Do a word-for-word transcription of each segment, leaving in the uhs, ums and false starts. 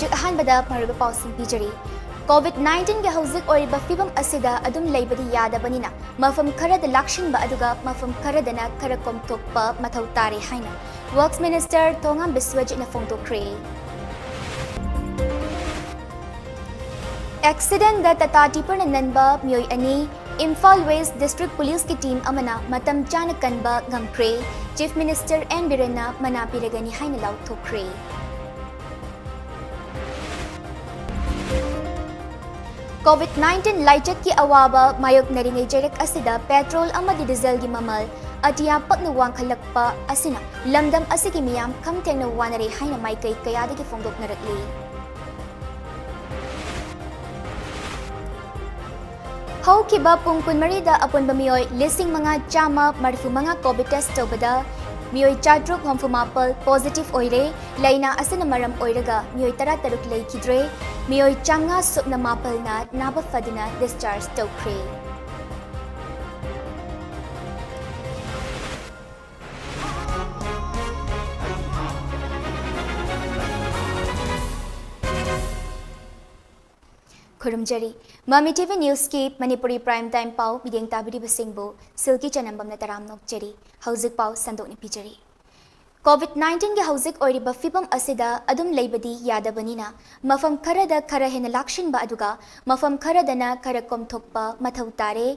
ꯍꯧꯖꯤꯛ ꯑꯍꯥꯟꯕꯗ ꯃꯔꯨꯑꯣꯏꯕ ꯄꯥꯎꯁꯤꯡ ꯄꯤꯖꯔꯤ꯫ COVID nineteen ꯒꯤ ꯍꯧꯖꯤꯛ ꯑꯣꯏꯔꯤꯕ ꯐꯤꯕꯝ ꯑꯁꯤꯗ ꯑꯗꯨꯝ ꯂꯩꯕꯗꯤ ꯌꯥꯗꯕꯅꯤꯅ ꯃꯐꯝ ꯈꯔꯗ ꯂꯥꯛꯁꯤꯟꯕ ꯑꯗꯨꯒ ꯃꯐꯝ ꯈꯔꯗꯅ ꯈꯔ ꯀꯣꯝꯊꯣꯛꯄ ꯃꯊꯧ ꯇꯥꯔꯦ ꯍꯥꯏꯅ Works Minister ꯊꯣꯉꯥꯝ ꯕꯤꯁ꯭ꯋꯖꯤꯠꯅ ꯐꯣꯡꯗꯣꯛꯈ꯭ꯔꯦ꯫ ꯑꯦꯛꯁꯤꯗꯦꯟꯗ ꯇꯥꯇꯥ ꯇꯤꯄꯔꯅ ꯅꯟꯕ ꯃꯤꯑꯣꯏ ꯑꯅꯤ ꯏꯝꯐꯥꯜ ꯋꯦꯁ꯭ꯠ ꯗꯤꯁ꯭ꯇ꯭ꯔꯤꯛ ꯄꯨꯂꯤꯁꯀꯤ ꯇꯤꯝ ꯑꯃꯅ ꯃꯇꯝ ꯆꯥꯅ ꯀꯟꯕ ꯉꯝꯈ꯭ꯔꯦ꯫ ꯆꯤꯐ ꯃꯤꯅꯤꯁꯇꯔ ꯑꯦꯟ ꯕꯤꯔꯦꯟꯅ ꯃꯅꯥ ꯄꯤꯔꯒꯅꯤ ꯍꯥꯏꯅ ꯂꯥꯎꯊꯣꯛꯈ꯭ꯔꯦ꯫ COVID nineteen ꯂꯥꯏꯆꯠꯀꯤ ꯑꯋꯥꯕ ꯃꯥꯌꯣꯛꯅꯔꯤꯉꯩ ꯆꯩꯔꯛ ꯑꯁꯤꯗ ꯄꯦꯇ꯭ꯔꯣꯜ ꯑꯃꯗꯤ ꯗꯤꯖꯜꯒꯤ ꯃꯃꯜ ꯑꯇꯤꯌꯥ ꯄꯛꯅ ꯋꯥꯡꯈꯠꯂꯛꯄ ꯑꯁꯤꯅ ꯂꯝꯗꯝ ꯑꯁꯤꯒꯤ ꯃꯤꯌꯥꯝ ꯈꯝ ꯊꯦꯡꯅ ꯋꯥꯅꯔꯦ ꯍꯥꯏꯅ ꯃꯥꯏꯀꯩ ꯀꯌꯥꯗꯒꯤ ꯐꯣꯡꯗꯣꯛꯅꯔꯛꯂꯤ꯫ ꯍꯧꯈꯤꯕ ꯄꯨꯡ ꯀꯨꯟꯃꯔꯤꯗ ꯑꯄꯨꯟꯕ ꯃꯤꯑꯣꯏ ꯂꯤꯁꯤꯡ ꯃꯉꯥ ꯆꯥꯝꯃ ꯃꯔꯤꯐꯨ ꯃꯉꯥ COVID test ꯇꯧꯕꯗ ꯃꯤꯑꯣꯏ ꯆꯥꯇ꯭ꯔꯨꯛ ꯍꯨꯝꯐꯨ ꯃꯥꯄꯜ positive ꯑꯣꯏꯔꯦ꯫ ꯂꯥꯏꯅꯥ ꯑꯁꯤꯅ ꯃꯔꯝ ꯑꯣꯏꯔꯒ ꯃꯤꯑꯣꯏ ꯇꯔꯥꯇꯔꯨꯛ ꯂꯩꯈꯤꯗ꯭ꯔꯦ꯫ ꯃꯤꯑꯣꯏ ꯆꯥꯝꯃꯉꯥ ꯁꯨꯞꯅ ꯃꯥꯄꯜꯅ ꯅꯥꯕ ꯐꯗꯨꯅ discharge ꯇꯧꯈ꯭ꯔꯦ꯫ ꯈꯨꯔꯨꯝꯖꯔꯤ꯫ ꯃꯃꯤ TV Newsꯀꯤ ꯃꯅꯤꯄꯨꯔꯤ prime time ꯄꯥꯎ ꯃꯤꯠꯌꯦꯡ ꯇꯥꯕꯤꯔꯤꯕꯁꯤꯡꯕꯨ ꯁꯤꯜꯀꯤ ꯆꯅꯝꯕꯝꯅ ꯇꯔꯥꯝꯅ ꯑꯣꯛꯆꯔꯤ꯫ ꯍꯧꯖꯤꯛ ꯄꯥꯎ ꯁꯟꯗꯣꯛꯅ ꯄꯤꯖꯔꯤ꯫ COVID nineteen ꯒꯤ ꯍꯧꯖꯤꯛ ꯑꯣꯏꯔꯤꯕ ꯐꯤꯕꯝ ꯑꯁꯤꯗ ꯑꯗꯨꯝ ꯂꯩꯕꯗꯤ ꯌꯥꯗꯕꯅꯤꯅ ꯃꯐꯝ ꯈꯔꯗ ꯈꯔ ꯍꯦꯟꯅ ꯂꯥꯛꯁꯤꯟꯕ ꯑꯗꯨꯒ ꯃꯐꯝ ꯈꯔꯗꯅ ꯈꯔ ꯀꯣꯝꯊꯣꯛꯄ ꯃꯊꯧ ꯇꯥꯔꯦ꯫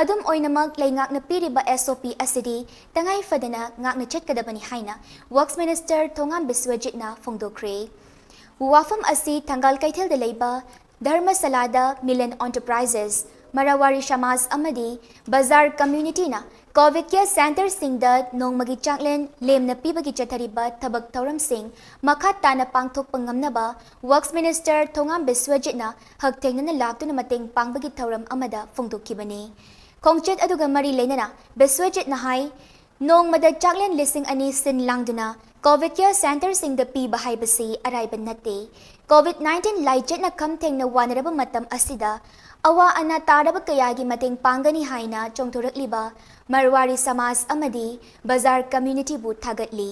ꯑꯗꯨꯝ ꯑꯣꯏꯅꯃꯛ ꯂꯩꯉꯥꯛꯅ ꯄꯤꯔꯤꯕ SOP ꯑꯁꯤꯗꯤ ꯇꯉꯥꯏ ꯐꯗꯅ ꯉꯥꯛꯅ ꯆꯠꯀꯗꯕꯅꯤ ꯍꯥꯏꯅ Works Minister ꯊꯣꯉꯥꯝ ꯕꯤꯁ꯭ꯋꯖꯤꯠꯅ ꯐꯣꯡꯗꯣꯛꯈ꯭ꯔꯦ꯫ ꯋꯥꯐꯝ ꯑꯁꯤ ꯊꯪꯒꯥꯜ ꯀꯩꯊꯦꯜꯗ ꯂꯩꯕ ꯙꯔꯃꯁꯥꯂꯥꯗ Milen Enterprises, ꯃꯔꯥꯋꯥꯔꯤ ꯁꯃꯥꯖ ꯑꯃꯗꯤ ꯕꯖꯥꯔ communityꯅ COVID care centreꯁꯤꯡꯗ ꯅꯣꯡꯃꯒꯤ ꯆꯥꯛꯂꯦꯟ ꯂꯦꯝꯅ ꯄꯤꯕꯒꯤ ꯆꯠꯊꯔꯤꯕ ꯊꯕꯛ ꯊꯧꯔꯝꯁꯤꯡ ꯃꯈꯥ ꯇꯥꯅ ꯄꯥꯡꯊꯣꯛꯄ ꯉꯝꯅꯕ Works Minister ꯊꯣꯉꯥꯝ ꯕꯤꯁ꯭ꯋꯖꯤꯠꯅ ꯍꯛꯊꯦꯡꯅꯅ ꯂꯥꯛꯇꯨꯅ ꯃꯇꯦꯡ ꯄꯥꯡꯕꯒꯤ ꯊꯧꯔꯝ ꯑꯃꯗ ꯐꯣꯡꯗꯣꯛꯈꯤꯕꯅꯤ꯫ ꯈꯣꯡꯆꯠ ꯑꯗꯨꯒ ꯃꯔꯤ ꯂꯩꯅꯅ ꯕꯤꯁ꯭ꯋꯖꯤꯠꯅ ꯍꯥꯏ, ꯅꯣꯡꯃꯗ ꯆꯥꯛꯂꯦꯟ ꯂꯤꯁꯤꯡ ꯑꯅꯤ ꯁꯤꯟ ꯂꯥꯡꯗꯨꯅ COVID care centreꯁꯤꯡꯗ ꯄꯤꯕ ꯍꯥꯏꯕꯁꯤ ꯑꯔꯥꯏꯕ ꯅꯠꯇꯦ꯫ COVID nineteen ꯂꯥꯏꯆꯠꯅ ꯈꯝ ꯊꯦꯡꯅ ꯋꯥꯅꯔꯕ ꯃꯇꯝ ꯑꯁꯤꯗ ꯑꯋꯥ ꯑꯅꯥ ꯇꯥꯔꯕ ꯀꯌꯥꯒꯤ ꯃꯇꯦꯡ ꯄꯥꯡꯒꯅꯤ ꯍꯥꯏꯅ ꯆꯣꯡꯊꯣꯔꯛꯂꯤꯕ ꯃꯔꯋꯥꯔꯤ ꯁꯃꯥꯖ ꯑꯃꯗꯤ ꯕꯖꯥꯔ communityꯕꯨ ꯊꯥꯒꯠꯂꯤ꯫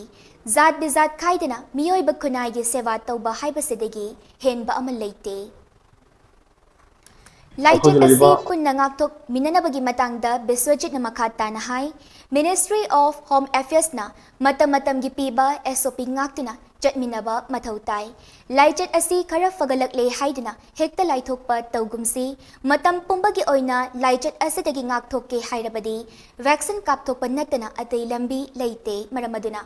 ꯖꯥꯠ ꯕꯤꯖꯥꯠ ꯈꯥꯏꯗꯅ ꯃꯤꯑꯣꯏꯕ ꯈꯨꯟꯅꯥꯏꯒꯤ ꯁꯦꯕꯥ ꯇꯧꯕ ꯍꯥꯏꯕꯁꯤꯗꯒꯤ ꯍꯦꯟꯕ ꯑꯃ ꯂꯩꯇꯦ꯫ ꯂꯥꯏꯆꯠ ꯑꯁꯤ ꯄꯨꯟꯅ ꯉꯥꯛꯊꯣꯛꯃꯤꯟꯅꯅꯕꯒꯤ ꯃꯇꯥꯡꯗ ꯕꯤꯁ꯭ꯋꯖꯤꯠꯅ ꯃꯈꯥ ꯇꯥꯅ ꯍꯥꯏ, Ministry of Home Affairsꯅ ꯃꯇꯝ ꯃꯇꯝꯒꯤ ꯄꯤꯕ SOP ꯉꯥꯛꯇꯨꯅ ꯆꯠꯃꯤꯟꯅꯕ ꯃꯊꯧ ꯇꯥꯏ꯫ ꯂꯥꯏꯆꯠ ꯑꯁꯤ ꯈꯔ ꯐꯒꯠꯂꯛꯂꯦ ꯍꯥꯏꯗꯨꯅ ꯍꯦꯛꯇ ꯂꯥꯏꯊꯣꯛꯄ ꯇꯧꯒꯨꯝꯁꯤ꯫ ꯃꯇꯝ ꯄꯨꯝꯕꯒꯤ ꯑꯣꯏꯅ ꯂꯥꯏꯆꯠ ꯑꯁꯤꯗꯒꯤ ꯉꯥꯛꯊꯣꯛꯀꯦ ꯍꯥꯏꯔꯕꯗꯤ vaccine ꯀꯥꯞꯊꯣꯛꯄ ꯅꯠꯇꯅ ꯑꯇꯩ ꯂꯝꯕꯤ ꯂꯩꯇꯦ꯫ ꯃꯔꯝ ꯑꯗꯨꯅ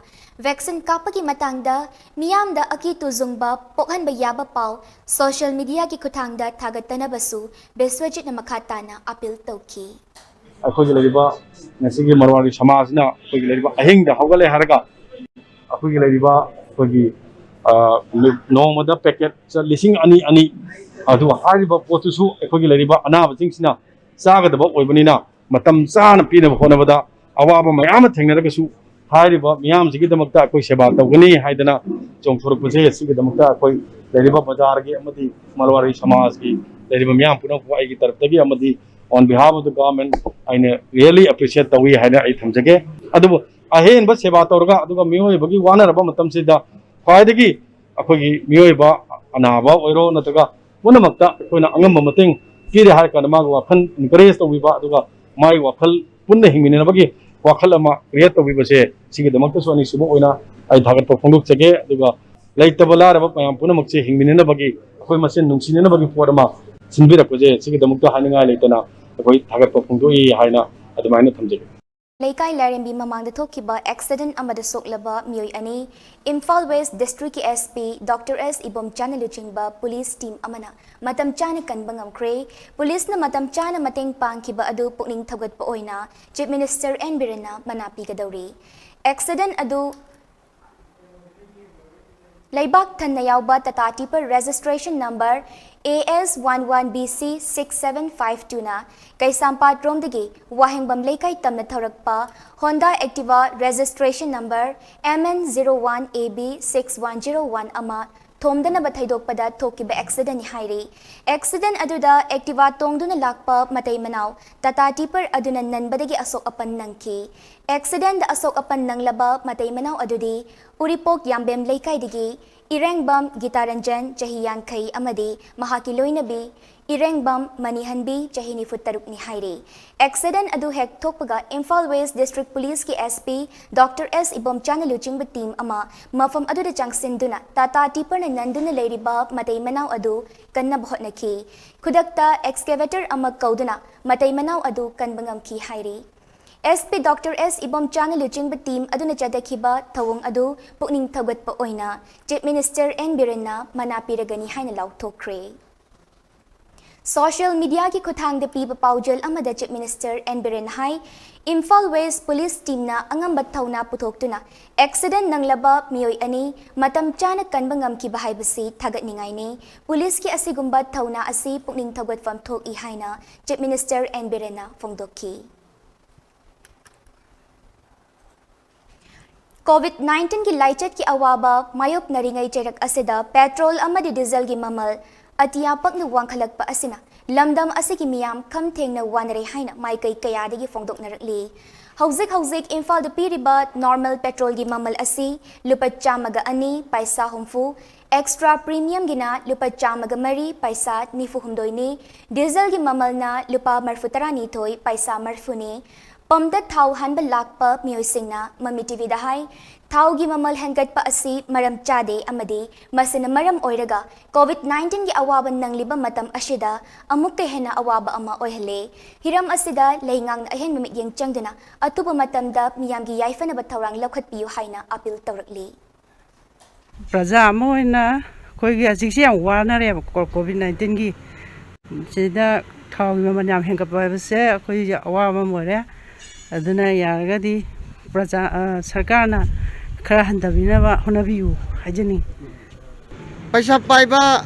vaccine ꯀꯥꯞꯄꯒꯤ ꯃꯇꯥꯡꯗ ꯃꯤꯌꯥꯝꯗ ꯑꯀꯤ ꯇꯨꯖꯨꯡꯕ ꯄꯣꯛꯍꯟꯕ ꯌꯥꯕ ꯄꯥꯎ social mediaꯒꯤ ꯈꯨꯠꯊꯥꯡꯗ ꯊꯥꯒꯠꯇꯅꯕꯁꯨ ꯕꯤꯁ꯭ꯋꯖꯤꯠꯅ ꯃꯈꯥ ꯇꯥꯅ appeal ꯇꯧꯈꯤ꯫ ꯑꯩꯈꯣꯏꯒꯤ ꯂꯩꯔꯤꯕ ꯉꯁꯤꯒꯤ ꯃꯔꯋꯥꯔꯤ ꯁꯃꯥꯖꯁꯤꯅ ꯑꯩꯈꯣꯏꯒꯤ ꯂꯩꯔꯤꯕ ꯑꯍꯤꯡꯗ ꯍꯧꯒꯠꯂꯦ ꯍꯥꯏꯔꯒ ꯑꯩꯈꯣꯏꯒꯤ ꯂꯩꯔꯤꯕ ꯑꯩꯈꯣꯏꯒꯤ, ꯑ, ꯅꯣꯡꯃꯗ packet ꯂꯤꯁꯤꯡ ꯑꯅꯤ ꯑꯅꯤ, ꯑꯗꯨꯒ ꯍꯥꯏꯔꯤꯕ ꯄꯣꯠꯇꯨꯁꯨ ꯑꯩꯈꯣꯏꯒꯤ ꯂꯩꯔꯤꯕ ꯑꯅꯥꯕꯁꯤꯡꯁꯤꯅ ꯆꯥꯒꯗꯕ ꯑꯣꯏꯕꯅꯤꯅ ꯃꯇꯝ ꯆꯥꯅ ꯄꯤꯅꯕ ꯍꯣꯠꯅꯕꯗ ꯑꯋꯥꯕ ꯃꯌꯥꯝ ꯑꯃ ꯊꯦꯡꯅꯔꯒꯁꯨ ꯍꯥꯏꯔꯤꯕ ꯃꯤꯌꯥꯝꯁꯤꯒꯤꯗꯃꯛꯇ ꯑꯩꯈꯣꯏ ꯁꯦꯕꯥ ꯇꯧꯒꯅꯤ ꯍꯥꯏꯗꯅ ꯆꯣꯡꯊꯣꯔꯛꯄꯁꯦ, ꯁꯤꯒꯤꯗꯃꯛꯇ ꯑꯩꯈꯣꯏ ꯂꯩꯔꯤꯕ ꯕꯖꯥꯔꯒꯤ ꯑꯃꯗꯤ ꯃꯔꯋꯥꯔꯤ ꯁꯃꯥꯖꯀꯤ ꯂꯩꯔꯤꯕ ꯃꯤꯌꯥꯝ ꯄꯨꯝꯅꯃꯛꯄꯨ ꯑꯩꯒꯤ ꯇꯔꯞꯇꯒꯤ ꯑꯃꯗꯤ on behalf of the government ꯑꯩꯅ really appreciate ꯇꯧꯏ ꯍꯥꯏꯅ ꯑꯩ ꯊꯝꯖꯒꯦ꯫ ꯑꯗꯨꯕꯨ ꯑꯍꯦꯟꯕ ꯁꯦꯕꯥ ꯇꯧꯔꯒ ꯑꯗꯨꯒ ꯃꯤꯑꯣꯏꯕꯒꯤ ꯋꯥꯅꯔꯕ ꯃꯇꯝꯁꯤꯗ ꯈ꯭ꯋꯥꯏꯗꯒꯤ ꯑꯩꯈꯣꯏꯒꯤ ꯃꯤꯑꯣꯏꯕ ꯑꯅꯥꯕ ꯑꯣꯏꯔꯣ ꯅꯠꯇ꯭ꯔꯒ ꯄꯨꯝꯅꯃꯛꯇ ꯑꯩꯈꯣꯏꯅ ꯑꯉꯝꯕ ꯃꯇꯦꯡ ꯄꯤꯔꯦ ꯍꯥꯏꯔ ꯀꯥꯟꯗ ꯃꯥꯒꯤ ꯋꯥꯈꯜ encourage ꯇꯧꯕꯤꯕ, ꯑꯗꯨꯒ ꯃꯥꯒꯤ ꯋꯥꯈꯜ ꯄꯨꯟꯅ ꯍꯤꯡꯃꯤꯟꯅꯅꯕꯒꯤ ꯋꯥꯈꯜ ꯑꯃ create ꯇꯧꯕꯤꯕꯁꯦ, ꯁꯤꯒꯤꯗꯃꯛꯇꯁꯨ ꯑꯅꯤꯁꯨꯕ ꯑꯣꯏꯅ ꯑꯩ ꯊꯥꯒꯠꯄ ꯐꯣꯡꯗꯣꯛꯆꯒꯦ꯫ ꯑꯗꯨꯒ ꯂꯩꯇꯕ ꯂꯥꯏꯔꯕ ꯃꯌꯥꯝ ꯄꯨꯝꯅꯃꯛꯁꯦ ꯍꯤꯡꯃꯤꯟꯅꯅꯕꯒꯤ, ꯑꯩꯈꯣꯏ ꯃꯁꯦꯟ ꯅꯨꯡꯁꯤꯅꯅꯕꯒꯤ ꯄꯣꯠ ꯑꯃ ꯁꯤꯟꯕꯤꯔꯛꯄꯁꯦ, ꯁꯤꯒꯤꯗꯃꯛꯇ ꯍꯥꯏꯅꯤꯡꯉꯥꯏ ꯂꯩꯇꯅ ꯑꯩꯈꯣꯏ ꯊꯥꯒꯠꯄ ꯐꯣꯡꯗꯣꯛꯏ ꯍꯥꯏꯅ ꯑꯗꯨꯃꯥꯏꯅ ꯊꯝꯖꯒꯦ꯫ ꯂꯩꯀꯥꯏ ꯂꯥꯏꯔꯦꯝꯕꯤ ꯃꯃꯥꯡꯗ ꯊꯣꯛꯈꯤꯕ accident ꯑꯃꯗ ꯁꯣꯛꯂꯕ ꯃꯤꯑꯣꯏ ꯑꯅꯤ Imphal West Districtꯀꯤ SP Doctor S ꯏꯕꯣꯝꯆꯥꯅ ꯂꯨꯆꯤꯡꯕ police team ꯑꯃꯅ ꯃꯇꯝ ꯆꯥꯅ ꯀꯟꯕ ꯉꯝꯈ꯭ꯔꯦ꯫ Policeꯅ ꯃꯇꯝ ꯆꯥꯅ ꯃꯇꯦꯡ ꯄꯥꯡꯈꯤꯕ ꯑꯗꯨ ꯄꯨꯛꯅꯤꯡ ꯊꯧꯒꯠꯄ ꯑꯣꯏꯅ Chief Minister N ꯕꯤꯔꯦꯟꯅ ꯃꯅꯥ ꯄꯤꯒꯗꯧꯔꯤ꯫ Accident ꯑꯗꯨ ꯂꯩꯕꯥꯛ ꯊꯟꯅ ꯌꯥꯎꯕ ꯇꯥꯇꯥ tipper registration number A S one one B C six seven five two ꯅ ꯀꯩꯁꯥꯝꯄꯥꯠ ꯔꯣꯝꯗꯒꯤ ꯋꯥꯍꯦꯡꯕꯝ ꯂꯩꯀꯥꯏ ꯇꯝꯅ ꯊꯧꯔꯛꯄ Honda Activa registration number M N zero one A B six one zero one ꯑꯃ ꯊꯣꯝꯗꯅꯕ ꯊꯩꯗꯣꯛꯄꯗ ꯊꯣꯛꯈꯤꯕ ꯑꯦꯛꯁꯤꯗꯦꯟꯅꯤ ꯍꯥꯏꯔꯤ꯫ ꯑꯦꯛꯁꯤꯗꯦꯟ ꯑꯗꯨꯗ ꯑꯦꯛꯇꯤꯚꯥ ꯇꯣꯡꯗꯨꯅ ꯂꯥꯛꯄ ꯃꯇꯩ ꯃꯅꯥꯎ ꯇꯥꯇꯥ ꯇꯤꯄꯔ ꯑꯗꯨꯅ ꯅꯟꯕꯗꯒꯤ ꯑꯁꯣꯛ ꯑꯄꯟ ꯅꯪꯈꯤ꯫ ꯑꯦꯛꯁꯤꯗꯦꯟꯗ ꯑꯁꯣꯛ ꯑꯄꯟ ꯅꯪꯂꯕ ꯃꯇꯩ ꯃꯅꯥꯎ ꯑꯗꯨꯗꯤ ꯎꯔꯤꯄꯣꯛ ꯌꯥꯝꯕꯦꯝ ꯂꯩꯀꯥꯏꯗꯒꯤ ꯏꯔꯦꯡꯕꯝ ꯒꯤꯇꯥꯔꯟꯖꯟ, ꯆꯍꯤ ꯌꯥꯡꯈꯩ, ꯑꯃꯗꯤ ꯃꯍꯥꯛꯀꯤ ꯂꯣꯏꯅꯕꯤ ꯏꯔꯦꯡꯕꯝ ꯃꯅꯤꯍꯟꯕꯤ, ꯆꯍꯤ ꯅꯤꯐꯨ ꯇꯔꯨꯛꯅꯤ ꯍꯥꯏꯔꯤ꯫ ꯑꯦꯛꯁꯤꯗꯦꯟ ꯑꯗꯨ ꯍꯦꯛ ꯊꯣꯛꯄꯒ ꯏꯝꯐꯥꯜ ꯋꯦꯁ ꯗꯤꯁꯇ꯭ꯔꯤꯛ ꯄꯨꯂꯤꯁꯀꯤ S P Doctor S ꯏꯕꯣꯝꯆꯥꯅ ꯂꯨꯆꯤꯡꯕ ꯇꯤꯝ ꯑꯃ ꯃꯐꯝ ꯑꯗꯨꯗ ꯆꯪꯁꯤꯟꯗꯨꯅ ꯇꯥꯇꯥ ꯇꯤꯄꯔꯅ ꯅꯟꯗꯨꯅ ꯂꯩꯔꯤꯕ ꯃꯇꯩ ꯃꯅꯥꯎ ꯑꯗꯨ ꯀꯟꯅꯕ ꯍꯣꯠꯅꯈꯤ꯫ ꯈꯨꯗꯛꯇ ꯑꯦꯛꯁꯀꯦꯚꯦꯇꯔ ꯑꯃ ꯀꯧꯗꯨꯅ ꯃꯇꯩ ꯃꯅꯥꯎ ꯑꯗꯨ ꯀꯟꯕ ꯉꯝꯈꯤ ꯍꯥꯏꯔꯤ꯫ S P Doctor S ꯏꯕꯣꯝꯆꯥꯅ ꯂꯨꯆꯤꯡꯕ ꯇꯤꯝ ꯑꯗꯨꯅ ꯆꯠꯊꯈꯤꯕ ꯊꯧꯑꯣꯡ ꯑꯗꯨ ꯄꯨꯛꯅꯤꯡ ꯊꯧꯒꯠꯄ ꯑꯣꯏꯅ Chief Minister N Birenna ꯃꯅꯥ ꯄꯤꯔꯒꯅꯤ ꯍꯥꯏꯅ ꯂꯥꯎꯊꯣꯛꯈ꯭ꯔꯦ꯫ ꯁꯣꯁꯤꯌꯦꯜ ꯃꯤꯗꯤꯌꯥꯒꯤ ꯈꯨꯠꯊꯥꯡꯗ ꯄꯤꯕ ꯄꯥꯎꯖꯦꯜ ꯑꯃꯗ Chief Minister N Biren ꯍꯥꯏ, ꯏꯝꯐꯥꯜ ꯋꯦꯁ ꯄꯨꯂꯤꯁ ꯇꯤꯝꯅ ꯑꯉꯝꯕ ꯊꯧꯅꯥ ꯄꯨꯊꯣꯛꯇꯨꯅ ꯑꯦꯛꯁꯤꯗꯦꯟ ꯅꯪꯂꯕ ꯃꯤꯑꯣꯏ ꯑꯅꯤ ꯃꯇꯝ ꯆꯥꯅ ꯀꯟꯕ ꯉꯝꯈꯤꯕ ꯍꯥꯏꯕꯁꯤ ꯊꯥꯒꯠꯅꯤꯡꯉꯥꯏꯅꯤ꯫ ꯄꯨꯂꯤꯁꯀꯤ ꯑꯁꯤꯒꯨꯝꯕ ꯊꯧꯅꯥ ꯑꯁꯤ ꯄꯨꯛꯅꯤꯡ ꯊꯧꯒꯠꯐꯝ ꯊꯣꯛꯏ ꯍꯥꯏꯅ Chief Minister N Birenna ꯐꯣꯡꯗꯣꯛꯈꯤ꯫ COVID nineteen ꯒꯤ ꯂꯥꯏꯆꯠꯀꯤ ꯑꯋꯥꯕ ꯃꯥꯌꯣꯛꯅꯔꯤꯉꯩ ꯆꯩꯔꯛ ꯑꯁꯤꯗ ꯄꯦꯇ꯭ꯔꯣꯜ ꯑꯃꯗꯤ ꯗꯤꯖꯜꯒꯤ ꯃꯃꯜ ꯑꯇꯤꯌꯥ ꯄꯛꯅ ꯋꯥꯡꯈꯠꯂꯛꯄ ꯑꯁꯤꯅ ꯂꯝꯗꯝ ꯑꯁꯤꯒꯤ ꯃꯤꯌꯥꯝ ꯈꯝ ꯊꯦꯡꯅ ꯋꯥꯅꯔꯦ ꯍꯥꯏꯅ ꯃꯥꯏꯀꯩ ꯀꯌꯥꯗꯒꯤ ꯐꯣꯡꯗꯣꯛꯅꯔꯛꯂꯤ꯫ ꯍꯧꯖꯤꯛ ꯍꯧꯖꯤꯛ ꯏꯝꯐꯥꯜꯗ ꯄꯤꯔꯤꯕ ꯅꯣꯔꯃꯦꯜ ꯄꯦꯇ꯭ꯔꯣꯜꯒꯤ ꯃꯃꯜ ꯑꯁꯤ ꯂꯨꯄꯥ ꯆꯥꯝꯃꯒ ꯑꯅꯤ ꯄꯩꯁꯥ ꯍꯨꯝꯐꯨ, ꯑꯦꯛꯁꯇ꯭ꯔꯥ ꯄ꯭ꯔꯤꯃꯤꯌꯝꯒꯤꯅ ꯂꯨꯄꯥ ꯆꯥꯝꯃꯒ ꯃꯔꯤ ꯄꯩꯁꯥ ꯅꯤꯐꯨ ꯍꯨꯝꯗꯣꯏꯅꯤ, ꯗꯤꯖꯜꯒꯤ ꯃꯃꯜꯅ ꯂꯨꯄꯥ ꯃꯔꯐꯨ ꯇꯔꯥꯅꯤꯊꯣꯏ ꯄꯩꯁꯥ ꯃꯔꯐꯨꯅꯤ꯫ ꯄꯝꯗ ꯊꯥꯎ ꯍꯥꯟꯕ ꯂꯥꯛꯄ ꯃꯤꯑꯣꯏꯁꯤꯡꯅ ꯃꯃꯤ ꯇꯤꯚꯤꯗ ꯍꯥꯏ, ꯊꯥꯎꯒꯤ ꯃꯃꯜ ꯍꯦꯟꯒꯠꯄ ꯑꯁꯤ ꯃꯔꯝ ꯆꯥꯗꯦ ꯑꯃꯗꯤ ꯃꯁꯤꯅ ꯃꯔꯝ ꯑꯣꯏꯔꯒ COVID nineteen ꯒꯤ ꯑꯋꯥꯕ ꯅꯪꯂꯤꯕ ꯃꯇꯝ ꯑꯁꯤꯗ ꯑꯃꯨꯛꯀ ꯍꯦꯟꯅ ꯑꯋꯥꯕ ꯑꯃ ꯑꯣꯏꯍꯜꯂꯦ꯫ ꯍꯤꯔꯝ ꯑꯁꯤꯗ ꯂꯩꯉꯥꯛꯅ ꯑꯍꯦꯟꯕ ꯃꯤꯠꯌꯦꯡ ꯆꯪꯗꯨꯅ ꯑꯊꯨꯕ ꯃꯇꯝꯗ ꯃꯤꯌꯥꯝꯒꯤ ꯌꯥꯏꯐꯅꯕ ꯊꯧꯔꯥꯡ ꯂꯧꯈꯠꯄꯤꯌꯨ ꯍꯥꯏꯅ ꯑꯥꯄꯤꯜ ꯇꯧꯔꯛꯂꯤ꯫ ꯄ꯭ꯔꯖꯥ ꯑꯃ ꯑꯣꯏꯅ ꯑꯩꯈꯣꯏꯒꯤ ꯍꯧꯖꯤꯛꯁꯦ ꯌꯥꯝ ꯋꯥꯅꯔꯦꯕꯀꯣ, COVID nineteen ꯒꯤ꯫ ꯁꯤꯗ ꯊꯥꯎꯒꯤ ꯃꯃꯜ ꯌꯥꯝ ꯍꯦꯟꯒꯠꯄ ꯍꯥꯏꯕꯁꯦ ꯑꯩꯈꯣꯏ ꯑꯋꯥꯕ ꯑꯃ ꯑꯣꯏꯔꯦ꯫ ꯑꯗꯨꯅ ꯌꯥꯔꯒꯗꯤ ꯄ꯭ꯔꯖꯥ, ꯑ, ꯁꯔꯀꯥꯔꯅ ꯈꯔ ꯍꯟꯊꯕꯤꯅꯕ ꯍꯣꯠꯅꯕꯤꯌꯨ ꯍꯥꯏꯖꯅꯤꯡꯉꯤ꯫ ꯄꯩꯁꯥ ꯄꯥꯏꯕ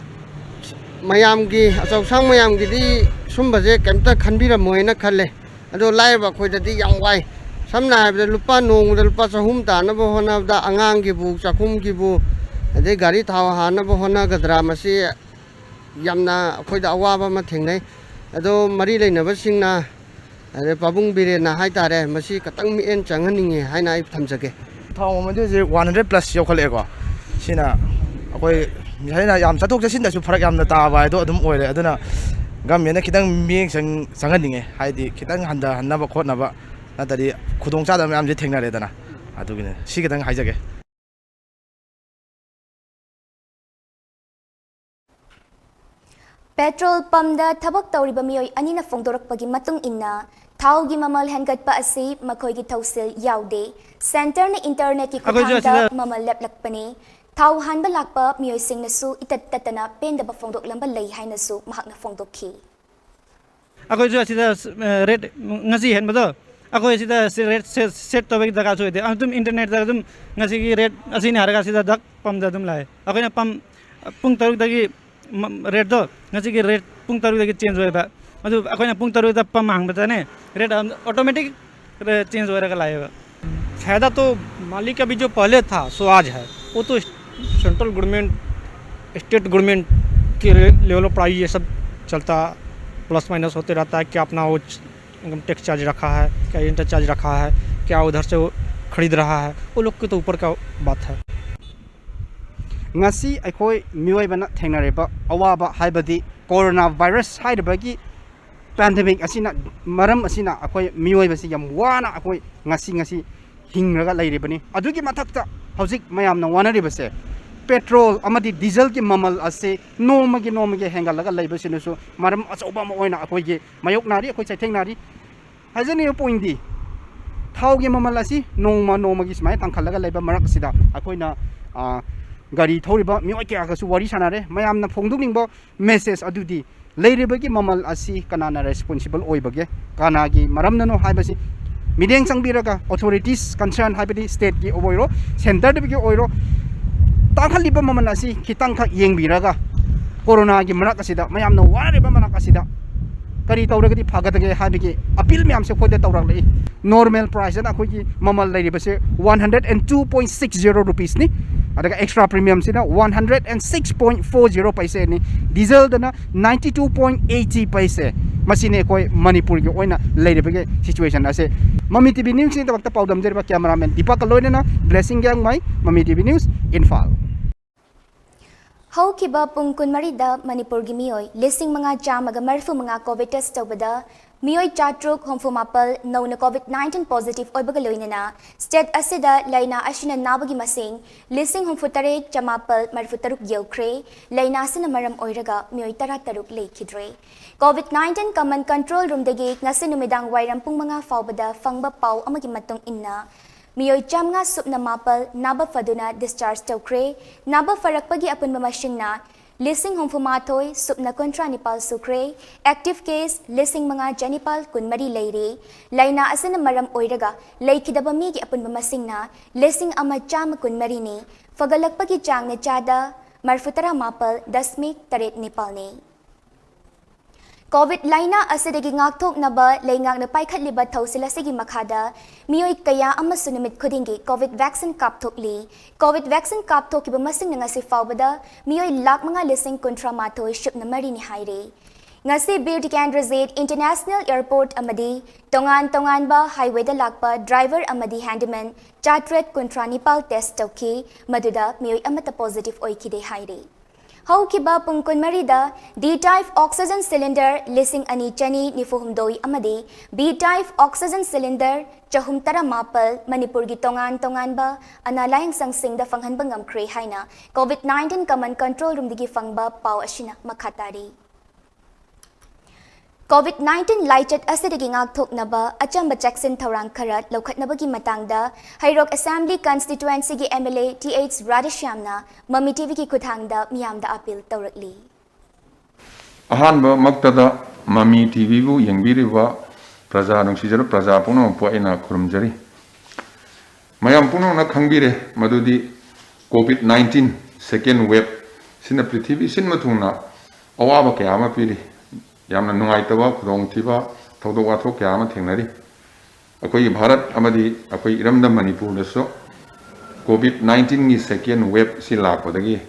ꯃꯌꯥꯝꯒꯤ, ꯑꯆꯧꯁꯥꯡ ꯃꯌꯥꯝꯒꯤꯗꯤ ꯁꯨꯝꯕꯁꯦ ꯀꯩꯝꯇ ꯈꯟꯕꯤꯔꯝꯃꯣꯏꯅ ꯈꯜꯂꯦ꯫ ꯑꯗꯣ ꯂꯥꯏꯔꯕ ꯑꯩꯈꯣꯏꯗꯗꯤ ꯌꯥꯝ ꯋꯥꯏ꯫ ꯁꯝꯅ ꯍꯥꯏꯔꯕꯗ, ꯂꯨꯄꯥ, ꯅꯣꯡꯃꯗ ꯂꯨꯄꯥ ꯆꯍꯨꯝ ꯇꯥꯅꯕ ꯍꯣꯠꯅꯕꯗ, ꯑꯉꯥꯡꯒꯤꯕꯨ, ꯆꯥꯛꯈꯨꯝꯒꯤꯕꯨ, ꯑꯗꯩ ꯒꯥꯔꯤ ꯊꯥꯎ ꯍꯥꯟꯅꯕ ꯍꯣꯠꯅꯒꯗ꯭ꯔꯥ, ꯃꯁꯤ ꯌꯥꯝꯅ ꯑꯩꯈꯣꯏꯗ ꯑꯋꯥꯕ ꯑꯃ ꯊꯦꯡꯅꯩ꯫ ꯑꯗꯣ ꯃꯔꯤ ꯂꯩꯅꯕꯁꯤꯡꯅ, ꯑꯗꯩ ꯄꯥꯕꯨꯡ ꯕꯤꯔꯦꯟꯅ ꯍꯥꯏꯇꯥꯔꯦ, ꯃꯁꯤ ꯈꯤꯇꯪ ꯃꯤꯠꯌꯦꯡ ꯆꯪꯍꯟꯅꯤꯡꯉꯦ ꯍꯥꯏꯅ ꯑꯩ ꯊꯝꯖꯒꯦ꯫ ꯊꯥꯎ ꯃꯃꯜꯗꯤ ꯍꯧꯖꯤꯛ ꯋꯥꯟ ꯍꯟꯗ꯭ꯔꯦꯠ ꯄ꯭ꯂꯁ ꯌꯧꯈꯠꯂꯛꯑꯦꯀꯣ꯫ ꯁꯤꯅ ꯑꯩꯈꯣꯏ ꯉꯁꯥꯏꯅ ꯌꯥꯝ ꯆꯠꯊꯣꯛ ꯆꯠꯁꯤꯟꯗꯁꯨ ꯐꯔꯛ ꯌꯥꯝꯅ ꯇꯥꯕ ꯍꯥꯏꯗꯣ ꯑꯗꯨꯝ ꯑꯣꯏꯔꯦ꯫ ꯑꯗꯨꯅ ꯒꯃꯦꯟꯅ ꯈꯤꯇꯪ ꯃꯤꯠꯌꯦꯡ ꯆꯪ-, ꯆꯪꯍꯟꯅꯤꯡꯉꯦ, ꯍꯥꯏꯗꯤ ꯈꯤꯇꯪ ꯍꯟꯊꯍꯟꯅꯕ ꯈꯣꯠꯅꯕ, ꯅꯠꯇ꯭ꯔꯗꯤ ꯈꯨꯗꯣꯡꯆꯥꯗꯕ ꯃꯌꯥꯝꯁꯦ ꯊꯦꯡꯅꯔꯦꯗꯅ꯫ ꯑꯗꯨꯒꯤꯅꯦ, ꯁꯤ ꯈꯤꯇꯪ ꯍꯥꯏꯖꯒꯦ꯫ ꯄꯦꯇ꯭ꯔꯣꯜ ꯄꯝꯗ ꯊꯕꯛ ꯇꯧꯔꯤꯕ ꯃꯤꯑꯣꯏ ꯑꯅꯤꯅ ꯐꯣꯡꯗꯣꯔꯛꯄꯒꯤ ꯃꯇꯨꯡ ꯏꯟꯅ, ꯊꯥꯎꯒꯤ ꯃꯃꯜ ꯍꯦꯟꯒꯠꯄ ꯑꯁꯤ ꯃꯈꯣꯏꯒꯤ ꯊꯧꯁꯤꯜ ꯌꯥꯎꯗꯦ꯫ ꯁꯦꯟꯇꯔꯅ ꯏꯟꯇꯔꯅꯦꯠꯀꯤ ꯑꯩꯈꯣꯏꯁꯨ ꯈꯨꯠꯊꯥꯡꯗ ꯑꯁꯤꯗ ꯃꯃꯜ ꯂꯦꯞꯂꯛꯄꯅꯤ꯫ ꯊꯥꯎ ꯍꯥꯟꯕ ꯂꯥꯛꯄ ꯃꯤꯑꯣꯏꯁꯤꯡꯅꯁꯨ ꯏꯇꯠ ꯇꯠꯇꯅ ꯄꯦꯟꯗꯕ ꯐꯣꯡꯗꯣꯛꯂꯝꯕ ꯂꯩ ꯍꯥꯏꯅꯁꯨ ꯃꯍꯥꯛꯅ ꯐꯣꯡꯗꯣꯛꯈꯤ꯫ ꯑꯩꯈꯣꯏꯁꯨ ꯑꯁꯤꯗ ꯔꯦꯠ ꯉꯁꯤ ꯍꯦꯟꯕꯗꯣ, ꯑꯩꯈꯣꯏ ꯑꯁꯤꯗ ꯔꯦꯠ ꯁꯦꯠ ꯇꯧꯕꯒꯤ ꯗꯔꯀꯥꯔꯁꯨ ꯑꯣꯏꯗꯦ꯫ ꯑꯗꯨꯝ ꯏꯟꯇꯔꯅꯦꯠꯇ ꯑꯗꯨꯝ ꯉꯁꯤꯒꯤ ꯔꯦꯠ ꯑꯁꯤꯅꯤ ꯍꯥꯏꯔꯒ ꯑꯁꯤꯗ ꯗꯛ ꯄꯝꯗ ꯑꯗꯨꯝ ꯂꯥꯛꯑꯦ꯫ ꯑꯩꯈꯣꯏꯅ ꯄꯝ ꯄꯨꯡ ꯇꯔꯨꯛꯇꯒꯤ ꯔꯦꯠꯇꯣ, ꯉꯁꯤꯒꯤ ꯔꯦꯠ ꯄꯨꯡ ꯇꯔꯨꯛꯇꯒꯤ ꯆꯦꯟꯖ ꯑꯣꯏꯕ꯫ ꯑꯗꯨ ꯑꯩꯈꯣꯏꯅ ꯄꯨꯡ ꯇꯔꯨꯛꯇ ꯄꯝ ꯍꯥꯡꯕꯗꯅꯦ, ꯔꯦꯠ ꯑꯗꯨꯝ ꯑꯣꯇꯣꯃꯦꯇꯤꯛ ꯆꯦꯟꯖ ꯑꯣꯏꯔꯒ ꯂꯥꯛꯑꯦꯕ꯫ फायदा तो मालिक का भी जो पहले था सो आज है। वो तो सेंट्रल गवर्नमेंट, स्टेट गवर्नमेंट के लेवल पर प्राइस ये सब चलता, प्लस माइनस होते रहता है। क्या अपना वो इनकम टैक्स चार्ज रखा है, क्या रेंट चार्ज रखा है, क्या उधर से वो खरीद रहा है, वो लोग के तो ऊपर का बात है। ꯉꯁꯤ ꯑꯩꯈꯣꯏ ꯃꯤꯑꯣꯏꯕꯅ ꯊꯦꯡꯅꯔꯤꯕ ꯑꯋꯥꯕ ꯍꯥꯏꯕꯗꯤ ꯀꯣꯔꯣꯅꯥ ꯚꯥꯏꯔꯁ ꯍꯥꯏꯔꯤꯕꯒꯤ ꯄꯦꯟꯗꯦꯃꯤꯛ ꯑꯁꯤꯅ, ꯃꯔꯝ ꯑꯁꯤꯅ ꯑꯩꯈꯣꯏ ꯃꯤꯑꯣꯏꯕꯁꯤ ꯌꯥꯝ ꯋꯥꯅ ꯑꯩꯈꯣꯏ ꯉꯁꯤ ꯉꯁꯤ ꯍꯤꯡꯂꯒ ꯂꯩꯔꯤꯕꯅꯤ꯫ ꯑꯗꯨꯒꯤ ꯃꯊꯛꯇ ꯍꯧꯖꯤꯛ ꯃꯌꯥꯝꯅ ꯋꯥꯅꯔꯤꯕꯁꯦ ꯄꯦꯇ꯭ꯔꯣꯜ ꯑꯃꯗꯤ ꯗꯤꯖꯜꯒꯤ ꯃꯃꯜ ꯑꯁꯤ ꯅꯣꯡꯃꯒꯤ ꯅꯣꯡꯃꯒꯤ ꯍꯦꯟꯒꯠꯂꯒ ꯂꯩꯕꯁꯤꯅꯁꯨ ꯃꯔꯝ ꯑꯆꯧꯕ ꯑꯃ ꯑꯣꯏꯅ ꯑꯩꯈꯣꯏꯒꯤ ꯃꯥꯌꯣꯛꯅꯔꯤ, ꯑꯩꯈꯣꯏ ꯆꯩꯊꯦꯡꯅꯔꯤ꯫ ꯍꯥꯏꯖꯅꯤꯡꯉꯤꯕ ꯄꯣꯏꯟꯗꯤ, ꯊꯥꯎꯒꯤ ꯃꯃꯜ ꯑꯁꯤ ꯅꯣꯡꯃ ꯅꯣꯡꯃꯒꯤ ꯁꯨꯃꯥꯏꯅ ꯇꯥꯡꯈꯠꯂꯒ ꯂꯩꯕ ꯃꯔꯛ ꯑꯁꯤꯗ ꯑꯩꯈꯣꯏꯅ, ꯑ, ꯒꯥꯔꯤ ꯊꯧꯔꯤꯕ ꯃꯤꯑꯣꯏ ꯀꯌꯥꯒꯁꯨ ꯋꯥꯔꯤ ꯁꯥꯟꯅꯔꯦ꯫ ꯃꯌꯥꯝꯅ ꯐꯣꯡꯗꯣꯛꯅꯤꯡꯕ ꯃꯦꯁꯦꯖ ꯑꯗꯨꯗꯤ, ꯂꯩꯔꯤꯕꯒꯤ ꯃꯃꯜ ꯑꯁꯤ ꯀꯅꯥꯅ ꯔꯦꯁꯄꯣꯟꯁꯤꯕꯜ ꯑꯣꯏꯕꯒꯦ, ꯀꯅꯥꯒꯤ ꯃꯔꯝꯅꯅꯣ ꯍꯥꯏꯕꯁꯤ ꯃꯤꯠꯌꯦꯡ ꯆꯪꯕꯤꯔꯒ, ꯑꯣꯊꯣꯔꯤꯇꯤꯁ ꯀꯟꯁꯔꯟ, ꯍꯥꯏꯕꯗꯤ ꯁ꯭ꯇꯦꯠꯀꯤ ꯑꯣꯏꯔꯣ, ꯁꯦꯟꯇꯔꯗꯒꯤ ꯑꯣꯏꯔꯣ, ꯇꯥꯡꯈꯠꯂꯤꯕ ꯃꯃꯜ ꯑꯁꯤ ꯈꯤꯇꯪꯈꯛ ꯌꯦꯡꯕꯤꯔꯒ, ꯀꯣꯔꯣꯅꯥꯒꯤ ꯃꯔꯛ ꯑꯁꯤꯗ, ꯃꯌꯥꯝꯅ ꯋꯥꯔꯤꯕ ꯃꯔꯛ ꯑꯁꯤꯗ ꯀꯔꯤ ꯇꯧꯔꯒꯗꯤ ꯐꯒꯗꯒꯦ ꯍꯥꯏꯕꯒꯤ ꯑꯄꯤꯜ ꯃꯌꯥꯝꯁꯦ ꯑꯩꯈꯣꯏꯗ ꯇꯧꯔꯛꯂꯛꯏ꯫ Normal price ꯑꯅ ꯑꯩꯈꯣꯏꯒꯤ ꯃꯃꯜ ꯂꯩꯔꯤꯕꯁꯦ one hundred and two point six zero rupees ꯅꯤ꯫ ꯑꯗꯨꯒ extra premium ꯁꯤꯅ one hundred and six point four zero ꯄꯩꯁꯦꯅꯤ꯫ Diesel ꯗꯅ ninety two point eighty ꯄꯩꯁꯦ꯫ ꯃꯁꯤꯅꯤ ꯑꯩꯈꯣꯏ ꯃꯅꯤꯄꯨꯔꯒꯤ ꯑꯣꯏꯅ ꯂꯩꯔꯤꯕꯒꯤ situation ꯑꯁꯦ꯫ ꯃꯃꯤ ꯇꯤ ꯚꯤ ꯅ꯭ꯌꯨꯁꯀꯤꯗꯃꯛꯇ ꯄꯥꯎꯗꯝꯖꯔꯤꯕ cameraman ꯗꯤꯄꯛꯀ ꯂꯣꯏꯅꯅ ꯕ꯭ꯂꯦꯁꯤꯡ ꯒ꯭ꯌꯥꯡꯃꯩ, ꯃꯃꯤ ꯇꯤ ꯚꯤ ꯅ꯭ꯌꯨꯁ, ꯏꯝꯐꯥꯜ꯫ ꯍꯧꯈꯤꯕ ꯄꯨꯡ ꯀꯨꯟꯃꯔꯤꯗ ꯃꯅꯤꯄꯨꯔꯒꯤ ꯃꯤꯑꯣꯏ ꯂꯤꯁꯤꯡ ꯃꯉꯥ ꯆꯥꯝꯃꯒ ꯃꯔꯤꯐꯨ ꯃꯉꯥ COVID test ꯇꯧꯕꯗ ꯃꯤꯑꯣꯏ ꯆꯥꯇ꯭ꯔꯨꯛ ꯍꯨꯝꯐꯨ ꯃꯥꯄꯜ ꯅꯧꯅ COVID nineteen positive ꯑꯣꯏꯕꯒ ꯂꯣꯏꯅꯅ state ꯑꯁꯤꯗ ꯂꯥꯏꯅꯥ ꯑꯁꯤꯅ ꯅꯥꯕꯒꯤ ꯃꯁꯤꯡ ꯂꯤꯁꯤꯡ ꯍꯨꯝꯐꯨ ꯇꯔꯦꯠ ꯆꯃꯥꯄꯜ ꯃꯔꯤꯐꯨ ꯇꯔꯨꯛ ꯌꯧꯈ꯭ꯔꯦ꯫ ꯂꯥꯏꯅꯥ ꯑꯁꯤꯅ ꯃꯔꯝ ꯑꯣꯏꯔꯒ ꯃꯤꯑꯣꯏ ꯇꯔꯥ ꯇꯔꯨꯛ ꯂꯩꯈꯤꯗ꯭ꯔꯦ꯫ COVID nineteen common control room ꯗꯒꯤ ꯉꯁꯤ ꯅꯨꯃꯤꯗꯥꯡ ꯋꯥꯏꯔꯝ ꯄꯨꯡ ꯃꯉꯥ ꯐꯥꯎꯕꯗ ꯐꯪꯕ ꯄꯥꯎ ꯑꯃꯒꯤ ꯃꯇꯨꯡ ꯏꯟꯅ, ꯃꯤꯑꯣꯏ ꯆꯥꯝꯃꯉꯥ ꯁꯨꯞꯅ ꯃꯥꯄꯜ ꯅꯥꯕ ꯐꯗꯨꯅ discharge ꯇꯧꯈ꯭ꯔꯦ꯫ ꯅꯥꯕ ꯐꯔꯛꯄꯒꯤ ꯑꯄꯨꯟꯕ ꯃꯁꯤꯡꯅ ꯂꯤꯁꯤꯡ ꯍꯨꯝꯐꯨ ꯃꯥꯊꯣꯏ ꯁꯨꯞꯅ ꯀꯨꯟꯊ꯭ꯔꯥ ꯅꯤꯄꯥꯜ ꯁꯨꯈ꯭ꯔꯦ꯫ Active case ꯂꯤꯁꯤꯡ ꯃꯉꯥ ꯆꯅꯤꯄꯥꯜ ꯀꯨꯟꯃꯔꯤ ꯂꯩꯔꯦ꯫ ꯂꯥꯏꯅꯥ ꯑꯁꯤꯅ ꯃꯔꯝ ꯑꯣꯏꯔꯒ ꯂꯩꯈꯤꯗꯕ ꯃꯤꯒꯤ ꯑꯄꯨꯟꯕ ꯃꯁꯤꯡꯅ ꯂꯤꯁꯤꯡ ꯑꯃ ꯆꯥꯝꯃ ꯀꯨꯟꯃꯔꯤꯅꯤ꯫ ꯐꯒꯠꯂꯛꯄꯒꯤ ꯆꯥꯡꯅ ꯆꯥꯗ ꯃꯔꯤꯐꯨ ꯇꯔꯥ ꯃꯥꯄꯜ ꯗꯁꯃꯤꯛ ꯇꯔꯦꯠ ꯅꯤꯄꯥꯜꯅꯤ꯫ COVID ꯂꯥꯏꯅꯥ ꯑꯁꯤꯗꯒꯤ ꯉꯥꯛꯊꯣꯛꯅꯕ ꯂꯩꯉꯥꯛꯅ ꯄꯥꯏꯈꯠꯂꯤꯕ ꯊꯧꯁꯤꯜ ꯑꯁꯤꯒꯤ ꯃꯈꯥꯗ ꯃꯤꯑꯣꯏ ꯀꯌꯥ ꯑꯃꯁꯨ ꯅꯨꯃꯤꯠ ꯈꯨꯗꯤꯡꯒꯤ COVID vaccine ꯀꯥꯞꯊꯣꯛꯂꯤ꯫ COVID vaccine ꯀꯥꯞꯊꯣꯛꯈꯤꯕ ꯃꯁꯤꯡꯅ ꯉꯁꯤ ꯐꯥꯎꯕꯗ ꯃꯤꯑꯣꯏ ꯂꯥꯈ ꯃꯉꯥ ꯂꯤꯁꯤꯡ ꯀꯨꯟꯊ꯭ꯔꯥ ꯃꯥꯊꯣꯏ ꯁꯨꯞꯅ ꯃꯔꯤꯅꯤ ꯍꯥꯏꯔꯦ꯫ ꯉꯁꯤ ꯕꯤꯔ ꯇꯤꯀꯦꯟꯗ꯭ꯔꯖꯤꯠ International Airport ꯑꯃꯗꯤ ꯇꯣꯉꯥꯟ ꯇꯣꯉꯥꯟꯕ highway ꯗ ꯂꯥꯛꯄ driver ꯑꯃꯗꯤ handyman ꯆꯥꯇ꯭ꯔꯦꯠ ꯀꯨꯟꯊ꯭ꯔꯥ ꯅꯤꯄꯥꯜ test ꯇꯧꯈꯤ, ꯃꯗꯨꯗ ꯃꯤꯑꯣꯏ ꯑꯃꯠꯇ positive ꯑꯣꯏꯈꯤꯗꯦ ꯍꯥꯏꯔꯤ꯫ ꯍꯧꯈꯤꯕ ꯄꯨꯡ ꯀꯨꯟꯃꯔꯤꯗ D type oxygen cylinder ꯂꯤꯁꯤꯡ ꯑꯅꯤ ꯆꯅꯤ ꯅꯤꯐꯨ ꯍꯨꯝꯗꯣꯏ ꯑꯃꯗꯤ B type oxygen cylinder ꯆꯍꯨꯝ ꯇꯔꯥ ꯃꯥꯄꯜ ꯃꯅꯤꯄꯨꯔꯒꯤ ꯇꯣꯉꯥꯟ ꯇꯣꯉꯥꯟꯕ ꯑꯅꯥ ꯂꯥꯌꯦꯡꯁꯪꯁꯤꯡꯗ ꯐꯪꯍꯟꯕ ꯉꯝꯈ꯭ꯔꯦ ꯍꯥꯏꯅ COVID nineteen common control room ꯗꯒꯤ ꯐꯪꯕ ꯄꯥꯎ ꯑꯁꯤꯅ ꯃꯈꯥ ꯇꯥꯔꯤ꯫ COVID nineteen ꯂꯥꯏꯆꯠ ꯑꯁꯤꯗꯒꯤ ꯉꯥꯛꯊꯣꯛꯅꯕ ꯑꯆꯝꯕ ꯆꯦꯛꯁꯤꯟ ꯊꯧꯔꯥꯡ ꯈꯔ ꯂꯧꯈꯠꯅꯕꯒꯤ ꯃꯇꯥꯡꯗ ꯍꯩꯔꯣꯛ Assembly Constituency ꯒꯤ M L A Th Radheshyam ꯅ ꯃꯃꯤ T V ꯒꯤ ꯈꯨꯠꯊꯥꯡꯗ ꯃꯤꯌꯥꯝꯗ appeal ꯇꯧꯔꯛꯂꯤ꯫ ꯑꯍꯥꯟꯕꯃꯛꯇꯗ ꯃꯃꯤ T V ꯕꯨ ꯌꯦꯡꯕꯤꯔꯤꯕ ꯄ꯭ꯔꯖꯥ, ꯅꯨꯡꯁꯤꯖꯔꯕ ꯄ꯭ꯔꯖꯥ ꯄꯨꯝꯅꯃꯛꯄꯨ ꯑꯩꯅ ꯈꯨꯔꯨꯝꯖꯔꯤ꯫ ꯃꯌꯥꯝ ꯄꯨꯝꯅꯃꯛꯅ ꯈꯪꯕꯤꯔꯦ ꯃꯗꯨꯗꯤ COVID nineteen second wave ꯁꯤꯅ ꯄ꯭ꯔꯤꯊꯤꯕꯤ ꯁꯤꯟꯕ ꯊꯨꯡꯅ ꯑꯋꯥꯕ ꯀꯌꯥ ꯑꯃ ꯄꯤꯔꯤ꯫ ꯌꯥꯝꯅ ꯅꯨꯡꯉꯥꯏꯇꯕ, ꯈꯨꯗꯣꯡꯊꯤꯕ, ꯊꯧꯗꯣꯛ ꯋꯥꯊꯣꯛ ꯀꯌꯥ ꯑꯃ ꯊꯦꯡꯅꯔꯤ꯫ ꯑꯩꯈꯣꯏꯒꯤ ꯚꯥꯔꯠ ꯑꯃꯗꯤ ꯑꯩꯈꯣꯏ ꯏꯔꯝꯗꯝ ꯃꯅꯤꯄꯨꯔꯗꯁꯨ COVID nineteenꯒꯤ second wave ꯁꯤ ꯂꯥꯛꯄꯗꯒꯤ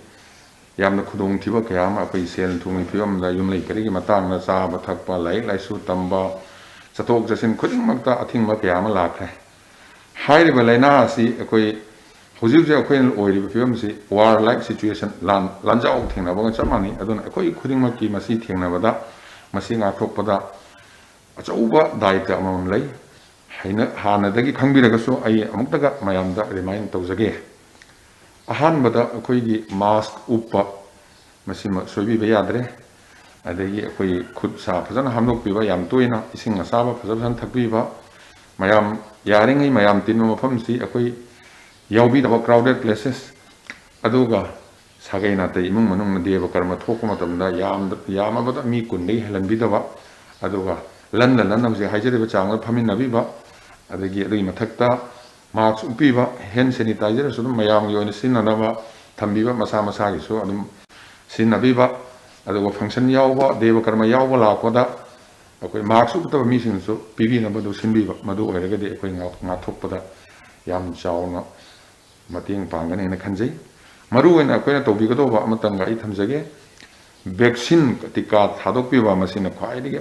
ꯌꯥꯝꯅ ꯈꯨꯗꯣꯡꯊꯤꯕ ꯀꯌꯥ ꯑꯃ, ꯑꯩꯈꯣꯏ ꯁꯦꯜ ꯊꯨꯝꯒꯤ ꯐꯤꯕꯝꯗ, ꯌꯨꯝ ꯂꯩ ꯀꯔꯤꯒꯤ ꯃꯇꯥꯡꯗ, ꯆꯥꯕ ꯊꯛꯄ, ꯂꯥꯏꯔꯤꯛ ꯂꯥꯏꯁꯨ ꯇꯝꯕ, ꯆꯠꯊꯣꯛ ꯆꯠꯁꯤꯟ ꯈꯨꯗꯤꯡꯃꯛꯇ ꯑꯊꯤꯡꯕ ꯀꯌꯥ ꯑꯃ ꯂꯥꯛꯈ꯭ꯔꯦ꯫ ꯍꯥꯏꯔꯤꯕ ꯂꯥꯏꯅꯥ ꯑꯁꯤ ꯑꯩꯈꯣꯏ ꯍꯧꯖꯤꯛ ꯍꯧꯖꯤꯛ ꯑꯩꯈꯣꯏꯅ ꯑꯣꯏꯔꯤꯕ ꯐꯤꯕꯝꯁꯤ war like situation, ꯂꯥꯟ, ꯂꯥꯟꯖꯥꯎ ꯊꯦꯡꯅꯕꯒ ꯆꯞ ꯃꯥꯟꯅꯩ꯫ ꯑꯗꯨꯅ ꯑꯩꯈꯣꯏ ꯈꯨꯗꯤꯡꯃꯛꯀꯤ ꯃꯁꯤ ꯊꯦꯡꯅꯕꯗ, ꯃꯁꯤ ꯉꯥꯛꯊꯣꯛꯄꯗ ꯑꯆꯧꯕ ꯗꯥꯏꯇ ꯑꯃꯃꯝ ꯂꯩ꯫ ꯍꯩꯅ-, ꯍꯥꯟꯅꯗꯒꯤ ꯈꯪꯕꯤꯔꯒꯁꯨ ꯑꯩ ꯑꯃꯨꯛꯇꯒ ꯃꯌꯥꯝꯗ remind ꯇꯧꯖꯒꯦ꯫ ꯑꯍꯥꯟꯕꯗ ꯑꯩꯈꯣꯏꯒꯤ mask ꯎꯞꯄ, ꯃꯁꯤꯃ ꯁꯣꯏꯕꯤꯕ ꯌꯥꯗ꯭ꯔꯦ꯫ ꯑꯗꯒꯤ ꯑꯩꯈꯣꯏ ꯈꯨꯠ ꯁꯥ ꯐꯖꯅ ꯍꯥꯝꯗꯣꯛꯄꯤꯕ, ꯌꯥꯝ ꯇꯣꯏꯅ ꯏꯁꯤꯡ ꯑꯁꯥꯕ ꯐꯖ ꯐꯖꯅ ꯊꯛꯄꯤꯕ, ꯃꯌꯥꯝ, ꯌꯥꯔꯤꯉꯩ ꯃꯌꯥꯝ ꯇꯤꯟꯕ ꯃꯐꯝꯁꯤ ꯑꯩꯈꯣꯏ ꯌꯥꯎꯕꯤꯗꯕ, crowded places, ꯑꯗꯨꯒ ꯁꯥꯒꯩ ꯅꯥꯇꯩ ꯏꯃꯨꯡ ꯃꯅꯨꯡꯅ ꯗꯦꯕ ꯀꯔꯃ ꯊꯣꯛꯄ ꯃꯇꯝꯗ ꯌꯥꯝꯗ-, ꯌꯥꯝꯃꯕꯗ ꯃꯤ ꯀꯨꯟꯗꯒꯤ ꯍꯦꯜꯍꯟꯕꯤꯗꯕ, ꯑꯗꯨꯒ ꯂꯟꯅ ꯂꯟꯅ ꯍꯧꯖꯤꯛ ꯍꯥꯏꯖꯔꯤꯕ ꯆꯥꯡꯗ ꯐꯝꯃꯤꯟꯅꯕꯤꯕ, ꯑꯗꯒꯤ ꯑꯗꯨꯒꯤ ꯃꯊꯛꯇ mask ꯎꯞꯄꯤꯕ, hand sanitizer ꯁꯨ ꯑꯗꯨꯝ ꯃꯌꯥꯝꯒꯤ ꯑꯣꯏꯅ ꯁꯤꯖꯤꯟꯅꯅꯕ ꯊꯝꯕꯤꯕ, ꯃꯁꯥ ꯃꯁꯥꯒꯤꯁꯨ ꯑꯗꯨꯝ ꯁꯤꯖꯤꯟꯅꯕꯤꯕ, ꯑꯗꯨꯒ function ꯌꯥꯎꯕ, ꯗꯦꯕ ꯀꯔꯃ ꯌꯥꯎꯕ ꯂꯥꯛꯄꯗ ꯑꯩꯈꯣꯏ mask ꯎꯞꯇꯕ ꯃꯤꯁꯤꯡꯁꯨ ꯄꯤꯕꯤꯅꯕꯗꯨ ꯁꯤꯟꯕꯤꯕ, ꯃꯗꯨ ꯑꯣꯏꯔꯒꯗꯤ ꯑꯩꯈꯣꯏ ꯉꯥꯛ-, ꯉꯥꯛꯊꯣꯛꯄꯗ ꯌꯥꯝ ꯆꯥꯎꯅ ꯃꯇꯦꯡ ꯄꯥꯡꯒꯅꯦꯅ ꯈꯟꯖꯩ꯫ ꯃꯔꯨꯑꯣꯏꯅ ꯑꯩꯈꯣꯏꯅ ꯇꯧꯕꯤꯒꯗꯧꯕ ꯑꯃꯇꯪꯒ ꯑꯩ ꯊꯝꯖꯒꯦ, vaccine, ꯇꯤꯀꯥ ꯊꯥꯗꯣꯛꯄꯤꯕ, ꯃꯁꯤꯅ ꯈ꯭ꯋꯥꯏꯗꯒꯤ,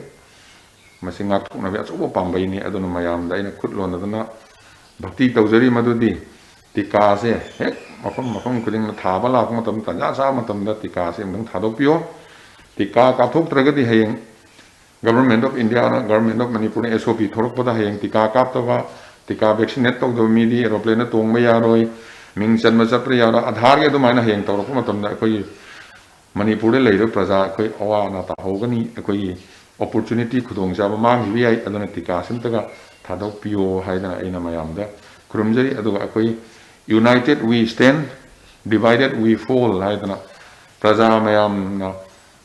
ꯃꯁꯤ ꯉꯥꯛꯊꯣꯛꯅꯕꯒꯤ ꯑꯆꯧꯕ ꯄꯥꯝꯕꯩꯅꯤ꯫ ꯑꯗꯨꯅ ꯃꯌꯥꯝꯗ ꯑꯩꯅ ꯈꯨꯠ ꯂꯣꯟꯅꯗꯨꯅ ꯚꯛꯇꯤ ꯇꯧꯖꯔꯤ ꯃꯗꯨꯗꯤ ꯇꯤꯀꯥꯁꯦ ꯍꯦꯛ ꯃꯐꯝ ꯃꯐꯝ ꯈꯨꯗꯤꯡꯗ ꯊꯥꯕ ꯂꯥꯛꯄ ꯃꯇꯝꯗ, ꯇꯥꯟꯖꯥ ꯆꯥꯕ ꯃꯇꯝꯗ ꯇꯤꯀꯥꯁꯦ ꯑꯃꯨꯛꯇꯪ ꯊꯥꯗꯣꯛꯄꯤꯌꯣ꯫ ꯇꯤꯀꯥ ꯀꯥꯞꯊꯣꯛꯇ꯭ꯔꯒꯗꯤ ꯍꯌꯦꯡ Government of India ꯅ, Government of ꯃꯅꯤꯄꯨꯔꯅ S O P ꯊꯣꯛꯂꯛꯄꯗ ꯍꯌꯦꯡ ꯇꯤꯀꯥ ꯀꯥꯞꯇꯕ, ꯇꯤꯀꯥ vaccinate ꯇꯧꯗꯕ ꯃꯤꯗꯤ aeroplane ꯗ ꯇꯣꯡꯕ ꯌꯥꯔꯣꯏ, ꯃꯤꯡ ꯆꯟꯕ ꯆꯠꯄ ꯌꯥꯔꯣꯏ꯫ ꯑꯙꯥꯔꯒꯤ ꯑꯗꯨꯃꯥꯏꯅ ꯍꯌꯦꯡ ꯇꯧꯔꯛꯄ ꯃꯇꯝꯗ ꯑꯩꯈꯣꯏꯒꯤ ꯃꯅꯤꯄꯨꯔꯗ ꯂꯩꯔꯤꯕ ꯄ꯭ꯔꯖꯥ ꯑꯩꯈꯣꯏ ꯑꯋꯥ ꯑꯅꯥ ꯇꯥꯍꯧꯒꯅꯤ, ꯑꯩꯈꯣꯏꯒꯤ opportunity, ꯈꯨꯗꯣꯡꯆꯥꯕ ꯃꯥꯡꯈꯤꯕ ꯌꯥꯏ꯫ ꯑꯗꯨꯅ ꯇꯤꯀꯥꯁꯤ ꯑꯝꯇꯒ ꯊꯥꯗꯣꯛꯄꯤꯌꯣ ꯍꯥꯏꯗꯅ ꯑꯩꯅ ꯃꯌꯥꯝꯗ ꯈꯨꯔꯨꯝꯖꯔꯤ꯫ ꯑꯗꯨꯒ ꯑꯩꯈꯣꯏ United we stand, divided we fall ꯍꯥꯏꯗꯅ ꯄ꯭ꯔꯖꯥ ꯃꯌꯥꯝꯅ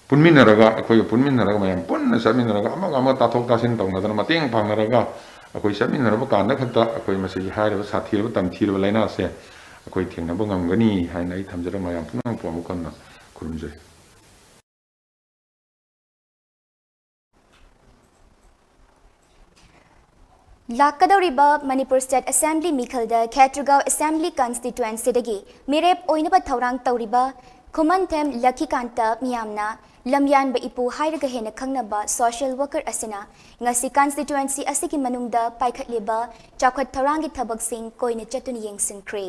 ꯄꯨꯟꯃꯤꯟꯅꯔꯒ, ꯑꯩꯈꯣꯏꯒ ꯄꯨꯟꯃꯤꯟꯅꯔꯒ, ꯃꯌꯥꯝ ꯄꯨꯟꯅ ꯆꯠꯃꯤꯟꯅꯔꯒ, ꯑꯃꯒ ꯑꯃꯒ ꯇꯥꯊꯣꯛ ꯇꯥꯁꯤꯟ ꯇꯧꯅꯗꯅ, ꯃꯇꯦꯡ ꯄꯥꯡꯅꯔꯒ ꯑꯩꯈꯣꯏ ꯆꯠꯃꯤꯟꯅꯔꯕ ꯀꯥꯟꯗ ꯈꯛꯇ ꯑꯩꯈꯣꯏ ꯃꯁꯤꯒꯤ ꯍꯥꯏꯔꯤꯕ ꯁꯥꯊꯤꯔꯕ ꯇꯝꯊꯤꯔꯕ ꯂꯥꯏꯅꯥꯁꯦ ꯑꯩꯈꯣꯏ ꯊꯦꯡꯅꯕ ꯉꯝꯒꯅꯤ ꯍꯥꯏꯅ ꯑꯩ ꯊꯝꯖꯔꯒ ꯃꯌꯥꯝ ꯄꯨꯝꯅꯃꯛꯄꯨ ꯑꯃꯨꯛ ꯍꯟꯅ ꯈꯨꯔꯨꯝꯖꯔꯤ꯫ ꯂꯥꯛꯀꯗꯧꯔꯤꯕ ꯃꯅꯤꯄꯨꯔ ꯁ꯭ꯇꯦꯠ ꯑꯦꯁꯦꯝꯕ꯭ꯂꯤ ꯃꯤꯈꯜꯗ ꯈꯦꯇ꯭ꯔꯤꯒꯥꯎ ꯑꯦꯁꯦꯝꯕ꯭ꯂꯤ ꯀꯟꯁꯇꯤꯇ꯭ꯋꯦꯟꯁꯤꯗꯒꯤ ꯃꯤꯔꯦꯞ ꯑꯣꯏꯅꯕ ꯊꯧꯔꯥꯡ ꯇꯧꯔꯤꯕ ꯈꯨꯃꯟꯊꯦꯝ ꯂꯛꯈꯤꯀꯥꯟꯇ ꯃꯤꯌꯥꯝꯅ ꯂꯝꯌꯥꯟꯕ ꯏꯄꯨ ꯍꯥꯏꯔꯒ ꯍꯦꯟꯅ ꯈꯪꯅꯕ ꯁꯣꯁꯤꯌꯦꯜ ꯋꯥꯔꯀꯔ ꯑꯁꯤꯅ ꯉꯁꯤ ꯀꯟꯁꯇꯤꯇ꯭ꯋꯦꯟꯁꯤ ꯑꯁꯤꯒꯤ ꯃꯅꯨꯡꯗ ꯄꯥꯏꯈꯠꯂꯤꯕ ꯆꯥꯎꯈꯠ ꯊꯧꯔꯥꯡꯒꯤ ꯊꯕꯛꯁꯤꯡ ꯀꯣꯏꯅ ꯆꯠꯇꯨꯅ ꯌꯦꯡꯁꯤꯟꯈ꯭ꯔꯦ꯫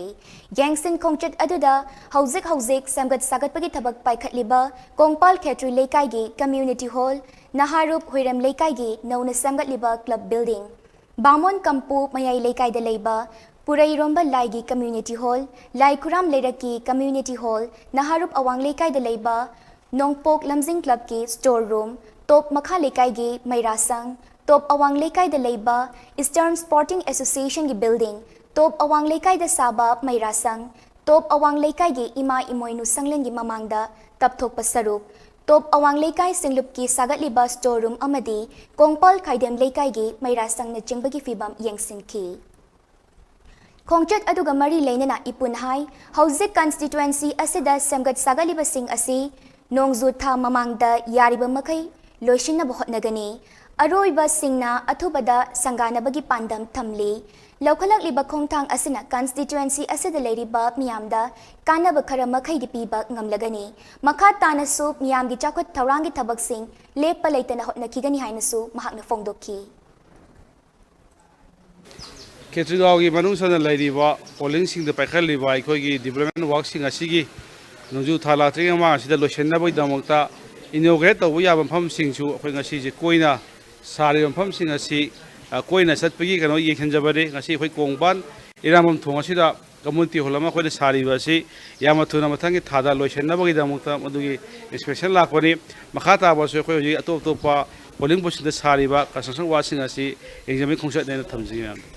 ꯌꯦꯡꯁꯤꯟ ꯈꯣꯡꯆꯠ ꯑꯗꯨꯗ ꯍꯧꯖꯤꯛ ꯍꯧꯖꯤꯛ ꯁꯦꯝꯒꯠ ꯁꯥꯒꯠꯄꯒꯤ ꯊꯕꯛ ꯄꯥꯏꯈꯠꯂꯤꯕ ꯀꯣꯡꯄꯥꯜ ꯈꯦꯇ꯭ꯔꯤ ꯂꯩꯀꯥꯏꯒꯤ ꯀꯝꯃ꯭ꯌꯨꯅꯤꯇꯤ ꯍꯣꯜ, ꯅꯍꯥꯔꯨꯞ ꯍꯨꯏꯔꯦꯝ ꯂꯩꯀꯥꯏꯒꯤ ꯅꯧꯅ ꯁꯦꯝꯒꯠꯂꯤꯕ ꯀ꯭ꯂꯕ ꯕꯤꯜꯗꯤꯡ, ꯕꯥꯃꯣꯟ ꯀꯝꯄꯨ ꯃꯌꯥꯏ ꯂꯩꯀꯥꯏꯗ ꯂꯩꯕ ꯄꯨꯔꯩꯔꯣꯝꯕ ꯂꯥꯏꯒꯤ ꯀꯝꯃ꯭ꯌꯨꯅꯤꯇꯤ ꯍꯣꯜ, ꯂꯥꯏ ꯈꯨꯔꯥꯝ ꯂꯩꯔꯛꯀꯤ ꯀꯝꯃ꯭ꯌꯨꯅꯤꯇꯤ ꯍꯣꯜ, ꯅꯍꯥꯔꯨꯞ ꯑꯋꯥꯡ ꯂꯩꯀꯥꯏꯗ ꯂꯩꯕ ꯅꯣꯡꯄꯣꯛ ꯂꯝꯖꯤꯡ ꯀ꯭ꯂꯕꯀꯤ ꯁ꯭ꯇꯣꯔ ꯔꯨꯝ, ꯇꯣꯞ ꯃꯈꯥ ꯂꯩꯀꯥꯏꯒꯤ ꯃꯩꯔꯥꯁꯪ, ꯇꯣꯞ ꯑꯋꯥꯡ ꯂꯩꯀꯥꯏꯗ ꯂꯩꯕ ꯏꯁꯇꯔꯟ ꯁ꯭ꯄꯣꯔꯇꯤꯡ ꯑꯦꯁꯣꯁꯤꯌꯦꯁꯟꯒꯤ ꯕꯤꯜꯗꯤꯡ, ꯇꯣꯞ ꯑꯋꯥꯡ ꯂꯩꯀꯥꯏꯗ ꯁꯥꯕ ꯃꯩꯔꯥꯁꯪ, ꯇꯣꯞ ꯑꯋꯥꯡ ꯂꯩꯀꯥꯏꯒꯤ ꯏꯃꯥ ꯏꯃꯣꯏꯅꯨ ꯁꯪꯂꯦꯟꯒꯤ ꯃꯃꯥꯡꯗ ꯇꯞꯊꯣꯛꯄ ꯁꯔꯨꯛ, ꯇꯣꯞ ꯑꯋꯥꯡ ꯂꯩꯀꯥꯏ ꯁꯤꯡꯂꯨꯞꯀꯤ ꯁꯥꯒꯠꯂꯤꯕ ꯁ꯭ꯇꯣꯔ ꯔꯨꯝ ꯑꯃꯗꯤ ꯀꯣꯡꯄꯥꯜ ꯈꯥꯏꯗꯦꯝ ꯂꯩꯀꯥꯏꯒꯤ ꯃꯩꯔꯥꯁꯪꯅꯆꯤꯡꯕꯒꯤ ꯐꯤꯚꯝ ꯌꯦꯡꯁꯤꯟꯈꯤ꯫ ꯈꯣꯡꯆꯠ ꯑꯗꯨꯒ ꯃꯔꯤ ꯂꯩꯅꯅ ꯏꯄꯨꯅ ꯍꯥꯏ, ꯍꯧꯖꯤꯛ ꯀꯟꯁꯇꯤꯇ꯭ꯋꯦꯟꯁꯤ ꯑꯁꯤꯗ ꯁꯦꯝꯒꯠ ꯁꯥꯒꯠꯂꯤꯕꯁꯤꯡ ꯑꯁꯤ ꯅꯣꯡꯖꯨ ꯊꯥ ꯃꯃꯥꯡꯗ ꯌꯥꯔꯤꯕ ꯃꯈꯩ ꯂꯣꯏꯁꯤꯟꯅꯕ ꯍꯣꯠꯅꯒꯅꯤ꯫ ꯑꯔꯣꯏꯕꯁꯤꯡꯅ ꯑꯊꯨꯕꯗ ꯁꯪꯒꯥꯅꯕꯒꯤ ꯄꯥꯟꯗꯝ ꯊꯝꯂꯤ꯫ ꯂꯧꯈꯠꯂꯛꯂꯤꯕ ꯈꯣꯡꯊꯥꯡ ꯑꯁꯤꯅ ꯀꯟꯁꯇꯤꯇ꯭ꯋꯦꯟꯁꯤ ꯑꯁꯤꯗ ꯂꯩꯔꯤꯕ ꯃꯤꯌꯥꯝꯗ ꯀꯥꯟꯅꯕ ꯈꯔ ꯃꯈꯩꯗꯤ ꯄꯤꯕ ꯉꯝꯂꯒꯅꯤ꯫ ꯃꯈꯥ ꯇꯥꯅꯁꯨ ꯃꯤꯌꯥꯝꯒꯤ ꯆꯥꯎꯈꯠ ꯊꯧꯔꯥꯡꯒꯤ ꯊꯕꯛꯁꯤꯡ ꯂꯦꯞꯄ ꯂꯩꯇꯅ ꯍꯣꯠꯅꯈꯤꯒꯅꯤ ꯍꯥꯏꯅꯁꯨ ꯃꯍꯥꯛꯅ ꯐꯣꯡꯗꯣꯛꯈꯤ꯫ ꯈꯦꯇ꯭ꯔꯤꯒꯥꯎꯒꯤ ꯃꯅꯨꯡ ꯆꯟꯅ ꯂꯩꯔꯤꯕ ꯄꯣꯂꯤꯡꯁꯤꯡꯗ ꯄꯥꯏꯈꯠꯂꯤꯕ ꯑꯩꯈꯣꯏꯒꯤ ꯗꯤꯕ꯭ꯂꯞꯃꯦꯟ ꯋꯥꯔꯛꯁꯤꯡ ꯑꯁꯤꯒꯤ ꯅꯣꯡꯖꯨ ꯊꯥ ꯂꯥꯛꯇ꯭ꯔꯤꯉꯩ ꯃꯃꯥꯡ ꯑꯁꯤꯗ ꯂꯣꯏꯁꯤꯟꯅꯕꯒꯤꯗꯃꯛꯇ ꯏꯅꯣꯒ꯭ꯔꯦꯠ ꯇꯧꯕ ꯌꯥꯕ ꯃꯐꯝꯁꯤꯡꯁꯨ ꯑꯩꯈꯣꯏ ꯉꯁꯤꯁꯦ ꯀꯣꯏꯅ ꯁꯥꯔꯤꯕ ꯃꯐꯝꯁꯤꯡ ꯑꯁꯤ, ꯑ, ꯀꯣꯏꯅ ꯆꯠꯄꯒꯤ ꯀꯩꯅꯣ ꯌꯦꯡꯁꯤꯟꯖꯕꯅꯤ꯫ ꯉꯁꯤ ꯑꯩꯈꯣꯏ ꯀꯣꯡꯕꯥꯟ ꯏꯔꯥꯡꯕꯝ ꯊꯣꯡ ꯑꯁꯤꯗ ꯀꯝꯃ꯭ꯌꯨꯅꯤꯇꯤ ꯍꯣꯜ ꯑꯃ ꯑꯩꯈꯣꯏꯅ ꯁꯥꯔꯤꯕ ꯑꯁꯤ ꯌꯥꯝꯅ ꯊꯨꯅ ꯃꯊꯪꯒꯤ ꯊꯥꯗ ꯂꯣꯏꯁꯤꯟꯅꯕꯒꯤꯗꯃꯛꯇ ꯃꯗꯨꯒꯤ ꯏꯟꯁꯄꯦꯛꯁꯟ ꯂꯥꯛꯄꯅꯤ꯫ ꯃꯈꯥ ꯇꯥꯕꯁꯨ ꯑꯩꯈꯣꯏ ꯍꯧꯖꯤꯛ ꯑꯇꯣꯞ ꯑꯇꯣꯞꯄ ꯄꯣꯂꯤꯡ ꯕꯨꯠꯁꯤꯡꯗ ꯁꯥꯔꯤꯕ ꯀꯟꯁꯇ꯭ꯔꯛꯁꯟ ꯋꯥꯔꯛꯁꯤꯡ ꯑꯁꯤ ꯌꯦꯡꯁꯤꯟꯕꯒꯤ ꯈꯣꯡꯆꯠꯅꯦꯅ ꯊꯝꯖꯒꯦ ꯃꯌꯥꯝꯗ꯫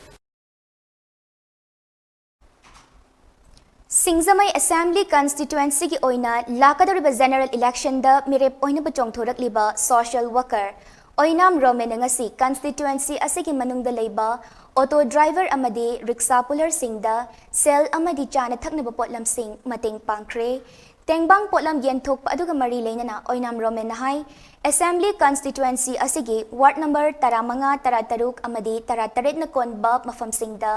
ꯁꯤꯡꯖꯃꯩ ꯑꯦꯁꯦꯝꯕ꯭ꯂꯤ ꯀꯟꯁꯇꯤꯇ꯭ꯋꯦꯟꯁꯤꯒꯤ ꯑꯣꯏꯅ ꯂꯥꯛꯀꯗꯧꯔꯤꯕ ꯖꯦꯅꯔꯦꯜ ꯏꯂꯦꯛꯁꯟꯗ ꯃꯤꯔꯦꯞ ꯑꯣꯏꯅꯕ ꯆꯣꯡꯊꯣꯔꯛꯂꯤꯕ ꯁꯣꯁꯤꯌꯦꯜ ꯋꯥꯔꯀꯔ ꯑꯣꯏꯅꯥꯝ ꯔꯣꯃꯦꯟꯅ ꯉꯁꯤ ꯀꯟꯁꯇꯤꯇ꯭ꯋꯦꯟꯁꯤ ꯑꯁꯤꯒꯤ ꯃꯅꯨꯡꯗ ꯂꯩꯕ ꯑꯣꯇꯣ ꯗ꯭ꯔꯥꯏꯚꯔ ꯑꯃꯗꯤ ꯔꯤꯛꯁꯥ ꯄꯨꯂꯔꯁꯤꯡꯗ ꯁꯦꯜ ꯑꯃꯗꯤ ꯆꯥꯅ ꯊꯛꯅꯕ ꯄꯣꯠꯂꯝꯁꯤꯡ ꯃꯇꯦꯡ ꯄꯥꯡꯈ꯭ꯔꯦ꯫ ꯇꯦꯡꯕꯥꯡ ꯄꯣꯠꯂꯝ ꯌꯦꯟꯊꯣꯛꯄ ꯑꯗꯨꯒ ꯃꯔꯤ ꯂꯩꯅꯅ ꯑꯣꯏꯅꯥꯝ ꯔꯣꯃꯦꯟꯅ ꯍꯥꯏ, ꯑꯦꯁꯦꯝꯕ꯭ꯂꯤ ꯀꯟꯁꯇꯤꯇ꯭ꯋꯦꯟꯁꯤ ꯑꯁꯤꯒꯤ ꯋꯥꯔꯗ ꯅꯝꯕꯔ ꯇꯔꯥꯃꯉꯥ, ꯇꯔꯥꯇꯔꯨꯛ ꯑꯃꯗꯤ ꯇꯔꯥꯇꯔꯦꯠꯅ ꯀꯣꯟꯕ ꯃꯐꯝꯁꯤꯡꯗ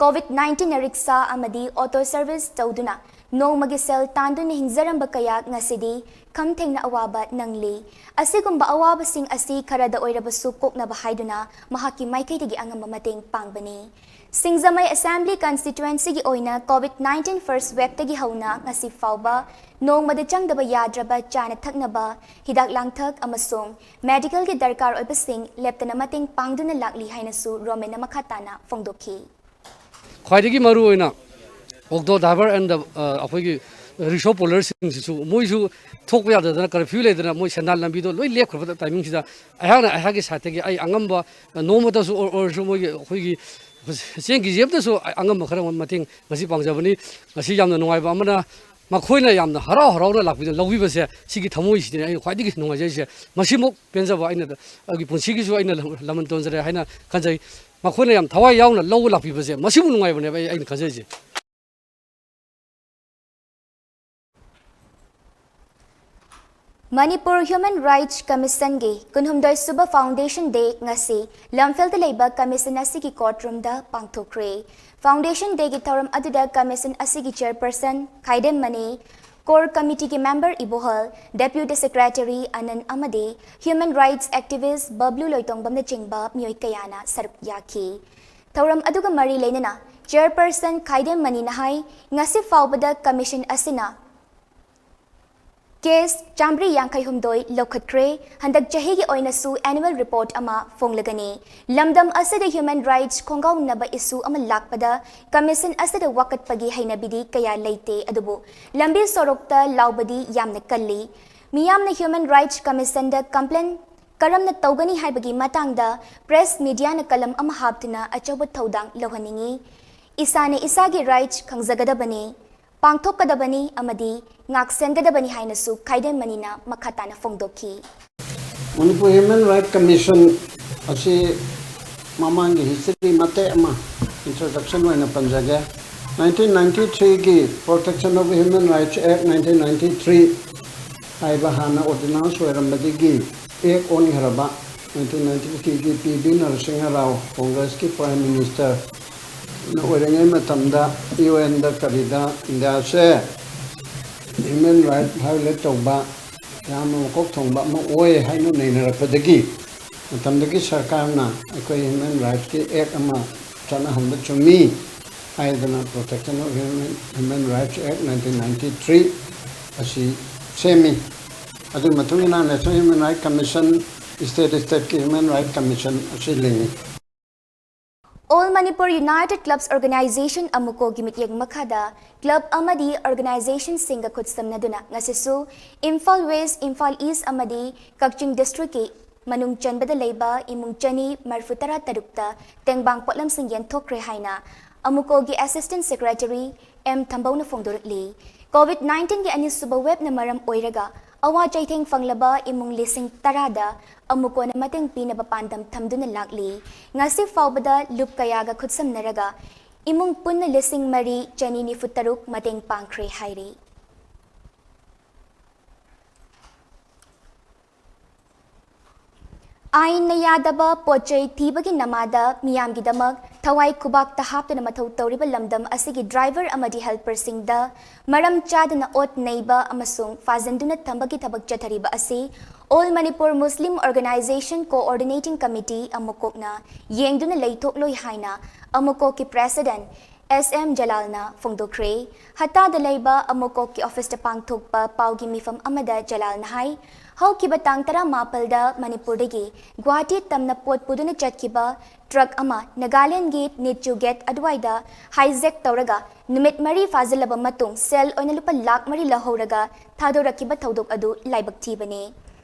COVID nineteen ꯔꯤꯛꯁꯥ ꯑꯃꯗꯤ ꯑꯣꯇꯣ ꯁꯔꯚꯤꯁ ꯇꯧꯗꯨꯅ ꯅꯣꯡꯃꯒꯤ ꯁꯦꯜ ꯇꯥꯟꯗꯨꯅ ꯍꯤꯡꯖꯔꯝꯕ ꯀꯌꯥ ꯉꯁꯤꯗꯤ ꯈꯝ ꯊꯦꯡꯅ ꯑꯋꯥꯕ ꯅꯪꯂꯤ꯫ ꯑꯁꯤꯒꯨꯝꯕ ꯑꯋꯥꯕꯁꯤꯡ ꯑꯁꯤ ꯈꯔꯗ ꯑꯣꯏꯔꯕꯁꯨ ꯀꯣꯛꯅꯕ ꯍꯥꯏꯗꯨꯅ ꯃꯍꯥꯛꯀꯤ ꯃꯥꯏꯀꯩꯗꯒꯤ ꯑꯉꯝꯕ ꯃꯇꯦꯡ ꯄꯥꯡꯕꯅꯤ꯫ ꯁꯤꯡꯖꯃꯩ ꯑꯦꯁꯦꯝꯕ꯭ꯂꯤ ꯀꯟꯁꯇꯤꯇ꯭ꯋꯦꯟꯁꯤꯒꯤ ꯑꯣꯏꯅ COVID nineteen ꯐꯥꯔꯁ ꯋꯦꯕꯇꯒꯤ ꯍꯧꯅ ꯉꯁꯤ ꯐꯥꯎꯕ ꯅꯣꯡꯃꯗ ꯆꯪꯗꯕ ꯌꯥꯗ꯭ꯔꯕ ꯆꯥꯅ ꯊꯛꯅꯕ, ꯍꯤꯗꯥꯛ ꯂꯥꯡꯊꯛ ꯑꯃꯁꯨꯡ ꯃꯦꯗꯤꯀꯦꯜꯒꯤ ꯗꯔꯀꯥꯔ ꯑꯣꯏꯕꯁꯤꯡ ꯂꯦꯞꯇꯅ ꯃꯇꯦꯡ ꯄꯥꯡꯗꯨꯅ ꯂꯥꯛꯂꯤ ꯍꯥꯏꯅꯁꯨ ꯔꯣꯃꯦꯟꯅ ꯃꯈꯥ ꯇꯥꯅ ꯐꯣꯡꯗꯣꯛꯈꯤ꯫ ꯈ꯭ꯋꯥꯏꯗꯒꯤ ꯃꯔꯨ ꯑꯣꯏꯅ ꯑꯣꯛꯇꯣ ꯗ꯭ꯔꯥꯏꯚꯔ ꯑꯦꯟ ꯗ ꯑꯩꯈꯣꯏꯒꯤ ꯔꯤꯛꯁꯣ ꯄꯨꯂꯔꯁꯤꯡꯁꯤꯁꯨ ꯃꯣꯏꯁꯨ ꯊꯣꯛꯄ ꯌꯥꯗꯗꯅ ꯀꯔꯐ꯭ꯌꯨ ꯂꯩꯗꯅ ꯃꯣꯏ ꯁꯦꯟꯗꯥꯟ ꯂꯝꯕꯤꯗꯣ ꯂꯣꯏ ꯂꯦꯞꯈ꯭ꯔꯕ ꯇꯥꯏꯃꯤꯡꯁꯤꯗ ꯑꯩꯍꯥꯛꯅ ꯑꯩꯍꯥꯛꯀꯤ ꯁꯥꯏꯠꯇꯒꯤ ꯑꯩ ꯑꯉꯝꯕ ꯅꯣꯡꯃꯇꯁꯨ ꯑꯣꯏꯔꯁꯨ ꯃꯣꯏꯒꯤ ꯑꯩꯈꯣꯏꯒꯤ ꯆꯦꯡ ꯀꯦ ꯖꯤ ꯑꯃꯇꯁꯨ ꯑꯉꯝꯕ ꯈꯔ ꯃꯇꯦꯡ ꯉꯁꯤ ꯄꯥꯡꯖꯕꯅꯤ꯫ ꯉꯁꯤ ꯌꯥꯝꯅ ꯅꯨꯡꯉꯥꯏꯕ ꯑꯃꯅ ꯃꯈꯣꯏꯅ ꯌꯥꯝꯅ ꯍꯔꯥꯎ ꯍꯔꯥꯎꯅ ꯂꯥꯛꯄꯤꯗꯅ ꯂꯧꯕꯤꯕꯁꯦ ꯁꯤꯒꯤ ꯊꯃꯣꯏꯁꯤꯗꯅꯤ ꯑꯩꯅ ꯈ꯭ꯋꯥꯏꯗꯒꯤ ꯅꯨꯡꯉꯥꯏꯖꯔꯤꯁꯦ꯫ ꯃꯁꯤꯃꯨꯛ ꯄꯦꯟꯖꯕ ꯑꯩꯅ ꯑꯩꯒꯤ ꯄꯨꯟꯁꯤꯒꯤꯁꯨ ꯑꯩꯅ ꯂꯃꯟ ꯇꯣꯟꯖꯔꯦ ꯍꯥꯏꯅ ꯈꯟꯖꯩ꯫ ꯃꯈꯣꯏꯅ ꯌꯥꯝ ꯊꯋꯥꯏ ꯌꯥꯎꯅ ꯂꯧꯕ ꯂꯥꯛꯄꯤꯕꯁꯦ ꯃꯁꯤꯕꯨ ꯅꯨꯡꯉꯥꯏꯕꯅꯦꯕ ꯑꯩ ꯑꯩꯅ ꯈꯟꯖꯔꯤꯁꯦ꯫ ꯃꯅꯤꯄꯨꯔ ꯍ꯭ꯌꯨꯃꯦꯟ ꯔꯥꯏꯠꯁ ꯀꯃꯤꯁꯟꯒꯤ ꯀꯨꯟꯍꯨꯝꯗꯣꯏ ꯁꯨꯕ ꯐꯥꯎꯟꯗꯦꯁꯟ ꯗꯦ ꯉꯁꯤ ꯂꯝꯐꯦꯜꯗ ꯂꯩꯕ ꯀꯃꯤꯁꯟ ꯑꯁꯤꯒꯤ ꯀꯣꯔꯠ ꯔꯨꯝꯗ ꯄꯥꯡꯊꯣꯛꯈ꯭ꯔꯦ꯫ ꯐꯥꯎꯟꯗꯦꯁꯟ ꯗꯦꯒꯤ ꯊꯧꯔꯝ ꯑꯗꯨꯗ ꯀꯃꯤꯁꯟ ꯑꯁꯤꯒꯤ ꯆꯦꯌꯔꯄꯔꯁꯟ ꯈꯥꯏꯗꯦꯝ ꯃꯅꯤ, ꯀꯣꯔ ꯀꯃꯤꯇꯤꯒꯤ ꯃꯦꯝꯕꯔ ꯏꯕꯣꯍꯜ, ꯗꯦꯄ꯭ꯌꯨꯇꯤ ꯁꯦꯀ꯭ꯔꯦꯇꯔꯤ ꯑꯅꯟ ꯑꯃꯗꯤ ꯍ꯭ꯌꯨꯃꯦꯟ ꯔꯥꯏꯠꯁ ꯑꯦꯛꯇꯤꯚꯤꯁ꯭ꯠ ꯕꯕ꯭ꯂꯨ ꯂꯣꯏꯇꯣꯡꯕꯝꯅꯆꯤꯡꯕ ꯃꯤꯑꯣꯏ ꯀꯌꯥꯅ ꯁꯔꯨꯛ ꯌꯥꯈꯤ꯫ ꯊꯧꯔꯝ ꯑꯗꯨꯒ ꯃꯔꯤ ꯂꯩꯅꯅ ꯆꯦꯌꯔꯄꯔꯁꯟ ꯈꯥꯏꯗꯦꯝ ꯃꯅꯤꯅ ꯍꯥꯏ, ꯉꯁꯤ ꯐꯥꯎꯕꯗ ꯀꯃꯤꯁꯟ ꯑꯁꯤꯅ ꯀꯦꯁ ꯆꯥꯃꯔꯤ ꯌꯥꯡꯈꯩ ꯍꯨꯝꯗꯣꯏ ꯂꯧꯈꯠꯈ꯭ꯔꯦ꯫ ꯍꯟꯗꯛ ꯆꯍꯤꯒꯤ ꯑꯣꯏꯅꯁꯨ ꯑꯦꯅꯨꯋꯦꯜ ꯔꯤꯄꯣꯔꯠ ꯑꯃ ꯐꯣꯡꯂꯒꯅꯤ꯫ ꯂꯝꯗꯝ ꯑꯁꯤꯗ ꯍ꯭ꯌꯨꯃꯦꯟ ꯔꯥꯏꯠꯁ ꯈꯣꯡꯒꯥꯎꯅꯕ ꯏꯁꯨ ꯑꯃ ꯂꯥꯛꯄꯗ ꯀꯃꯤꯁꯟ ꯑꯁꯤꯗ ꯋꯥꯀꯠꯄꯒꯤ ꯍꯩꯅꯕꯤꯗꯤ ꯀꯌꯥ ꯂꯩꯇꯦ, ꯑꯗꯨꯕꯨ ꯂꯝꯕꯤ ꯁꯣꯔꯣꯛꯇ ꯂꯥꯎꯕꯗꯤ ꯌꯥꯝꯅ ꯀꯜꯂꯤ꯫ ꯃꯤꯌꯥꯝꯅ ꯍ꯭ꯌꯨꯃꯦꯟ ꯔꯥꯏꯠꯁ ꯀꯃꯤꯁꯟꯗ ꯀꯝꯄ꯭ꯂꯦꯟ ꯀꯔꯝꯅ ꯇꯧꯒꯅꯤ ꯍꯥꯏꯕꯒꯤ ꯃꯇꯥꯡꯗ ꯄ꯭ꯔꯦꯁ ꯃꯤꯗꯤꯌꯥꯅ ꯀꯂꯝ ꯑꯃ ꯍꯥꯞꯇꯨꯅ ꯑꯆꯧꯕ ꯊꯧꯗꯥꯡ ꯂꯧꯍꯟꯅꯤꯡꯏ꯫ ꯏꯁꯥꯅ ꯏꯁꯥꯒꯤ ꯔꯥꯏꯠꯁ ꯈꯪꯖꯒꯗꯕꯅꯤ, ꯄꯥꯡꯊꯣꯛꯀꯗꯕꯅꯤ ꯑꯃꯗꯤ ꯉꯥꯛꯁꯦꯟꯒꯗꯕꯅꯤ ꯍꯥꯏꯅꯁꯨ ꯈꯥꯏꯗꯦꯝ ꯃꯅꯤꯅ ꯃꯈꯥ ꯇꯥꯅ ꯐꯣꯡꯗꯣꯛꯈꯤ꯫ ꯃꯅꯤꯄꯨꯔ ꯍ꯭ꯌꯨꯃꯦꯟ ꯔꯥꯏꯠ ꯀꯃꯤꯁꯟ ꯑꯁꯤ ꯃꯃꯥꯡꯒꯤ ꯍꯤꯁꯇ꯭ꯔꯤ ꯃꯇꯦꯛ ꯑꯃ ꯏꯟꯇ꯭ꯔꯣꯗꯛꯁꯟ ꯑꯣꯏꯅ ꯄꯟꯖꯒꯦ꯫ ꯅꯥꯏꯟꯇꯤꯟ ꯅꯥꯏꯟꯇꯤ ꯊ꯭ꯔꯤꯒꯤ Protection of Human Rights Act nineteen ninety three ꯍꯥꯏꯕ ꯍꯥꯟꯅ ꯑꯣꯔꯗꯤꯅꯥꯟꯁ ꯑꯣꯏꯔꯝꯕꯗꯒꯤ ꯑꯦꯛ ꯑꯣꯟꯈ꯭ꯔꯕ꯫ ꯅꯥꯏꯟꯇꯤꯟ ꯅꯥꯏꯟꯇꯤ ꯊ꯭ꯔꯤꯒꯤ ꯄꯤ ꯕꯤ ꯅꯔꯁꯤꯡꯍ ꯔꯥꯎ ꯀꯣꯡꯒ꯭ꯔꯦꯁꯀꯤ ꯄ꯭ꯔꯥꯏꯝ ꯃꯤꯅꯤꯁꯇꯔꯅ ꯑꯣꯏꯔꯤꯉꯩ ꯃꯇꯝꯗ ꯌꯨ ꯑꯦꯟꯗ ꯀꯔꯤꯗ ꯏꯟꯗꯤꯌꯥꯁꯦ ꯍ꯭ꯌꯨꯃꯦꯟ ꯔꯥꯏꯠ ꯚꯥꯏꯑꯣꯂꯦꯠ ꯇꯧꯕ ꯌꯥꯝꯅ ꯃꯀꯣꯛ ꯊꯣꯡꯕ ꯑꯃ ꯑꯣꯏ ꯍꯥꯏꯅ ꯅꯩꯅꯔꯛꯄꯗꯒꯤ ꯃꯇꯝꯗꯨꯒꯤ ꯁꯔꯀꯥꯔꯅ ꯑꯩꯈꯣꯏ ꯍ꯭ꯌꯨꯃꯦꯟ ꯔꯥꯏꯠꯁꯀꯤ ꯑꯦꯛ ꯑꯃ ꯆꯠꯅꯍꯟꯕ ꯆꯨꯝꯃꯤ ꯍꯥꯏꯗꯅ Protection of Human Rights Act nineteen ninety three ꯑꯁꯤ ꯁꯦꯝꯃꯤ꯫ ꯑꯗꯨꯒꯤ ꯃꯇꯨꯡ ꯏꯟꯅ National Human Rights Commission, state stateꯀꯤ human rights commission ꯑꯁꯤ ꯂꯩ꯫ All Manipur United Clubs Organization ꯑꯃꯨꯀꯣꯒꯤ ꯃꯤꯠꯌꯦꯡ ꯃꯈꯥꯗ club ꯑꯃꯗꯤ organizationꯁꯤꯡꯒ ꯈꯨꯠꯁꯝꯅꯗꯨꯅ ꯉꯁꯤꯁꯨ ꯏꯝꯐꯥꯜ West, ꯏꯝꯐꯥꯜ East ꯑꯃꯗꯤ ꯀꯛꯆꯤꯡ districtꯀꯤ ꯃꯅꯨꯡ ꯆꯟꯕꯗ ꯂꯩꯕ ꯏꯃꯨꯡ ꯆꯅꯤ ꯃꯔꯤꯐꯨ ꯇꯔꯥ ꯇꯔꯨꯛꯇ ꯇꯦꯡꯕꯥꯡ ꯄꯣꯠꯂꯝꯁꯤꯡ ꯌꯦꯟꯊꯣꯛꯈ꯭ꯔꯦ ꯍꯥꯏꯅ ꯑꯃꯨꯀꯣꯒꯤ Assistant Secretary ꯑꯦꯝ ꯊꯝꯕꯧꯅ ꯐꯣꯡꯗꯣꯔꯛꯂꯤ꯫ COVID nineteenꯒꯤ ꯑꯅꯤꯁꯨꯕ waveꯅ ꯃꯔꯝ ꯑꯣꯏꯔꯒ ꯑꯋꯥ ꯆꯩꯊꯦꯡ ꯐꯪꯂꯕ ꯏꯃꯨꯡ ꯂꯤꯁꯤꯡ ꯇꯔꯥꯗ ꯑꯃꯨꯀꯣꯅ ꯃꯇꯦꯡ ꯄꯤꯅꯕ ꯄꯥꯟꯗꯝ ꯊꯝꯗꯨꯅ ꯂꯥꯛꯂꯤ꯫ ꯉꯁꯤ ꯐꯥꯎꯕꯗ ꯂꯨꯞ ꯀꯌꯥꯒ ꯈꯨꯠꯁꯝꯅꯔꯒ ꯏꯃꯨꯡ ꯄꯨꯟꯅ ꯂꯤꯁꯤꯡ ꯃꯔꯤ ꯆꯅꯤ ꯅꯤꯐꯨ ꯇꯔꯨꯛ ꯃꯇꯦꯡ ꯄꯥꯡꯈ꯭ꯔꯦ ꯍꯥꯏꯔꯤ꯫ ꯑꯥꯏꯟꯅ ꯌꯥꯗꯕ ꯄꯣꯠ ꯆꯩ ꯊꯤꯕꯒꯤ ꯅꯃꯥꯗ ꯃꯤꯌꯥꯝꯒꯤꯗꯃꯛ ꯊꯋꯥꯏ ꯈꯨꯕꯥꯛꯇ ꯍꯥꯞꯇꯨꯅ ꯃꯊꯧ ꯇꯧꯔꯤꯕ ꯂꯝꯗꯝ ꯑꯁꯤꯒꯤ driver ꯑꯃꯗꯤ helperꯁꯤꯡꯗ ꯃꯔꯝ ꯆꯥꯗꯅ ꯑꯣꯠ ꯅꯩꯕ ꯑꯃꯁꯨꯡ ꯐꯥꯖꯤꯟꯗꯨꯅ ꯊꯝꯕꯒꯤ ꯊꯕꯛ ꯆꯠꯊꯔꯤꯕ ꯑꯁꯤ All Manipur Muslim Organisation Coordinating Committee ꯑꯃꯨꯀꯣꯛꯅ ꯌꯦꯡꯗꯨꯅ ꯂꯩꯊꯣꯛꯂꯣꯏ ꯍꯥꯏꯅ ꯑꯃꯨꯀꯣꯛꯀꯤ President ꯑꯦꯁ ꯑꯦꯝ ꯖꯂꯥꯜꯅ ꯐꯣꯡꯗꯣꯛꯈ꯭ꯔꯦ꯫ ꯍꯠꯇꯥꯗ ꯂꯩꯕ ꯑꯃꯨꯀꯣꯛꯀꯤ officeꯇ ꯄꯥꯡꯊꯣꯛꯄ ꯄꯥꯎꯒꯤ ꯃꯤꯐꯝ ꯑꯃꯗ ꯖꯂꯥꯜꯅ ꯍꯥꯏ, ꯍꯧꯈꯤꯕ ꯇꯥꯡ ꯇꯔꯥꯃꯥꯄꯜꯗ ꯃꯅꯤꯄꯨꯔꯗꯒꯤ ꯒꯨꯋꯥꯍꯥꯇꯤ ꯇꯝꯅ ꯄꯣꯠ ꯄꯨꯗꯨꯅ ꯆꯠꯈꯤꯕ truck ꯑꯃ ꯅꯥꯒꯥꯂꯦꯟꯗꯒꯤ ꯅꯤꯆꯨ gate ꯑꯗꯨꯋꯥꯏꯗ hijack ꯇꯧꯔꯒ ꯅꯨꯃꯤꯠ ꯃꯔꯤ ꯐꯥꯖꯤꯜꯂꯕ ꯃꯇꯨꯡ ꯁꯦꯜ ꯑꯣꯏꯅ ꯂꯨꯄꯥ ꯂꯥꯈ ꯃꯔꯤ ꯂꯧꯍꯧꯔꯒ ꯊꯥꯗꯣꯔꯛꯈꯤꯕ ꯊꯧꯗꯣꯛ ꯑꯗꯨ ꯂꯥꯏꯕꯛ ꯊꯤꯕꯅꯤ꯫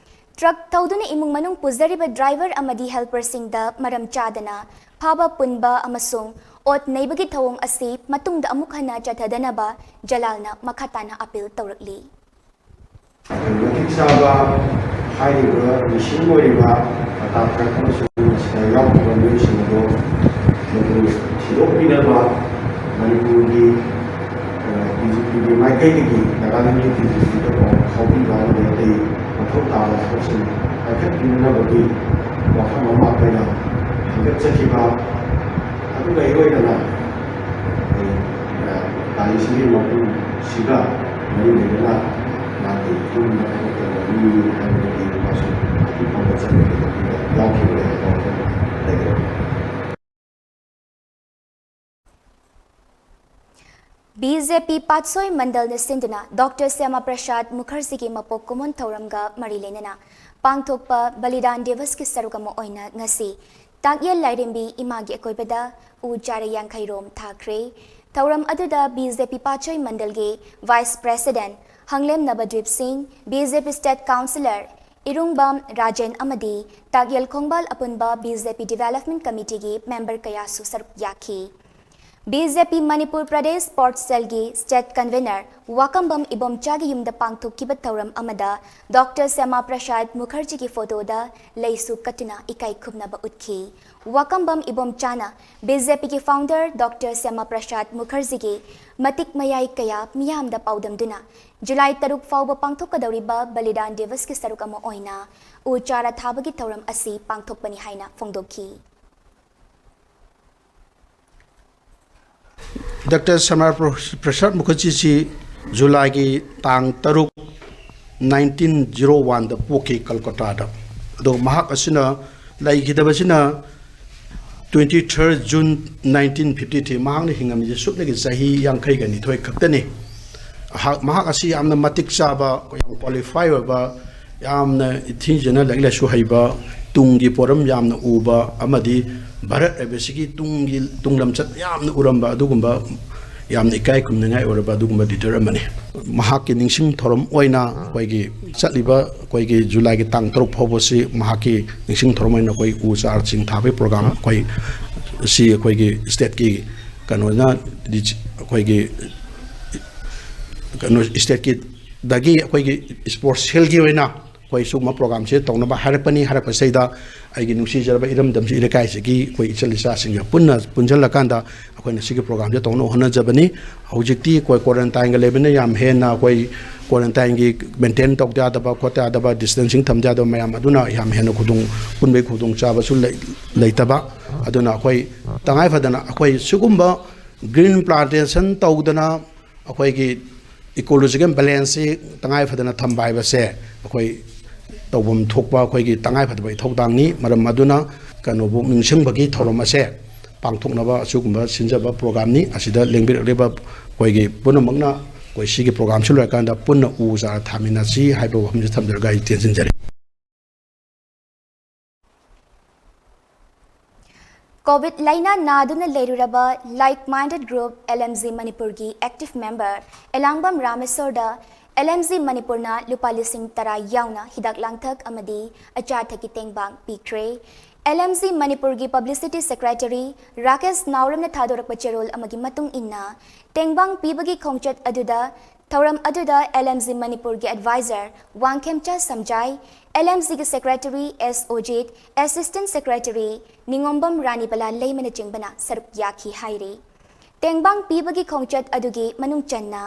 Truck ꯊꯧꯗꯨꯅ ꯏꯃꯨꯡ ꯃꯅꯨꯡ ꯄꯨꯖꯔꯤꯕ driver ꯑꯃꯗꯤ helperꯁꯤꯡꯗ ꯃꯔꯝ ꯆꯥꯗꯅ ꯐꯥꯕ ꯄꯨꯟꯕ ꯑꯃꯁꯨꯡ ꯑꯣꯠ ꯅꯩꯕꯒꯤ ꯊꯧꯑꯣꯡ ꯑꯁꯤ ꯃꯇꯨꯡꯗ ꯑꯃꯨꯛ ꯍꯟꯅ ꯆꯠꯊꯗꯅꯕ ꯖꯂꯥꯜꯅ ꯃꯈꯥ ꯇꯥꯅ appeal ꯇꯧꯔꯛꯂꯤ꯫ ꯃꯇꯤꯛ ꯆꯥꯕ ꯍꯥꯏꯔꯤꯕ ꯃꯤꯁꯤꯡ ꯑꯣꯏꯔꯤꯕ ꯇꯥꯇꯥ truck ꯑꯃꯁꯨꯡ ꯃꯁꯤꯗ ꯌꯥꯎꯈꯤꯕ ꯃꯤꯑꯣꯏꯁꯤꯡ ꯑꯗꯣ ꯃꯗꯨ ꯊꯤꯗꯣꯛꯄꯤꯅꯕ ꯃꯅꯤꯄꯨꯔꯒꯤ ꯗꯤ ꯖꯤ ꯄꯤꯒꯤ ꯃꯥꯏꯀꯩꯗꯒꯤ ꯅꯥꯒꯥꯂꯦꯟꯒꯤ ꯗꯤ ꯖꯤ ꯄꯤꯗ ꯄꯥꯎ ꯐꯥꯎꯕꯤꯕ ꯑꯃꯗꯤ ꯑꯇꯩ ꯃꯊꯧ ꯇꯥꯕ ꯊꯕꯛꯁꯤꯡ ꯄꯥꯏꯈꯠꯄꯤꯅꯅꯕꯒꯤ ꯋꯥꯐꯝ ꯑꯃ ꯑꯩꯈꯣꯏꯅ ꯈꯟꯒꯠꯆꯈꯤꯕ꯫ ꯑꯗꯨꯒ ꯏꯔꯣꯏꯅꯅ ꯑꯩꯈꯣꯏ, ꯑ, ꯒꯥꯔꯤꯁꯤꯒꯤ ꯃꯄꯨꯁꯤꯒ ꯃꯔꯤ ꯂꯩꯅꯅ ꯃꯥꯒꯤ ꯌꯨꯝꯗ ꯊꯕꯛ ꯇꯧꯕ ꯃꯤꯅꯤ ꯍꯥꯏꯕꯗꯒꯤ ꯃꯥꯁꯨ ꯍꯧꯖꯤꯛ ꯐꯥꯎꯕ ꯆꯠꯅꯕꯤꯗ ꯌꯥꯎꯈꯤꯕ ꯍꯥꯏꯕ ꯋꯥꯐꯝ ꯂꯩꯔꯦ꯫ ꯕꯤ ꯖꯦ ꯄꯤ ꯄꯥꯠꯁꯣꯏ ꯃꯟꯗꯜꯅ ꯁꯤꯟꯗꯨꯅ ꯗꯣꯛꯇꯔ ꯁ꯭ꯌꯥꯃꯥ ꯄ꯭ꯔꯁꯥꯗ ꯃꯨꯈꯔꯖꯤꯒꯤ ꯃꯄꯣꯛ ꯀꯨꯝꯑꯣꯟ ꯊꯧꯔꯝꯒ ꯃꯔꯤ ꯂꯩꯅꯅ ꯄꯥꯡꯊꯣꯛꯄ ꯕꯂꯤꯗꯥꯟ ꯗꯤꯕꯁꯀꯤ ꯁꯔꯨꯛ ꯑꯃ ꯑꯣꯏꯅ ꯉꯁꯤ ꯇꯥꯛꯌꯦꯜ ꯂꯥꯏꯔꯦꯝꯕꯤ ꯏꯃꯥꯒꯤ ꯑꯀꯣꯏꯕꯗ ꯎ ꯆꯥꯔ ꯌꯥꯡꯈꯩ ꯔꯣꯝ ꯊꯥꯈ꯭ꯔꯦ꯫ ꯊꯧꯔꯝ ꯑꯗꯨꯗ ꯕꯤ ꯖꯦ ꯄꯤ ꯄꯥꯠꯁꯣꯏ ꯃꯟꯗꯜꯒꯤ ꯚꯥꯏꯁ ꯄ꯭ꯔꯦꯁꯤꯗꯦꯟꯠ ꯍꯪꯂꯦꯝ ꯅꯕꯗ꯭ꯋꯤꯞ ꯁꯤꯡ, ꯕꯤ ꯖꯦ ꯄꯤ ꯁ꯭ꯇꯦꯠ ꯀꯥꯎꯟꯁꯤꯂꯔ ꯏꯔꯨꯡꯕꯝ ꯔꯥꯖꯦꯟ ꯑꯃꯗꯤ ꯇꯥꯛꯌꯦꯜ ꯈꯣꯡꯕꯥꯜ ꯑꯄꯨꯟꯕ ꯕꯤ ꯖꯦ ꯄꯤ ꯗꯤꯕꯦꯂꯞꯃꯦꯟꯠ ꯀꯃꯤꯇꯤꯒꯤ ꯃꯦꯝꯕꯔ ꯀꯌꯥꯁꯨ ꯁꯔꯨꯛ ꯌꯥꯈꯤ꯫ ꯕꯤ ꯖꯦ ꯄꯤ ꯃꯅꯤꯄꯨꯔ ꯄ꯭ꯔꯗꯦꯁ ꯁ꯭ꯄꯣꯔꯠꯁ ꯁꯦꯜꯒꯤ ꯁ꯭ꯇꯦꯠ ꯀꯟꯚꯦꯅꯔ ꯋꯥꯀꯝꯕꯝ ꯏꯕꯣꯝꯆꯥꯒꯤ ꯌꯨꯝꯗ ꯄꯥꯡꯊꯣꯛꯈꯤꯕ ꯊꯧꯔꯝ ꯑꯃꯗ ꯗꯣꯛꯇꯔ ꯁ꯭ꯌꯥꯃꯥ ꯄ꯭ꯔꯁꯥꯗ ꯃꯨꯈꯔꯖꯤꯒꯤ ꯐꯣꯇꯣꯗ ꯂꯩꯁꯨ ꯀꯠꯇꯨꯅ ꯏꯀꯥꯏ ꯈꯨꯝꯅꯕ ꯎꯠꯈꯤ꯫ ꯋꯥꯀꯝꯕꯝ ꯏꯕꯣꯝꯆꯥꯅ ꯕꯤ ꯖꯦ ꯄꯤꯒꯤ ꯐꯥꯎꯟꯗꯔ ꯗꯣꯛꯇꯔ ꯁ꯭ꯌꯥꯃꯥ ꯄ꯭ꯔꯁꯥꯗ ꯃꯨꯈꯔꯖꯤꯒꯤ ꯃꯇꯤꯛ ꯃꯌꯥꯏ ꯀꯌꯥ ꯃꯤꯌꯥꯝꯗ ꯄꯥꯎꯗꯝꯗꯨꯅ ꯖꯨꯂꯥꯏ ꯇꯔꯨꯛ ꯐꯥꯎꯕ ꯄꯥꯡꯊꯣꯛꯀꯗꯧꯔꯤꯕ ꯕꯂꯤꯗꯥꯟ ꯗꯤꯕꯁꯀꯤ ꯁꯔꯨꯛ ꯑꯃ ꯑꯣꯏꯅ ꯎ ꯆꯥꯔ ꯊꯥꯕꯒꯤ ꯊꯧꯔꯝ ꯑꯁꯤ ꯄꯥꯡꯊꯣꯛꯄꯅꯤ ꯍꯥꯏꯅ ꯐꯣꯡꯗꯣꯛꯈꯤ꯫ ꯗꯥꯛꯇꯔ ꯁ꯭ꯌꯥꯃꯥ ꯄ꯭ꯔꯁꯥꯗ ꯃꯨꯈꯔꯖꯤꯁꯤ ꯖꯨꯂꯥꯏꯒꯤ ꯇꯥꯡ ꯇꯔꯨꯛ, nineteen zero one ꯗ ꯄꯣꯛꯈꯤ ꯀꯜꯀꯇꯥꯗ꯫ ꯑꯗꯣ ꯃꯍꯥꯛ ꯑꯁꯤꯅ ꯂꯩꯈꯤꯗꯕꯁꯤꯅ twenty third June nineteen fifty three꯫ ꯃꯍꯥꯛꯅ ꯍꯤꯡꯉꯝꯃꯤꯁꯦ ꯁꯨꯞꯅꯒꯤ ꯆꯍꯤ ꯌꯥꯡꯈꯩꯒ ꯅꯤꯊꯣꯏ ꯈꯛꯇꯅꯤ꯫ ꯃꯍꯥꯛ ꯑꯁꯤ ꯌꯥꯝꯅ ꯃꯇꯤꯛ ꯆꯥꯕ, ꯌꯥꯝ ꯀ꯭ꯋꯥꯂꯤꯐꯥꯏ ꯑꯣꯏꯕ, ꯌꯥꯝꯅ ꯏꯊꯤꯟꯖꯅ ꯂꯥꯏꯔꯤꯛ ꯂꯥꯏꯁꯨ ꯍꯩꯕ, ꯇꯨꯡꯒꯤ ꯄꯣꯠꯂꯝ ꯌꯥꯝꯅ ꯎꯕ ꯑꯃꯗꯤ ꯚꯥꯔꯠ ꯍꯥꯏꯕꯁꯤꯒꯤ ꯇꯨꯡꯒꯤ, ꯇꯨꯡ ꯂꯝꯆꯠ ꯌꯥꯝꯅ ꯎꯔꯝꯕ ꯑꯗꯨꯒꯨꯝꯕ ꯌꯥꯝꯅ ꯏꯀꯥꯏ ꯈꯨꯝꯅꯤꯡꯉꯥꯏ ꯑꯣꯏꯔꯕ ꯑꯗꯨꯒꯨꯝꯕ ꯂꯤꯗꯔ ꯑꯃꯅꯤ꯫ ꯃꯍꯥꯛꯀꯤ ꯅꯤꯡꯁꯤꯡ ꯊꯧꯔꯝ ꯑꯣꯏꯅ ꯑꯩꯈꯣꯏꯒꯤ ꯆꯠꯂꯤꯕ ꯑꯩꯈꯣꯏꯒꯤ ꯖꯨꯂꯥꯏꯒꯤ ꯇꯥꯡ ꯇꯔꯨꯛ ꯐꯥꯎꯕꯁꯤ ꯃꯍꯥꯛꯀꯤ ꯅꯤꯡꯁꯤꯡ ꯊꯧꯔꯝ ꯑꯣꯏꯅ ꯑꯩꯈꯣꯏ ꯎ ꯆꯥꯔꯁꯤꯡ ꯊꯥꯕꯒꯤ ꯄ꯭ꯔꯣꯒ꯭ꯔꯥꯝ ꯑꯩꯈꯣꯏ ꯁꯤ ꯑꯩꯈꯣꯏꯒꯤ ꯁ꯭ꯇꯦꯠꯀꯤ ꯀꯩꯅꯣꯅ ꯑꯩꯈꯣꯏꯒꯤ ꯀꯩꯅꯣ ꯁ꯭ꯇꯦꯠꯀꯤꯗꯒꯤ ꯑꯩꯈꯣꯏꯒꯤ ꯁ꯭ꯄꯣꯔꯠꯁ ꯁꯦꯜꯒꯤ ꯑꯣꯏꯅ ꯑꯩꯈꯣꯏ ꯁꯤꯒꯨꯝꯕ ꯄ꯭ꯔꯣꯒ꯭ꯔꯥꯝꯁꯦ ꯇꯧꯅꯕ ꯍꯥꯏꯔꯛꯄꯅꯤ꯫ ꯍꯥꯏꯔꯛꯄꯁꯤꯗ ꯑꯩꯒꯤ ꯅꯨꯡꯁꯤꯖꯔꯕ ꯏꯔꯝꯗꯝꯁꯤ ꯏꯔꯩꯀꯥꯏꯁꯤꯒꯤ ꯑꯩꯈꯣꯏ ꯏꯆꯜ ꯏꯆꯥꯁꯤꯡꯒ ꯄꯨꯟꯅ ꯄꯨꯟꯁꯤꯜꯂꯀꯥꯟꯗ ꯑꯩꯈꯣꯏꯅ ꯁꯤꯒꯤ ꯄ꯭ꯔꯣꯒ꯭ꯔꯥꯝꯁꯦ ꯇꯧꯅꯕ ꯍꯣꯠꯅꯖꯕꯅꯤ꯫ ꯍꯧꯖꯤꯛꯇꯤ ꯑꯩꯈꯣꯏ ꯀ꯭ꯋꯥꯔꯦꯟꯇꯥꯏꯟꯒ ꯂꯩꯕꯅ ꯌꯥꯝ ꯍꯦꯟꯅ ꯑꯩꯈꯣꯏ ꯀ꯭ꯋꯥꯔꯦꯟꯇꯥꯏꯟꯒꯤ ꯃꯦꯟꯇꯦꯟ ꯇꯧꯗ ꯌꯥꯗꯕ ꯈꯣꯠꯇ ꯌꯥꯗꯕ, ꯗꯤꯁꯇꯦꯟꯁꯤꯡ ꯊꯝꯗ ꯌꯥꯗꯕ ꯃꯌꯥꯝ ꯑꯗꯨꯅ ꯌꯥꯝ ꯍꯦꯟꯅ ꯈꯨꯗꯣꯡ ꯄꯨꯟꯕꯒꯤ ꯈꯨꯗꯣꯡꯆꯥꯕꯁꯨ ꯂꯩ-, ꯂꯩꯇꯕ꯫ ꯑꯗꯨꯅ ꯑꯩꯈꯣꯏ ꯇꯉꯥꯏ ꯐꯗꯅ ꯑꯩꯈꯣꯏ ꯁꯤꯒꯨꯝꯕ ꯒ꯭ꯔꯤꯟ ꯄ꯭ꯂꯥꯟꯇꯦꯁꯟ ꯇꯧꯗꯅ ꯑꯩꯈꯣꯏꯒꯤ ꯏꯀꯣꯂꯣꯖꯤꯀꯦꯜ ꯕꯦꯂꯦꯟꯁꯁꯤ ꯇꯉꯥꯏ ꯐꯗꯅ ꯊꯝꯕ ꯍꯥꯏꯕꯁꯦ ꯑꯩꯈꯣꯏ ꯇꯧꯐꯝ ꯊꯣꯛꯄ ꯑꯩꯈꯣꯏꯒꯤ ꯇꯉꯥꯏ ꯐꯗꯕ ꯏꯊꯧꯗꯥꯡꯅꯤ꯫ ꯃꯔꯝ ꯑꯗꯨꯅ ꯀꯩꯅꯣꯕꯨ ꯅꯤꯡꯁꯤꯡꯕꯒꯤ ꯊꯧꯔꯝ ꯑꯁꯦ ꯄꯥꯡꯊꯣꯛꯅꯕ ꯑꯁꯤꯒꯨꯝꯕ ꯁꯤꯟꯖꯕ ꯄ꯭ꯔꯣꯒ꯭ꯔꯥꯝꯅꯤ꯫ ꯑꯁꯤꯗ ꯂꯦꯡꯕꯤꯔꯛꯂꯤꯕ ꯑꯩꯈꯣꯏꯒꯤ ꯄꯨꯝꯅꯃꯛꯅ ꯑꯩꯈꯣꯏ ꯁꯤꯒꯤ ꯄ꯭ꯔꯣꯒ꯭ꯔꯥꯝꯁꯤ ꯂꯣꯏꯔꯀꯥꯟꯗ ꯄꯨꯟꯅ ꯎ ꯆꯥꯔ ꯊꯥꯃꯤꯟꯅꯁꯤ ꯍꯥꯏꯕ ꯋꯥꯐꯝꯁꯤ ꯊꯝꯖꯔꯒ ꯑꯩ ꯇꯦꯟꯁꯤꯟꯖꯔꯦ꯫ ꯀꯣꯚꯤꯗ ꯂꯥꯏꯅꯥ ꯅꯥꯗꯨꯅ ꯂꯩꯔꯨꯔꯕ Like Minded Group L M G ꯃꯅꯤꯄꯨꯔꯒꯤ ꯑꯦꯛꯇꯤꯚ ꯃꯦꯝꯕꯔ ꯑꯦꯂꯥꯡꯕꯝ ꯔꯥꯃꯦꯁꯣꯔꯗ L M G ꯃꯅꯤꯄꯨꯔꯅ ꯂꯨꯄꯥ ꯂꯤꯁꯤꯡ ꯇꯔꯥ ꯌꯥꯎꯅ ꯍꯤꯗꯥꯛ ꯂꯥꯡꯊꯛ ꯑꯃꯗꯤ ꯑꯆꯥ ꯑꯊꯛꯀꯤ ꯇꯦꯡꯕꯥꯡ ꯄꯤꯈ꯭ꯔꯦ꯫ L M G ꯃꯅꯤꯄꯨꯔꯒꯤ ꯄꯕ꯭ꯂꯤꯁꯤꯇꯤ ꯁꯦꯀ꯭ꯔꯦꯇꯔꯤ ꯔꯥꯀꯦꯁ ꯅꯥꯎꯔꯝꯅ ꯊꯥꯗꯣꯔꯛꯄ ꯆꯦꯔꯣꯜ ꯑꯃꯒꯤ ꯃꯇꯨꯡ ꯏꯟꯅ, ꯇꯦꯡꯕꯥꯡ ꯄꯤꯕꯒꯤ ꯈꯣꯡꯆꯠ ꯑꯗꯨꯗ ꯊꯧꯔꯝ ꯑꯗꯨꯗ L M G ꯃꯅꯤꯄꯨꯔꯒꯤ adviser Wangkhemcha Samjai, L M G ꯒꯤ secretary S Ojit, assistant secretary Ningombam Ranibala ꯂꯩꯃꯅꯆꯤꯡꯕꯅ ꯁꯔꯨꯛ ꯌꯥꯈꯤ ꯍꯥꯏꯔꯤ꯫ ꯇꯦꯡꯕꯥꯡ ꯄꯤꯕꯒꯤ ꯈꯣꯡꯆꯠ ꯑꯗꯨꯒꯤ ꯃꯅꯨꯡ ꯆꯟꯅ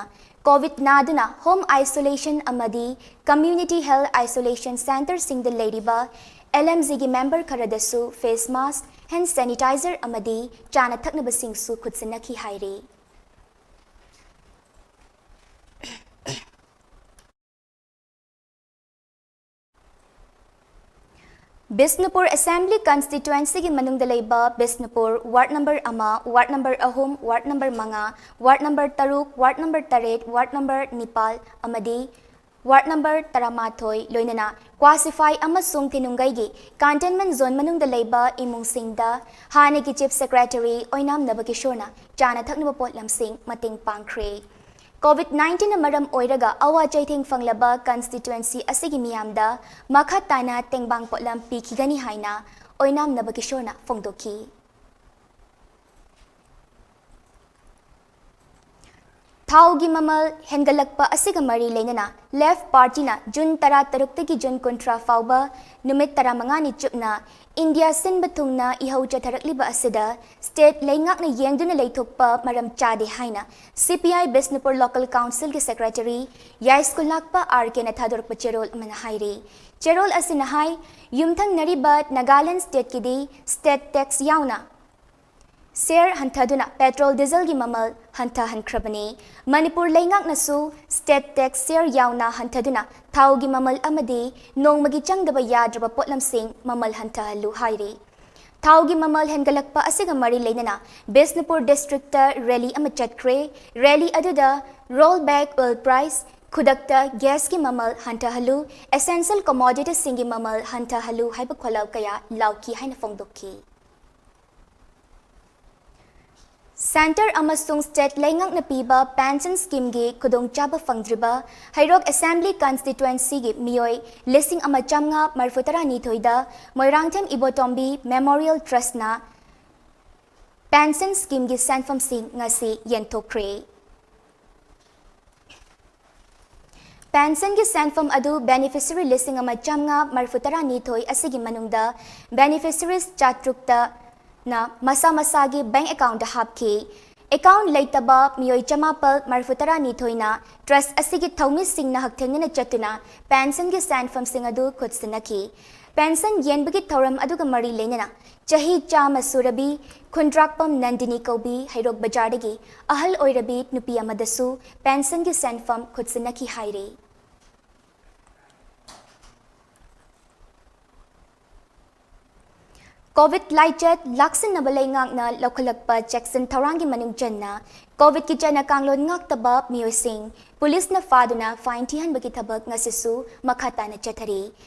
ꯀꯣꯚꯤꯗ ꯅꯥꯗꯨꯅ ꯍꯣꯝ ꯑꯥꯏꯁꯣꯂꯦꯁꯟ ꯑꯃꯗꯤ ꯀꯝꯃ꯭ꯌꯨꯅꯤꯇꯤ ꯍꯦꯜꯊ ꯑꯥꯏꯁꯣꯂꯦꯁꯟ ꯁꯦꯟꯇꯔꯁꯤꯡꯗ ꯂꯩꯔꯤꯕ L M G ꯒꯤ ꯃꯦꯝꯕꯔ ꯈꯔꯗꯁꯨ ꯐꯦꯁ ꯃꯥꯁꯛ, ꯍꯦꯟꯗ ꯁꯦꯅꯤꯇꯥꯏꯖꯔ ꯑꯃꯗꯤ ꯆꯥꯅ ꯊꯛꯅꯕꯁꯤꯡꯁꯨ ꯈꯨꯠꯁꯤꯟꯅꯈꯤ ꯍꯥꯏꯔꯤ꯫ ꯕꯤꯁꯅꯨꯄꯨꯔ ꯑꯦꯁꯦꯝꯕ꯭ꯂꯤ ꯀꯟꯁꯇꯤꯇ꯭ꯋꯦꯟꯁꯤꯒꯤ ꯃꯅꯨꯡꯗ ꯂꯩꯕ ꯕꯤꯁꯅꯨꯄꯨꯔ ꯋꯥꯔꯗ ꯅꯝꯕꯔ ꯑꯃ, ꯋꯥꯔꯗ ꯅꯝꯕꯔ ꯑꯍꯨꯝ, ꯋꯥꯔꯗ ꯅꯝꯕꯔ ꯃꯉꯥ, ꯋꯥꯔꯗ ꯅꯝꯕꯔ ꯇꯔꯨꯛ, ꯋꯥꯔꯗ ꯅꯝꯕꯔ ꯇꯔꯦꯠ, ꯋꯥꯔꯗ ꯅꯝꯕꯔ ꯅꯤꯄꯥꯜ ꯑꯃꯗꯤ ꯋꯥꯔꯗ ꯅꯝꯕꯔ ꯇꯔꯥꯃꯥꯊꯣꯏ, ꯂꯣꯏꯅꯅ ꯀ꯭ꯋꯥꯁꯤꯐꯥꯏ ꯑꯃꯁꯨꯡ ꯊꯤꯅꯨꯡꯒꯩꯒꯤ ꯀꯟꯇꯦꯟꯃꯦꯟꯠ ꯖꯣꯟ ꯃꯅꯨꯡꯗ ꯂꯩꯕ ꯏꯃꯨꯡꯁꯤꯡꯗ ꯍꯥꯟꯅꯒꯤ ꯆꯤꯐ ꯁꯦꯀ꯭ꯔꯦꯇꯔꯤ ꯑꯣꯏꯅꯥꯝ ꯅꯕꯀꯤꯁꯣꯔꯅ ꯆꯥꯅ ꯊꯛꯅꯕ ꯄꯣꯠꯂꯝꯁꯤꯡ ꯃꯇꯦꯡ ꯄꯥꯡꯈ꯭ꯔꯦ꯫ ꯀꯣꯚꯤꯗ ꯅꯥꯏꯟꯇꯤꯟꯅ ꯃꯔꯝ ꯑꯣꯏꯔꯒ ꯑꯋꯥ ꯆꯩꯊꯦꯡ ꯐꯪꯂꯕ ꯀꯟꯁꯇꯤꯇ꯭ꯋꯦꯟꯁꯤ ꯑꯁꯤꯒꯤ ꯃꯤꯌꯥꯝꯗ ꯃꯈꯥ ꯇꯥꯅ ꯇꯦꯡꯕꯥꯡ ꯄꯣꯠꯂꯝ ꯄꯤꯈꯤꯒꯅꯤ ꯍꯥꯏꯅ ꯑꯣꯏꯅꯥꯝ ꯅꯕꯀꯤꯁꯣꯔꯅ ꯐꯣꯡꯗꯣꯛꯈꯤ꯫ ꯊꯥꯎꯒꯤ ꯃꯃꯜ ꯍꯦꯟꯒꯠꯂꯛꯄ ꯑꯁꯤꯒ ꯃꯔꯤ ꯂꯩꯅꯅ ꯂꯦꯐ ꯄꯥꯔꯇꯤꯅ ꯖꯨꯟ ꯇꯔꯥꯇꯔꯨꯛꯇꯒꯤ ꯖꯨꯟ ꯀꯨꯟꯊ꯭ꯔꯥ ꯐꯥꯎꯕ ꯅꯨꯃꯤꯠ ꯇꯔꯥꯃꯉꯥꯅꯤ ꯆꯨꯞꯅ ꯏꯟꯗꯤꯌꯥ ꯁꯤꯟꯕ ꯊꯨꯡꯅ ꯏꯍꯧ ꯆꯠꯊꯔꯛꯂꯤꯕ ꯑꯁꯤꯗ ꯁ꯭ꯇꯦꯠ ꯂꯩꯉꯥꯛꯅ ꯌꯦꯡꯗꯨꯅ ꯂꯩꯊꯣꯛꯄ ꯃꯔꯝ ꯆꯥꯗꯦ ꯍꯥꯏꯅ ꯁꯤ ꯄꯤ ꯑꯥꯏ ꯕꯤꯁꯅꯨꯄꯨꯔ ꯂꯣꯀꯦꯜ ꯀꯥꯎꯟꯁꯤꯜꯒꯤ ꯁꯦꯀ꯭ꯔꯦꯇꯔꯤ ꯌꯥꯏꯁ꯭ꯀꯨꯜꯂꯥꯛꯄ ꯑꯥꯔ ꯀꯦꯅ ꯊꯥꯗꯣꯔꯛꯄ ꯆꯦꯔꯣꯜ ꯑꯃꯅ ꯍꯥꯏꯔꯤ꯫ ꯆꯦꯔꯣꯜ ꯑꯁꯤꯅ ꯍꯥꯏ, ꯌꯨꯝꯊꯪꯅꯔꯤꯕ ꯅꯥꯒꯥꯂꯦꯟ ꯁ꯭ꯇꯦꯠꯀꯤꯗꯤ ꯁ꯭ꯇꯦꯠ ꯇꯦꯛꯁ ꯌꯥꯎꯅ ꯁꯦꯌꯔ ꯍꯟꯊꯗꯨꯅ ꯄꯦꯇ꯭ꯔꯣꯜ ꯗꯤꯖꯜꯒꯤ ꯃꯃꯜ ꯍꯟꯊꯍꯟꯈ꯭ꯔꯕꯅꯤ꯫ ꯃꯅꯤꯄꯨꯔ ꯂꯩꯉꯥꯛꯅꯁꯨ ꯁ꯭ꯇꯦꯠ ꯇꯦꯛꯁ ꯁꯦꯌꯔ ꯌꯥꯎꯅ ꯍꯟꯊꯗꯨꯅ ꯊꯥꯎꯒꯤ ꯃꯃꯜ ꯑꯃꯗꯤ ꯅꯣꯡꯃꯒꯤ ꯆꯪꯗꯕ ꯌꯥꯗ꯭ꯔꯕ ꯄꯣꯠꯂꯝꯁꯤꯡ ꯃꯃꯜ ꯍꯟꯊꯍꯜꯂꯨ ꯍꯥꯏꯔꯤ꯫ ꯊꯥꯎꯒꯤ ꯃꯃꯜ ꯍꯦꯟꯒꯠꯂꯛꯄ ꯑꯁꯤꯒ ꯃꯔꯤ ꯂꯩꯅꯅ ꯕꯤꯁꯅꯨꯄꯨꯔ ꯗꯤꯁꯇ꯭ꯔꯤꯛꯇ ꯔꯦꯂꯤ ꯑꯃ ꯆꯠꯈ꯭ꯔꯦ꯫ ꯔꯦꯂꯤ ꯑꯗꯨꯗ "Roll back oil price, ꯈꯨꯗꯛꯇ ꯒ꯭ꯌꯥꯁꯀꯤ ꯃꯃꯜ ꯍꯟꯊꯍꯜꯂꯨ, essential commoditiesꯁꯤꯡꯒꯤ ꯃꯃꯜ ꯍꯟꯊꯍꯜꯂꯨ" ꯍꯥꯏꯕ ꯈꯣꯜꯂꯥꯎ ꯀꯌꯥ ꯂꯥꯎꯈꯤ ꯍꯥꯏꯅ ꯐꯣꯡꯗꯣꯛꯈꯤ꯫ ꯁꯦꯟꯇꯔ ꯑꯃꯁꯨꯡ ꯁ꯭ꯇꯦꯠ ꯂꯩꯉꯥꯛꯅ ꯄꯤꯕ ꯄꯦꯟꯁꯟ ꯁ꯭ꯀꯤꯝꯒꯤ ꯈꯨꯗꯣꯡꯆꯥꯕ ꯐꯪꯗ꯭ꯔꯤꯕ ꯍꯩꯔꯣꯛ ꯑꯦꯁꯦꯝꯕ꯭ꯂꯤ ꯀꯟꯁꯇꯤꯇ꯭ꯋꯦꯟꯁꯤꯒꯤ ꯃꯤꯑꯣꯏ ꯂꯤꯁꯤꯡ ꯑꯃ ꯆꯥꯝꯃꯉꯥ ꯃꯔꯤꯐꯨ ꯇꯔꯥꯅꯤꯊꯣꯏꯗ ꯃꯣꯏꯔꯥꯡꯊꯦꯝ ꯏꯕꯣꯇꯣꯝꯕꯤ ꯃꯦꯃꯣꯔꯤꯌꯦꯜ ꯇ꯭ꯔꯁꯅ ꯄꯦꯟꯁꯟ ꯁ꯭ꯀꯤꯝꯒꯤ ꯁꯦꯟꯐꯝꯁꯤꯡ ꯉꯁꯤ ꯌꯦꯟꯊꯣꯛꯈ꯭ꯔꯦ꯫ ꯄꯦꯟꯁꯟꯒꯤ ꯁꯦꯟꯐꯝ ꯑꯗꯨ ꯕꯦꯅꯤꯐꯤꯁꯔꯤ ꯂꯤꯁꯤꯡ ꯑꯃ ꯆꯥꯝꯃꯉꯥ ꯃꯔꯤꯐꯨ ꯇꯔꯥꯅꯤꯊꯣꯏ ꯑꯁꯤꯒꯤ ꯃꯅꯨꯡꯗ ꯕꯦꯅꯤꯐꯤꯁꯔꯤꯁ ꯆꯥꯇ꯭ꯔꯨꯛꯇꯅ ꯃꯁꯥ ꯃꯁꯥꯒꯤ ꯕꯦꯡꯛ ꯑꯦꯀꯥꯎꯟꯗ ꯍꯥꯞꯈꯤ꯫ ꯑꯦꯀꯥꯎꯟ ꯂꯩꯇꯕ ꯃꯤꯑꯣꯏ ꯆꯃꯥꯄꯜ ꯃꯔꯤꯐꯨ ꯇꯔꯥꯅꯤꯊꯣꯏꯅ ꯇ꯭ꯔꯁ ꯑꯁꯤꯒꯤ ꯊꯧꯃꯤꯁꯤꯡꯅ ꯍꯛꯊꯦꯡꯅꯅ ꯆꯠꯇꯨꯅ ꯄꯦꯟꯁꯟꯒꯤ ꯁꯦꯟꯐꯝꯁꯤꯡ ꯑꯗꯨ ꯈꯨꯠꯁꯤꯟꯅꯈꯤ꯫ ꯄꯦꯟꯁꯟ ꯌꯦꯟꯕꯒꯤ ꯊꯧꯔꯝ ꯑꯗꯨꯒ ꯃꯔꯤ ꯂꯩꯅꯅ ꯆꯍꯤ ꯆꯥꯝꯃ ꯁꯨꯔꯕꯤ ꯈꯨꯟꯗ꯭ꯔꯥꯛꯄꯝ ꯅꯟꯗꯤꯅꯤ ꯀꯧꯕꯤ ꯍꯩꯔꯣꯛ ꯕꯖꯥꯔꯗꯒꯤ ꯑꯍꯜ ꯑꯣꯏꯔꯕꯤ ꯅꯨꯄꯤ ꯑꯃꯗꯁꯨ ꯄꯦꯟꯁꯟꯒꯤ ꯁꯦꯟꯐꯝ ꯈꯨꯠꯁꯤꯟꯅꯈꯤ ꯍꯥꯏꯔꯤ꯫ ꯀꯣꯚꯤꯗ ꯂꯥꯏꯆꯠ ꯂꯥꯛꯁꯤꯟꯅꯕ ꯂꯩꯉꯥꯛꯅ ꯂꯧꯈꯠꯂꯛꯄ ꯆꯦꯛꯁꯤꯟ ꯊꯧꯔꯥꯡꯒꯤ ꯃꯅꯨꯡ ꯆꯟꯅ ꯀꯣꯚꯤꯗꯀꯤ ꯆꯠꯅ ꯀꯥꯡꯂꯣꯟ ꯉꯥꯛꯇꯕ ꯃꯤꯑꯣꯏꯁꯤꯡ ꯄꯨꯂꯤꯁꯅ ꯐꯥꯗꯨꯅ ꯐꯥꯏꯟ ꯊꯤꯍꯟꯕꯒꯤ ꯊꯕꯛ ꯉꯁꯤꯁꯨ ꯃꯈꯥ ꯇꯥꯅ ꯆꯠꯊꯔꯤ꯫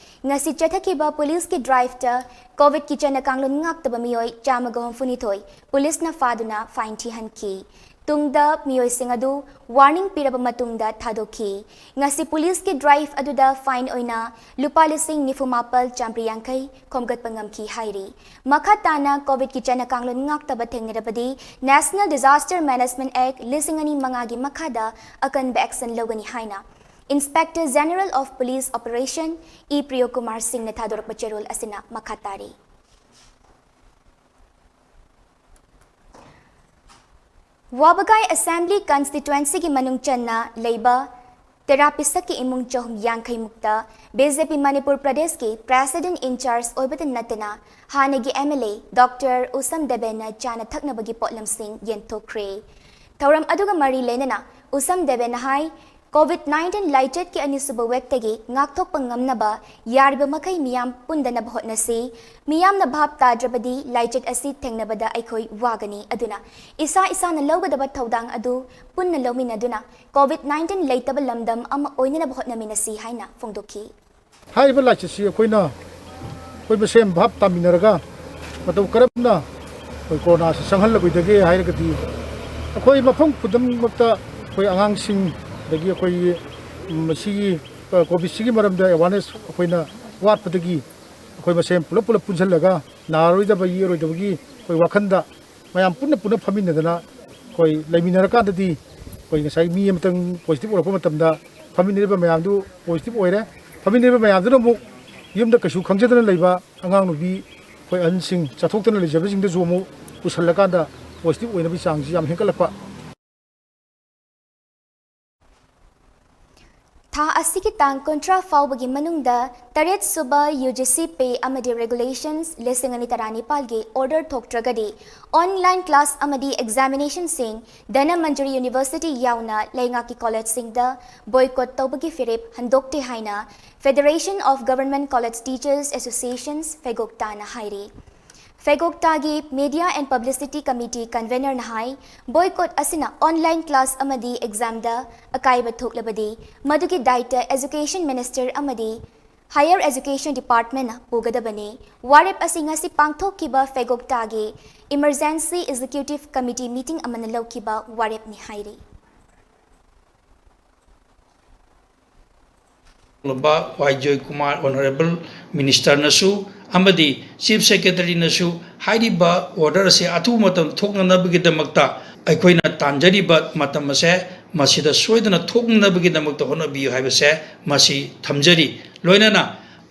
ꯉꯁꯤ ꯆꯠꯊꯈꯤꯕ ꯄꯨꯂꯤꯁꯀꯤ ꯗ꯭ꯔꯥꯏꯚꯇ ꯀꯣꯚꯤꯗꯀꯤ ꯆꯠꯅ ꯀꯥꯡꯂꯣꯟ ꯉꯥꯛꯇꯕ ꯃꯤꯑꯣꯏ ꯆꯥꯝꯃꯒ ꯍꯨꯝꯐꯨꯅꯤꯊꯣꯏ ꯄꯨꯂꯤꯁꯅ ꯐꯥꯗꯨꯅ ꯐꯥꯏꯟ ꯊꯤꯍꯟꯈꯤ꯫ ꯇꯨꯡꯗ ꯃꯤꯑꯣꯏꯁꯤꯡ ꯑꯗꯨ ꯋꯥꯔꯅꯤꯡ ꯄꯤꯔꯕ ꯃꯇꯨꯡꯗ ꯊꯥꯗꯣꯛꯈꯤ꯫ ꯉꯁꯤ ꯄꯨꯂꯤꯁꯀꯤ ꯗ꯭ꯔꯥꯏꯚ ꯑꯗꯨꯗ ꯐꯥꯏꯟ ꯑꯣꯏꯅ ꯂꯨꯄꯥ ꯂꯤꯁꯤꯡ ꯅꯤꯐꯨ ꯃꯥꯄꯜ ꯆꯥꯃ꯭ꯔꯤ ꯌꯥꯡꯈꯩ ꯈꯣꯝꯒꯠꯄ ꯉꯝꯈꯤ ꯍꯥꯏꯔꯤ꯫ ꯃꯈꯥ ꯇꯥꯅ ꯀꯣꯚꯤꯗꯀꯤ ꯆꯠꯅ ꯀꯥꯡꯂꯣꯟ ꯉꯥꯛꯇꯕ ꯊꯦꯡꯅꯔꯕꯗꯤ National Disaster Management Act ꯂꯤꯁꯤꯡ ꯑꯅꯤ ꯃꯉꯥꯒꯤ ꯃꯈꯥꯗ ꯑꯀꯟꯕ action ꯂꯧꯒꯅꯤ ꯍꯥꯏꯅ Inspector General of Police Operation E Priyokumar ꯁꯤꯡꯅ ꯊꯥꯗꯣꯔꯛꯄ ꯆꯦꯔꯣꯜ ꯑꯁꯤꯅ ꯃꯈꯥ ꯇꯥꯔꯤ꯫ ꯋꯥꯕꯒꯥꯏ ꯑꯦꯁꯦꯝꯕ꯭ꯂꯤ ꯀꯟꯁꯇꯤꯇ꯭ꯋꯦꯟꯁꯤꯒꯤ ꯃꯅꯨꯡ ꯆꯟꯅ ꯂꯩꯕ ꯇꯦꯔꯥ ꯄꯤꯁꯛꯀꯤ ꯏꯃꯨꯡ ꯆꯍꯨꯝ ꯌꯥꯡꯈꯩ ꯃꯨꯛꯇ ꯕꯤ ꯖꯦ ꯄꯤ ꯃꯅꯤꯄꯨꯔ ꯄ꯭ꯔꯗꯦꯁꯀꯤ ꯄ꯭ꯔꯦꯁꯤꯗꯦꯟꯠ ꯏꯟꯆꯥꯔꯖ ꯑꯣꯏꯕꯇ ꯅꯠꯇꯅ ꯍꯥꯟꯅꯒꯤ ꯑꯦꯝ ꯑꯦꯜ ꯑꯦ ꯗꯣꯛꯇꯔ ꯎꯁꯝ ꯗꯦꯕꯦꯟꯅ ꯆꯥꯅ ꯊꯛꯅꯕꯒꯤ ꯄꯣꯠꯂꯝꯁꯤꯡ ꯌꯦꯟꯊꯣꯛꯈ꯭ꯔꯦ꯫ ꯊꯧꯔꯝ ꯑꯗꯨꯒ ꯃꯔꯤ ꯂꯩꯅꯅ ꯎꯁꯝ ꯗꯦꯕꯦꯟꯅ ꯍꯥꯏ, ꯀꯣꯚꯤꯗ ꯅꯥꯏꯟꯇꯤꯟ ꯂꯥꯏꯆꯠꯀꯤ ꯑꯅꯤꯁꯨꯕ ꯋꯦꯕꯇꯒꯤ ꯉꯥꯛꯊꯣꯛꯄ ꯉꯝꯅꯕ ꯌꯥꯔꯤꯕ ꯃꯈꯩ ꯃꯤꯌꯥꯝ ꯄꯨꯟꯗꯅꯕ ꯍꯣꯠꯅꯁꯤ꯫ ꯃꯤꯌꯥꯝꯅ ꯚꯥꯞ ꯇꯥꯗ꯭ꯔꯕꯗꯤ ꯂꯥꯏꯆꯠ ꯑꯁꯤ ꯊꯦꯡꯅꯕꯗ ꯑꯩꯈꯣꯏ ꯋꯥꯒꯅꯤ꯫ ꯑꯗꯨꯅ ꯏꯁꯥ ꯏꯁꯥꯅ ꯂꯧꯒꯗꯕ ꯊꯧꯗꯥꯡ ꯑꯗꯨ ꯄꯨꯟꯅ ꯂꯧꯃꯤꯟꯅꯗꯨꯅ ꯀꯣꯚꯤꯗ ꯅꯥꯏꯟꯇꯤꯟ ꯂꯩꯇꯕ ꯂꯝꯗꯝ ꯑꯃ ꯑꯣꯏꯅꯅꯕ ꯍꯣꯠꯅꯃꯤꯟꯅꯁꯤ ꯍꯥꯏꯅ ꯐꯣꯡꯗꯣꯛꯈꯤ꯫ ꯍꯥꯏꯔꯤꯕ ꯂꯥꯏꯆꯠꯁꯤ ꯑꯩꯈꯣꯏꯅ ꯑꯩꯈꯣꯏ ꯃꯁꯦꯟ ꯚꯥꯞ ꯇꯥꯃꯤꯟꯅꯔꯒ ꯃꯇꯧ ꯀꯔꯝꯅ ꯑꯩꯈꯣꯏ ꯀꯣꯔꯣꯅꯥꯁꯤ ꯆꯪꯍꯜꯂꯣꯏꯗꯒꯦ ꯍꯥꯏꯔꯒꯗꯤ ꯑꯩꯈꯣꯏ ꯃꯐꯝ ꯈꯨꯗꯤꯡꯃꯛꯇ ꯑꯩꯈꯣꯏ ꯑꯉꯥꯡꯁꯤꯡ ꯑꯗꯒꯤ ꯑꯩꯈꯣꯏꯒꯤ ꯃꯁꯤꯒꯤ ꯀꯣꯚꯤꯗꯁꯤꯒꯤ ꯃꯔꯝꯗ ꯑꯦꯋꯥꯔꯅꯦꯁ ꯑꯩꯈꯣꯏꯅ ꯋꯥꯠꯄꯗꯒꯤ ꯑꯩꯈꯣꯏ ꯃꯁꯦꯟ ꯄꯨꯂꯞ ꯄꯨꯂꯞ ꯄꯨꯟꯁꯤꯜꯂꯒ ꯅꯥꯔꯣꯏꯗꯕ ꯌꯦꯛꯑꯔꯣꯏꯗꯕꯒꯤ ꯑꯩꯈꯣꯏ ꯋꯥꯈꯜꯗ ꯃꯌꯥꯝ ꯄꯨꯟꯅ ꯄꯨꯟꯅ ꯐꯝꯃꯤꯟꯅꯗꯅ ꯑꯩꯈꯣꯏ ꯂꯩꯃꯤꯟꯅꯔꯀꯥꯟꯗꯗꯤ ꯑꯩꯈꯣꯏ ꯉꯁꯥꯏ ꯃꯤ ꯑꯃꯇꯪ ꯄꯣꯖꯤꯇꯤꯚ ꯑꯣꯏꯔꯛꯄ ꯃꯇꯝꯗ ꯐꯝꯃꯤꯟꯅꯔꯤꯕ ꯃꯌꯥꯝꯗꯨ ꯄꯣꯖꯤꯇꯤꯚ ꯑꯣꯏꯔꯦ꯫ ꯐꯝꯃꯤꯟꯅꯔꯤꯕ ꯃꯌꯥꯝꯗꯨꯅ ꯑꯃꯨꯛ ꯌꯨꯝꯗ ꯀꯩꯁꯨ ꯈꯪꯖꯗꯅ ꯂꯩꯕ ꯑꯉꯥꯡ ꯅꯨꯄꯤ ꯑꯩꯈꯣꯏ ꯑꯍꯟꯁꯤꯡ ꯆꯠꯊꯣꯛꯇꯅ ꯂꯩꯖꯕꯁꯤꯡꯗꯁꯨ ꯑꯃꯨꯛ ꯄꯨꯁꯜꯂꯀꯥꯟꯗ ꯄꯣꯖꯤꯇꯤꯚ ꯑꯣꯏꯅꯕꯒꯤ ꯆꯥꯡꯁꯤ ꯌꯥꯝ ꯍꯦꯟꯒꯠꯂꯛꯄ꯫ ꯊꯥ ꯑꯁꯤꯒꯤ ꯇꯥꯡ ꯀꯨꯟꯊ꯭ꯔꯥ ꯐꯥꯎꯕꯒꯤ ꯃꯅꯨꯡꯗ ꯇꯔꯦꯠ ꯁꯨꯕ ꯌꯨ ꯖꯤ ꯁꯤ ꯄꯦ ꯑꯃꯗꯤ ꯔꯦꯒꯨꯂꯦꯁꯟꯁ ꯂꯤꯁꯤꯡ ꯑꯅꯤ ꯇꯔꯥꯅꯤꯄꯥꯜꯒꯤ ꯑꯣꯔꯗꯔ ꯊꯣꯛꯇ꯭ꯔꯒꯗꯤ online class ꯑꯃꯗꯤ examinationꯁꯤꯡ ꯙꯅꯃꯟꯖꯨꯔꯤ ꯌꯨꯅꯤꯚꯔꯁꯤꯇꯤ ꯌꯥꯎꯅ ꯂꯩꯉꯥꯛꯀꯤ ꯀꯣꯂꯦꯖꯁꯤꯡꯗ boycott ꯇꯧꯕꯒꯤ ꯐꯤꯔꯦꯞ ꯍꯟꯗꯣꯛꯇꯦ ꯍꯥꯏꯅ Federation of Government College Teachers Associations, ꯐꯦꯒꯣꯛꯇꯥꯅ ꯍꯥꯏꯔꯤ꯫ ꯐꯦꯒꯣꯛꯇꯥꯒꯤ Media and Publicity Committee convenerꯅ high, boycott ꯑꯁꯤꯅ online class ꯑꯃꯗꯤ examꯗ ꯑꯀꯥꯏꯕ ꯊꯣꯛꯂꯕꯗꯤ ꯃꯗꯨꯒꯤ ꯗꯥꯏꯇ education minister ꯑꯃꯗꯤ Higher Education Department ꯅ ꯄꯨꯒꯗꯕꯅꯤ꯫ ꯋꯥꯔꯦꯞ ꯑꯁꯤ ꯉꯁꯤ ꯄꯥꯡꯊꯣꯛꯈꯤꯕ ꯐꯦꯒꯣꯛꯇꯥꯒꯤ Emergency Executive Committee meeting ꯑꯃꯅ ꯂꯧꯈꯤꯕ ꯋꯥꯔꯦꯞꯅꯤ ꯍꯥꯏꯔꯤ꯫ ꯂꯨꯕ ꯋꯥꯏ ꯖꯣꯏꯀꯨꯃꯥꯔ Honourable Minister ꯅꯁꯨ ꯑꯃꯗꯤ Chief Secretary ꯅꯁꯨ ꯍꯥꯏꯔꯤꯕ order ꯑꯁꯤ ꯑꯊꯨꯕ ꯃꯇꯝ ꯊꯣꯛꯅꯅꯕꯒꯤꯗꯃꯛꯇ ꯑꯩꯈꯣꯏꯅ ꯇꯥꯟꯖꯔꯤꯕ ꯃꯇꯝ ꯑꯁꯦ ꯃꯁꯤꯗ ꯁꯣꯏꯗꯅ ꯊꯣꯛꯅꯅꯕꯒꯤꯗꯃꯛꯇ ꯍꯣꯠꯅꯕꯤꯌꯨ ꯍꯥꯏꯕꯁꯦ ꯃꯁꯤ ꯊꯝꯖꯔꯤ꯫ ꯂꯣꯏꯅꯅ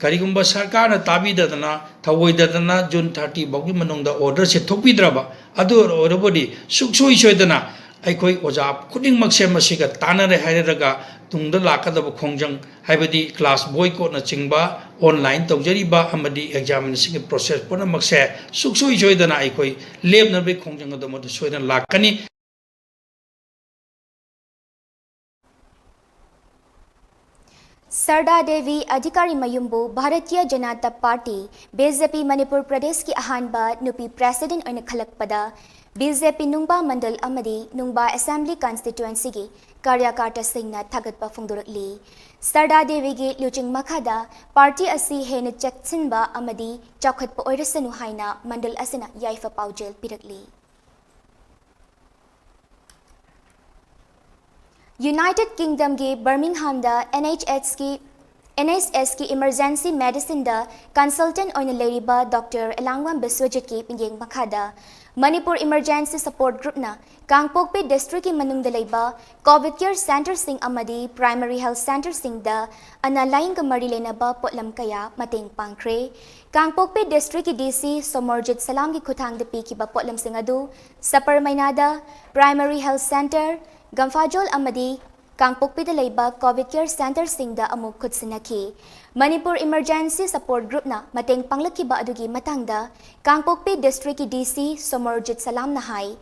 ꯀꯔꯤꯒꯨꯝꯕ ꯁꯔꯀꯥꯔꯅ ꯇꯥꯕꯤꯗꯗꯅ ꯊꯧꯑꯣꯏꯗꯗꯅ June thirty ꯐꯥꯎꯒꯤ ꯃꯅꯨꯡꯗ order ꯁꯦ ꯊꯣꯛꯄꯤꯗ꯭ꯔꯕ ꯑꯗꯨ ꯑꯣꯏꯔꯕꯗꯤ ꯁꯨꯡꯁꯣꯏ ꯁꯣꯏꯗꯅ ꯑꯩꯈꯣꯏ ꯑꯣꯖꯥ ꯈꯨꯗꯤꯡꯃꯛꯁꯦ ꯃꯁꯤꯒ ꯇꯥꯟꯅꯔꯦ ꯍꯥꯏꯔꯒ ꯇꯨꯡꯗ ꯂꯥꯛꯀꯗꯕ ꯈꯣꯡꯖꯪ ꯍꯥꯏꯕꯗꯤ class boycott ꯅꯆꯤꯡꯕ online ꯇꯧꯖꯔꯤꯕ ꯑꯃꯗꯤ examination ꯒꯤ process ꯄꯨꯝꯅꯃꯛꯁꯦ ꯁꯨꯡꯁꯣꯏ ꯁꯣꯏꯗꯅ ꯑꯩꯈꯣꯏ ꯂꯦꯞꯅꯕꯒꯤ ꯈꯣꯡꯖꯪ ꯑꯗꯨ ꯃꯗꯨ ꯁꯣꯏꯗꯅ ꯂꯥꯛꯀꯅꯤ꯫ ꯁꯔꯗꯥ ꯗꯦꯕꯤ ꯑꯙꯤꯀꯥꯔꯤ ꯃꯌꯨꯝꯕꯨ Bharatiya Janata party, B J P, Manipur ꯄ꯭ꯔꯗꯦꯁꯀꯤ ꯑꯍꯥꯟꯕ ꯅꯨꯄꯤ president ꯑꯣꯏꯅ ꯈꯜꯂꯛꯄꯗ B J P ꯅꯨꯡꯕꯥ ꯃꯟꯗꯜ ꯑꯃꯗꯤ ꯅꯨꯡꯕꯥ Assembly Constituency ꯒꯤ ꯀꯥꯔꯌꯀꯔꯇꯥꯁꯤꯡꯅ ꯊꯥꯒꯠꯄ ꯐꯣꯡꯗꯣꯔꯛꯂꯤ꯫ ꯁꯔꯗꯥ ꯗꯦꯕꯤꯒꯤ ꯂꯨꯆꯤꯡ ꯃꯈꯥꯗ ꯄꯥꯔꯇꯤ ꯑꯁꯤ ꯍꯦꯟꯅ ꯆꯦꯛꯁꯤꯟꯕ ꯑꯃꯗꯤ ꯆꯥꯎꯈꯠꯄ ꯑꯣꯏꯔꯁꯅꯨ ꯍꯥꯏꯅ ꯃꯟꯗꯜ ꯑꯁꯤꯅ ꯌꯥꯏꯐ ꯄꯥꯎꯖꯦꯜ ꯄꯤꯔꯛꯂꯤ꯫ United Kingdom ꯒꯤ Birmingham ꯗ N H S ꯀꯤ, N H S ꯀꯤ Emergency Medicine ꯗ consultant ꯑꯣꯏꯅ ꯂꯩꯔꯤꯕ Doctor ꯑꯦꯂꯥꯡꯕꯝ ꯕꯤꯁ꯭ꯋꯖꯤꯠꯀꯤ ꯃꯤꯠꯌꯦꯡ ꯃꯈꯥꯗ ꯃꯅꯤꯄꯨꯔ Emergency Support Group ꯅ ꯀꯥꯡꯄꯣꯛꯄꯤ district ꯀꯤ ꯃꯅꯨꯡꯗ ꯂꯩꯕ COVID care centre ꯁꯤꯡ ꯑꯃꯗꯤ primary health centre ꯁꯤꯡꯗ ꯑꯅꯥ ꯂꯥꯏꯌꯦꯡꯒ ꯃꯔꯤ ꯂꯩꯅꯕ ꯄꯣꯠꯂꯝ ꯀꯌꯥ ꯃꯇꯦꯡ ꯄꯥꯡꯈ꯭ꯔꯦ꯫ ꯀꯥꯡꯄꯣꯛꯄꯤ district ꯀꯤ D C ꯁꯣꯃꯣꯔꯖꯤꯠ ꯁꯂꯥꯝꯒꯤ ꯈꯨꯠꯊꯥꯡꯗ ꯄꯤꯈꯤꯕ ꯄꯣꯠꯂꯝꯁꯤꯡ ꯑꯗꯨ ꯁꯄꯔꯃꯩꯅꯥꯗ primary health centre, ꯒꯝꯐꯥꯖꯣꯜ ꯑꯃꯗꯤ ꯀꯥꯡꯄꯣꯛꯄꯤꯗ ꯂꯩꯕ COVID care centre ꯁꯤꯡꯗ ꯑꯃꯨꯛ ꯈꯨꯠꯁꯤꯟꯅꯈꯤ꯫ ꯃꯅꯤꯄꯨꯔ Emergency Support Group ꯅ ꯃꯇꯦꯡ ꯄꯥꯡꯂꯛꯈꯤꯕ ꯑꯗꯨꯒꯤ ꯃꯇꯥꯡꯗ ꯀꯥꯡꯄꯣꯛꯄꯤ district ꯀꯤ D C ꯁꯣꯃꯣꯔꯖꯤꯠ ꯁꯂꯥꯝꯅ ꯍꯥꯏ,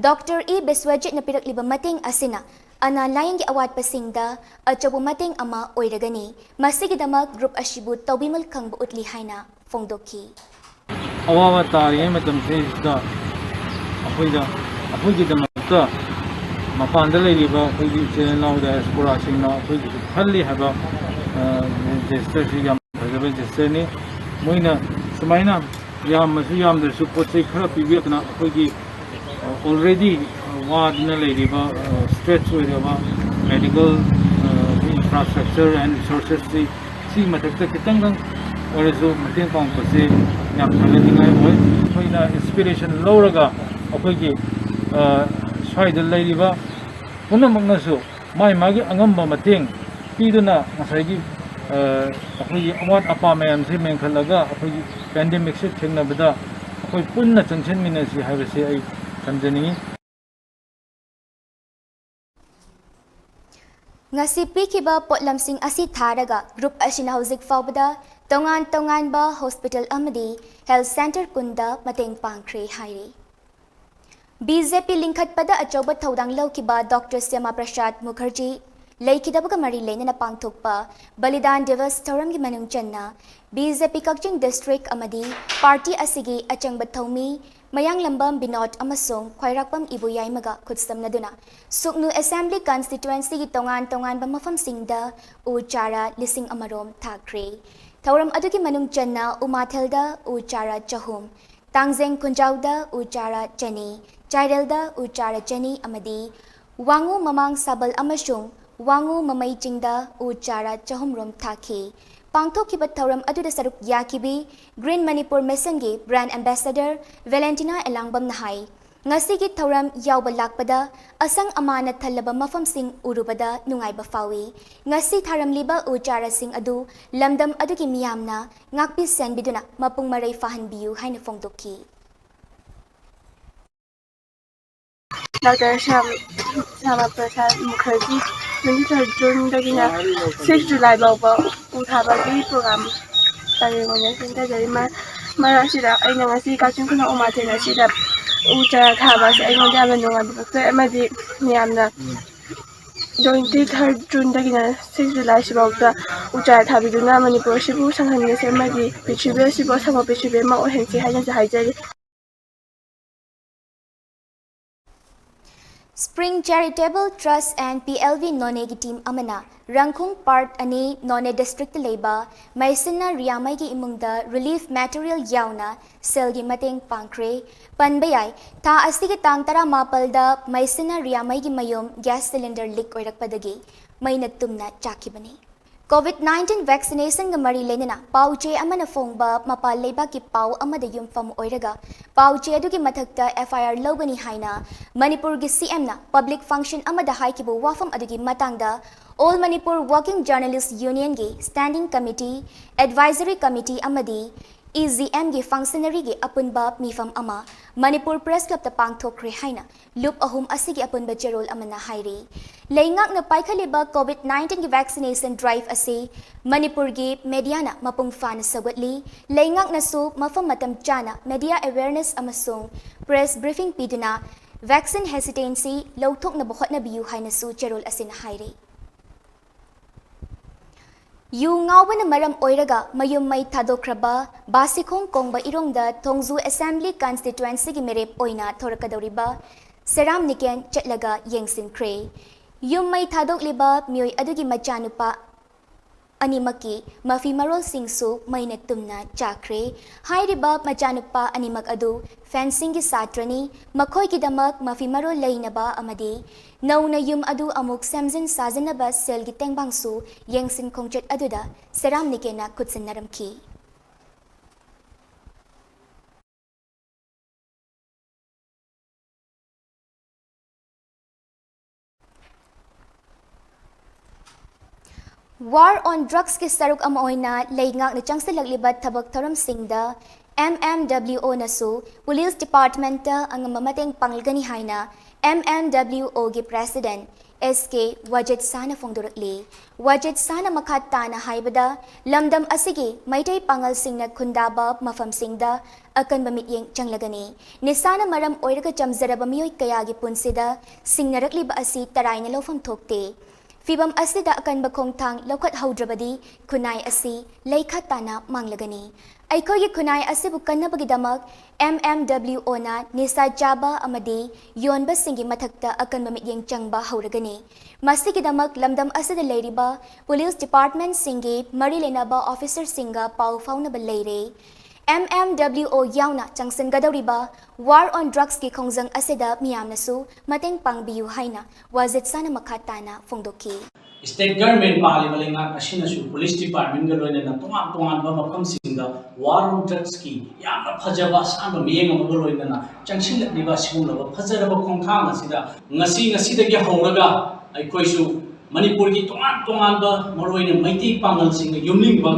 Doctor ꯏ ꯕꯤꯁ꯭ꯋꯖꯤꯠꯅ ꯄꯤꯔꯛꯂꯤꯕ ꯃꯇꯦꯡ ꯑꯁꯤꯅ ꯑꯅꯥ ꯂꯥꯏꯌꯦꯡꯒꯤ ꯑꯋꯥꯠꯄꯁꯤꯡꯗ ꯑꯆꯧꯕ ꯃꯇꯦꯡ ꯑꯃ ꯑꯣꯏꯔꯒꯅꯤ꯫ ꯃꯁꯤꯒꯤꯗꯃꯛ group ꯑꯁꯤꯕꯨ ꯇꯧꯕꯤꯃꯜ ꯈꯪꯕ ꯎꯠꯂꯤ ꯍꯥꯏꯅ ꯐꯣꯡꯗꯣꯛꯈꯤ꯫ ꯑꯋꯥꯕ ꯇꯥꯔꯤꯉꯩ ꯃꯇꯝꯁꯤꯗ ꯑꯩꯈꯣꯏꯗ, ꯑꯩꯈꯣꯏꯒꯤꯗꯃꯛꯇ ꯃꯄꯥꯟꯗ ꯂꯩꯔꯤꯕ ꯑꯩꯈꯣꯏꯒꯤ ꯏꯆꯤꯜ ꯏꯅꯥꯎ diaspora ꯁꯤꯡꯅ ꯑꯩꯈꯣꯏꯒꯤꯁꯨ ꯈꯜꯂꯤ ꯍꯥꯏꯕ, ꯑ, gesture ꯁꯤ ꯌꯥꯝ ꯁꯤꯁꯇꯔꯅꯤ꯫ ꯃꯣꯏꯅ ꯁꯨꯃꯥꯏꯅ ꯌꯥꯝꯃꯁꯨ ꯌꯥꯝꯗ꯭ꯔꯁꯨ ꯄꯣꯠ ꯆꯩ ꯈꯔ ꯄꯤꯕꯤꯔꯛꯇꯅ ꯑꯩꯈꯣꯏꯒꯤ ꯑꯣꯜꯔꯦꯗꯤ ꯋꯥꯗꯨꯅ ꯂꯩꯔꯤꯕ, ꯁ꯭ꯇ꯭ꯔꯦꯆ ꯑꯣꯏꯔꯕ ꯃꯦꯗꯤꯀꯦꯜ ꯏꯟꯐ꯭ꯔꯥꯁ꯭ꯇ꯭ꯔꯛꯆꯔ ꯑꯦꯟ ꯔꯤꯁꯣꯔꯁꯦꯁꯁꯤ ꯁꯤꯒꯤ ꯃꯊꯛꯇ ꯈꯤꯇꯪꯗꯪ ꯑꯣꯏꯔꯁꯨ ꯃꯇꯦꯡ ꯄꯥꯡꯉꯛꯄꯁꯦ ꯌꯥꯝ ꯊꯥꯒꯠꯅꯤꯡꯉꯥꯏ ꯑꯣꯏ꯫ ꯑꯩꯈꯣꯏꯅ ꯏꯟꯁꯄꯤꯔꯦꯁꯟ ꯂꯧꯔꯒ ꯑꯩꯈꯣꯏꯒꯤ ꯁ꯭ꯋꯥꯏꯗ ꯂꯩꯔꯤꯕ ꯄꯨꯝꯅꯃꯛꯅꯁꯨ ꯃꯥꯒꯤ ꯃꯥꯒꯤ ꯑꯉꯝꯕ ꯃꯇꯦꯡ ꯄꯤꯗꯨꯅ ꯉꯁꯥꯏꯒꯤ ꯑꯩꯈꯣꯏꯒꯤ ꯑꯋꯥꯠ ꯑꯄꯥ ꯃꯌꯥꯝꯁꯤ ꯃꯦꯟꯈꯠꯂꯒ ꯑꯩꯈꯣꯏꯒꯤ ꯄꯦꯟꯗꯦꯃꯤꯛꯁꯦ ꯊꯦꯡꯅꯕꯗ ꯑꯩꯈꯣꯏ ꯄꯨꯟꯅ ꯆꯪꯁꯤꯟꯃꯤꯟꯅꯁꯤ ꯍꯥꯏꯕꯁꯤ ꯑꯩ ꯊꯝꯖꯅꯤꯡꯏ꯫ ꯉꯁꯤ ꯄꯤꯈꯤꯕ ꯄꯣꯠꯂꯝꯁꯤꯡ ꯑꯁꯤ ꯊꯥꯔꯒ ꯒ꯭ꯔꯨꯞ ꯑꯁꯤꯅ ꯍꯧꯖꯤꯛ ꯐꯥꯎꯕꯗ ꯇꯣꯉꯥꯟ ꯇꯣꯉꯥꯟꯕ ꯍꯣꯁꯄꯤꯇꯥꯜ ꯑꯃꯗꯤ ꯍꯦꯜꯊ ꯁꯦꯟꯇꯔ ꯀꯨꯟꯗ ꯃꯇꯦꯡ ꯄꯥꯡꯈ꯭ꯔꯦ ꯍꯥꯏꯔꯤ꯫ ꯕꯤ ꯖꯦ ꯄꯤ ꯂꯤꯡꯈꯠꯄꯗ ꯑꯆꯧꯕ ꯊꯧꯗꯥꯡ ꯂꯧꯈꯤꯕ ꯗꯣꯛꯇꯔ ꯁ꯭ꯌꯥꯃꯥ ꯄ꯭ꯔꯁꯥꯗ ꯃꯨꯈꯔꯖꯤ ꯂꯩꯈꯤꯗꯕꯒ ꯃꯔꯤ ꯂꯩꯅꯅ ꯄꯥꯡꯊꯣꯛꯄ ꯕꯂꯤꯗꯥꯟ ꯗꯤꯋꯁ ꯊꯧꯔꯝꯒꯤ ꯃꯅꯨꯡ ꯆꯟꯅ ꯕꯤ ꯖꯦ ꯄꯤ ꯀꯛꯆꯤꯡ ꯗꯤꯁꯇ꯭ꯔꯤꯛ ꯑꯃꯗꯤ ꯄꯥꯔꯇꯤ ꯑꯁꯤꯒꯤ ꯑꯆꯪꯕ ꯊꯧꯃꯤ ꯃꯌꯥꯡꯂꯝꯕꯝ ꯕꯤꯅꯣꯗ ꯑꯃꯁꯨꯡ ꯈ꯭ꯋꯥꯏꯔꯥꯛꯄꯝ ꯏꯕꯣꯌꯥꯏꯃꯒ ꯈꯨꯠꯁꯝꯅꯗꯨꯅ ꯁꯨꯛꯅꯨ ꯑꯦꯁꯦꯝꯕ꯭ꯂꯤ ꯀꯟꯁꯇꯤꯇ꯭ꯋꯦꯟꯁꯤꯒꯤ ꯇꯣꯉꯥꯟ ꯇꯣꯉꯥꯟꯕ ꯃꯐꯝꯁꯤꯡꯗ ꯎ ꯆꯥꯔꯥ ꯂꯤꯁꯤꯡ ꯑꯃꯔꯣꯝ ꯊꯥꯈ꯭ꯔꯦ꯫ ꯊꯧꯔꯝ ꯑꯗꯨꯒꯤ ꯃꯅꯨꯡ ꯆꯟꯅ ꯎꯃꯥꯊꯦꯜꯗ ꯎ ꯆꯥꯔꯥ ꯆꯍꯨꯝ, ꯇꯥꯡꯖꯦꯡ ꯈꯨꯟꯖꯥꯎꯗ ꯎ ꯆꯥꯔꯥ ꯆꯅꯤ, ꯆꯥꯏꯔꯦꯜꯗ ꯎ ꯆꯥꯔꯥ ꯆꯅꯤ ꯑꯃꯗꯤ ꯋꯥꯉꯨ ꯃꯃꯥꯡ ꯁꯥꯕꯜ ꯑꯃꯁꯨꯡ ꯋꯥꯉꯨ ꯃꯃꯩ ꯆꯤꯡꯗ ꯎ ꯆꯥꯔꯥ ꯆꯍꯨꯝꯔꯣꯝ ꯊꯥꯈꯤ꯫ ꯄꯥꯡꯊꯣꯛꯈꯤꯕ ꯊꯧꯔꯝ ꯑꯗꯨꯗ ꯁꯔꯨꯛ ꯌꯥꯈꯤꯕꯤ ꯒ꯭ꯔꯤꯟ ꯃꯅꯤꯄꯨꯔ ꯃꯤꯁꯟꯒꯤ ꯕ꯭ꯔꯥꯟꯗ ꯑꯦꯝꯕꯦꯁꯦꯗꯔ ꯚꯦꯂꯦꯟꯇꯤꯅꯥ ꯑꯦꯂꯥꯡꯕꯝꯅ ꯍꯥꯏ, ꯉꯁꯤꯒꯤ ꯊꯧꯔꯝ ꯌꯥꯎꯕ ꯂꯥꯛꯄꯗ ꯑꯁꯪ ꯑꯃꯥꯟꯅ ꯊꯜꯂꯕ ꯃꯐꯝꯁꯤꯡ ꯎꯔꯨꯕꯗ ꯅꯨꯡꯉꯥꯏꯕ ꯐꯥꯎꯏ꯫ ꯉꯁꯤ ꯊꯥꯔꯝꯂꯤꯕ ꯎ ꯆꯥꯔꯥꯁꯤꯡ ꯑꯗꯨ ꯂꯝꯗꯝ ꯑꯗꯨꯒꯤ ꯃꯤꯌꯥꯝꯅ ꯉꯥꯛꯄꯤ ꯁꯦꯟꯕꯤꯗꯨꯅ ꯃꯄꯨꯡ ꯃꯔꯩ ꯐꯥꯍꯟꯕꯤꯌꯨ ꯍꯥꯏꯅ ꯐꯣꯡꯗꯣꯛꯈꯤ꯫ Doctor Shyam, Shyama Prasad Mukherjee twenty third June ꯗꯒꯤꯅ six July ꯐꯥꯎꯕ ꯎ ꯊꯥꯕꯒꯤ program ꯄꯔꯦꯡ ꯑꯣꯏꯅ ꯁꯤꯟꯊꯖꯔꯤ꯫ ꯃ-, ꯃꯔꯛ ꯑꯁꯤꯗ ꯑꯩꯅ ꯉꯁꯤ ꯀꯛꯆꯤꯡ ꯈꯨꯅꯧ ꯎꯃꯥꯊꯦꯜ ꯑꯁꯤꯗ ꯎ ꯆꯥꯔꯥ ꯊꯥꯕ ꯑꯁꯤ ꯑꯩꯉꯣꯟꯗ ꯌꯥꯝꯅ ꯅꯨꯡꯉꯥꯏꯕ ꯄꯣꯛꯆꯩ ꯑꯃꯗꯤ ꯃꯤꯌꯥꯝꯅ twenty third June ꯗꯒꯤꯅ six July ꯁꯤꯐꯥꯎꯗ ꯎ ꯆꯥꯔꯥ ꯊꯥꯕꯤꯗꯨꯅ ꯃꯅꯤꯄꯨꯔ ꯑꯁꯤꯕꯨ ꯁꯪꯍꯟꯒꯁꯤ ꯑꯃꯗꯤ ꯄ꯭ꯔꯤꯊꯤꯕꯤ ꯑꯁꯤꯕꯨ ꯑꯁꯪꯕ ꯄ꯭ꯔꯤꯊꯤꯕꯤ ꯑꯃ ꯑꯣꯏꯍꯟꯁꯤ ꯍꯥꯏꯅꯁꯨ ꯍꯥꯏꯖꯔꯤ꯫ Spring Charitable Trust and P L V Noneꯒꯤ team ꯑꯃꯅ ꯔꯪꯈꯨꯡ Part ꯑꯅꯤ None Districtꯇ ꯂꯩꯕ ꯃꯩꯁꯤꯅ ꯔꯤꯌꯥꯃꯩꯒꯤ ꯏꯃꯨꯡꯗ relief material ꯌꯥꯎꯅ ꯁꯦꯜꯒꯤ ꯃꯇꯦꯡ ꯄꯥꯡꯈ꯭ꯔꯦ꯫ ꯄꯟꯕ ꯌꯥꯏ, ꯊꯥ ꯑꯁꯤꯒꯤ ꯇꯥꯡ ꯇꯔꯥꯃꯥꯄꯜꯗ ꯃꯩꯁꯤꯅ ꯔꯤꯌꯥꯃꯩꯒꯤ ꯃꯌꯨꯝ gas cylinder leak ꯑꯣꯏꯔꯛꯄꯗꯒꯤ ꯃꯩꯅ ꯇꯨꯝꯅ ꯆꯥꯛꯈꯤꯕꯅꯤ꯫ COVID nineteen vaccinationꯒ ꯃꯔꯤ ꯂꯩꯅꯅ ꯄꯥꯎ ꯆꯦ ꯑꯃꯅ ꯐꯣꯡꯕ ꯃꯄꯥꯟ ꯂꯩꯕꯥꯛꯀꯤ ꯄꯥꯎ ꯑꯃꯗ ꯌꯨꯝꯐꯝ ꯑꯣꯏꯔꯒ ꯄꯥꯎ ꯆꯦ ꯑꯗꯨꯒꯤ ꯃꯊꯛꯇ F I R ꯂꯧꯒꯅꯤ ꯍꯥꯏꯅ ꯃꯅꯤꯄꯨꯔꯒꯤ C Mꯅ public function ꯑꯃꯗ ꯍꯥꯏꯈꯤꯕ ꯋꯥꯐꯝ ꯑꯗꯨꯒꯤ ꯃꯇꯥꯡꯗ All Manipur Working Journalist Unionꯒꯤ Standing Committee, Advisory Committee ꯑꯃꯗꯤ E G Mꯒꯤ functionaryꯒꯤ ꯑꯄꯨꯟꯕ ꯃꯤꯐꯝ ꯑꯃ ꯃꯅꯤꯄꯨꯔ Press Clubꯇ ꯄꯥꯡꯊꯣꯛꯈ꯭ꯔꯦ ꯍꯥꯏꯅ ꯂꯨꯞ ꯑꯍꯨꯝ ꯑꯁꯤꯒꯤ ꯑꯄꯨꯟꯕ ꯆꯦꯔꯣꯜ ꯑꯃꯅ ꯍꯥꯏꯔꯤ꯫ ꯂꯩꯉꯥꯛꯅ ꯄꯥꯏꯈꯠꯂꯤꯕ COVID nineteenꯒꯤ vaccination drive ꯑꯁꯤ ꯃꯅꯤꯄꯨꯔꯒꯤ mediaꯅ ꯃꯄꯨꯡ ꯐꯥꯅ ꯁꯧꯒꯠꯂꯤ꯫ ꯂꯩꯉꯥꯛꯅꯁꯨ ꯃꯐꯝ ꯃꯇꯝ ꯆꯥꯅ media awareness ꯑꯃꯁꯨꯡ press briefing ꯄꯤꯗꯨꯅ vaccine hesitancy ꯂꯧꯊꯣꯛꯅꯕ ꯍꯣꯠꯅꯕꯤꯌꯨ ꯍꯥꯏꯅꯁꯨ ꯆꯦꯔꯣꯜ ꯑꯁꯤꯅ ꯍꯥꯏꯔꯤ꯫ ꯌꯨ ꯉꯥꯎꯕꯅ ꯃꯔꯝ ꯑꯣꯏꯔꯒ ꯃꯌꯨꯝ ꯃꯩ ꯊꯥꯗꯣꯛꯈ꯭ꯔꯕ ꯕꯥꯁꯤꯈꯣꯡ ꯀꯣꯡꯕ ꯏꯔꯣꯡꯗ ꯊꯣꯡꯖꯨ Assembly Constituencyꯒꯤ ꯃꯤꯔꯦꯞ ꯑꯣꯏꯅ ꯊꯣꯔꯛꯀꯗꯧꯔꯤꯕ ꯁꯦꯔꯥꯝ ꯅꯤꯀꯦꯟ ꯆꯠꯂꯒ ꯌꯦꯡꯁꯤꯟꯈ꯭ꯔꯦ꯫ ꯌꯨꯝ ꯃꯩ ꯊꯥꯗꯣꯛꯂꯤꯕ ꯃꯤꯑꯣꯏ ꯑꯗꯨꯒꯤ ꯃꯆꯥꯅꯨꯄꯥ ꯑꯅꯤꯃꯛꯀꯤ ꯃꯐꯤ ꯃꯔꯣꯜꯁꯤꯡꯁꯨ ꯃꯩꯅ ꯇꯨꯝꯅ ꯆꯥꯈ꯭ꯔꯦ꯫ ꯍꯥꯏꯔꯤꯕ ꯃꯆꯥꯅꯨꯄꯥ ꯑꯅꯤꯃꯛ ꯑꯗꯨ fencingꯒꯤ ꯁꯥꯇ꯭ꯔꯅꯤ꯫ ꯃꯈꯣꯏꯒꯤꯗꯃꯛ ꯃꯐꯤ ꯃꯔꯣꯜ ꯂꯩꯅꯕ ꯑꯃꯗꯤ ꯅꯧꯅ ꯌꯨꯝ ꯑꯗꯨ ꯑꯃꯨꯛ ꯁꯦꯝꯖꯤꯟ ꯁꯥꯖꯤꯟꯅꯕ ꯁꯦꯜꯒꯤ ꯇꯦꯡꯕꯥꯡꯁꯨ ꯌꯦꯡꯁꯤꯟ ꯈꯣꯡꯆꯠ ꯑꯗꯨꯗ ꯁꯦꯔꯥꯝ ꯅꯤꯀꯦꯟꯅ ꯈꯨꯠꯁꯤꯟꯅꯔꯝꯈꯤ꯫ War on Drugsꯀꯤ ꯁꯔꯨꯛ ꯑꯃ ꯑꯣꯏꯅ ꯂꯩꯉꯥꯛꯅ ꯆꯪꯁꯤꯜꯂꯛꯂꯤꯕ ꯊꯕꯛ ꯊꯧꯔꯝꯁꯤꯡꯗ M M W Oꯅꯁꯨ police departmentꯇ ꯑꯉꯝꯕ ꯃꯇꯦꯡ ꯄꯥꯡꯂꯒꯅꯤ ꯍꯥꯏꯅ M M W Oꯒꯤ president S K ꯋꯥꯖꯦꯠ ꯁꯥꯍꯅ ꯐꯣꯡꯗꯣꯔꯛꯂꯤ꯫ ꯋꯥꯖꯦꯠ ꯁꯥꯍꯅ ꯃꯈꯥ ꯇꯥꯅ ꯍꯥꯏꯕꯗ, ꯂꯝꯗꯝ ꯑꯁꯤꯒꯤ ꯃꯩꯇꯩ ꯄꯥꯉꯜꯁꯤꯡꯅ ꯈꯨꯟꯗꯥꯕ ꯃꯐꯝꯁꯤꯡꯗ ꯑꯀꯟꯕ ꯃꯤꯠꯌꯦꯡ ꯆꯪꯂꯒꯅꯤ꯫ ꯅꯤꯁꯥꯅ ꯃꯔꯝ ꯑꯣꯏꯔꯒ ꯆꯝꯖꯔꯕ ꯃꯤꯑꯣꯏ ꯀꯌꯥꯒꯤ ꯄꯨꯟꯁꯤꯗ ꯁꯤꯡꯅꯔꯛꯂꯤꯕ ꯑꯁꯤ ꯇꯔꯥꯏꯅ ꯂꯧꯐꯝ ꯊꯣꯛꯇꯦ꯫ ꯐꯤꯚꯝ ꯑꯁꯤꯗ ꯑꯀꯟꯕ ꯈꯣꯡꯊꯥꯡ ꯂꯧꯈꯠꯍꯧꯗ꯭ꯔꯕꯗꯤ ꯈꯨꯟꯅꯥꯏ ꯑꯁꯤ ꯂꯩꯈꯥ ꯇꯥꯅ ꯃꯥꯡꯂꯒꯅꯤ꯫ ꯑꯩꯈꯣꯏꯒꯤ ꯈꯨꯟꯅꯥꯏ ꯑꯁꯤꯕꯨ ꯀꯟꯅꯕꯒꯤꯗꯃꯛ M M W O ꯅ ꯅꯤꯁꯥ ꯆꯥꯕ ꯑꯃꯗꯤ ꯌꯣꯟꯕꯁꯤꯡꯒꯤ ꯃꯊꯛꯇ ꯑꯀꯟꯕ ꯃꯤꯠꯌꯦꯡ ꯆꯪꯕ ꯍꯧꯔꯒꯅꯤ꯫ ꯃꯁꯤꯒꯤꯗꯃꯛ ꯂꯝꯗꯝ ꯑꯁꯤꯗ ꯂꯩꯔꯤꯕ police department ꯁꯤꯡꯒꯤ ꯃꯔꯤ ꯂꯩꯅꯕ officer ꯁꯤꯡꯒ ꯄꯥꯎ ꯐꯥꯎꯅꯕ ꯂꯩꯔꯦ꯫ M M W O ꯌꯥꯎꯅ ꯆꯪꯁꯤꯟꯒꯗꯧꯔꯤꯕ War on Drugs ꯀꯤ ꯈꯣꯡꯖꯪ ꯑꯁꯤꯗ ꯃꯤꯌꯥꯝꯅꯁꯨ ꯃꯇꯦꯡ ꯄꯥꯡꯕꯤꯌꯨ ꯍꯥꯏꯅ ꯋꯥꯖꯦꯠ ꯁꯥꯅ ꯃꯈꯥ ꯇꯥꯅ ꯐꯣꯡꯗꯣꯛꯈꯤ꯫ State government ꯄꯥꯜꯂꯤꯕ ꯂꯩꯉꯥꯛ ꯑꯁꯤꯅꯁꯨ police department ꯀ ꯂꯣꯏꯅꯅ ꯇꯣꯉꯥꯟ ꯇꯣꯉꯥꯟꯕ ꯃꯐꯝꯁꯤꯡꯗ War on Drugs ꯀꯤ ꯌꯥꯝꯅ ꯐꯖꯕ ꯑꯁꯥꯟꯕ ꯃꯤꯠꯌꯦꯡ ꯑꯃꯒ ꯂꯣꯏꯅꯅ ꯆꯪꯁꯤꯜꯂꯛꯂꯤꯕ ꯑꯁꯤꯒꯨꯝꯂꯕ ꯐꯖꯔꯕ ꯈꯣꯡꯊꯥꯡ ꯑꯁꯤꯗ ꯉꯁꯤ, ꯉꯁꯤꯗꯒꯤ ꯍꯧꯔꯒ ꯑꯩꯈꯣꯏꯁꯨ ꯃꯅꯤꯄꯨꯔꯒꯤ ꯇꯣꯉꯥꯟ ꯇꯣꯉꯥꯟꯕ ꯃꯔꯨꯑꯣꯏꯅ ꯃꯩꯇꯩ ꯄꯥꯉꯜꯁꯤꯡꯅ ꯌꯨꯝꯅꯤꯡꯕ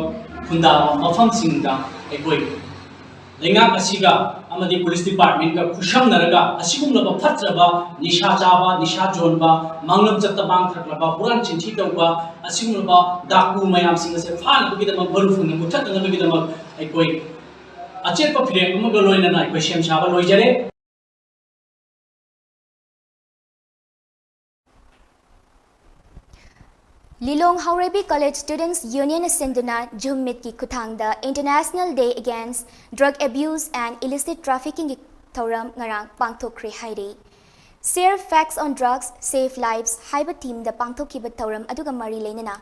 ꯈꯨꯟꯗꯥꯕ ꯃꯐꯝꯁꯤꯡꯗ ꯑꯩꯈꯣꯏ ꯂꯩꯉꯥꯛ ꯑꯁꯤꯒ ꯑꯃꯗꯤ police department ꯀ ꯈꯨꯠꯁꯝꯅꯔꯒ ꯑꯁꯤꯒꯨꯝꯂꯕ ꯐꯠꯇ꯭ꯔꯕ ꯅꯤꯁꯥ ꯆꯥꯕ, ꯅꯤꯁꯥ ꯌꯣꯟꯕ, ꯃꯥꯡꯂꯝ ꯆꯠꯇ ꯃꯥꯡꯊꯔꯛꯂꯕ, ꯍꯨꯔꯥꯟ ꯆꯤꯟꯊꯤ ꯇꯧꯕ, ꯑꯁꯤꯒꯨꯝꯂꯕ ꯗꯥꯀꯨ ꯃꯌꯥꯝꯁꯤꯡ ꯑꯁꯦ ꯐꯥꯅꯕꯒꯤꯗꯃꯛ, ꯃꯔꯨ ꯐꯪꯅ ꯃꯨꯊꯠꯅꯅꯕꯒꯤꯗꯃꯛ ꯑꯩꯈꯣꯏ ꯑꯆꯦꯠꯄ ꯐꯤꯔꯦꯞ ꯑꯃꯒ ꯂꯣꯏꯅꯅ ꯑꯩꯈꯣꯏ ꯁꯦꯝ ꯁꯥꯕ ꯂꯣꯏꯖꯔꯦ꯫ ꯂꯤꯂꯣꯡ ꯍꯥꯎꯔꯩꯕꯤ College Students Union ꯅ ꯁꯤꯟꯗꯨꯅ Zoom meet ꯀꯤ ꯈꯨꯠꯊꯥꯡꯗ International Day Against Drug Abuse and Illicit Trafficking ꯒꯤ ꯊꯧꯔꯝ ꯉꯔꯥꯡ ꯄꯥꯡꯊꯣꯛꯈ꯭ꯔꯦ ꯍꯥꯏꯔꯤ꯫ Share Facts on Drugs, Save Lives ꯍꯥꯏꯕ theme ꯗ ꯄꯥꯡꯊꯣꯛꯈꯤꯕ ꯊꯧꯔꯝ ꯑꯗꯨꯒ ꯃꯔꯤ ꯂꯩꯅꯅ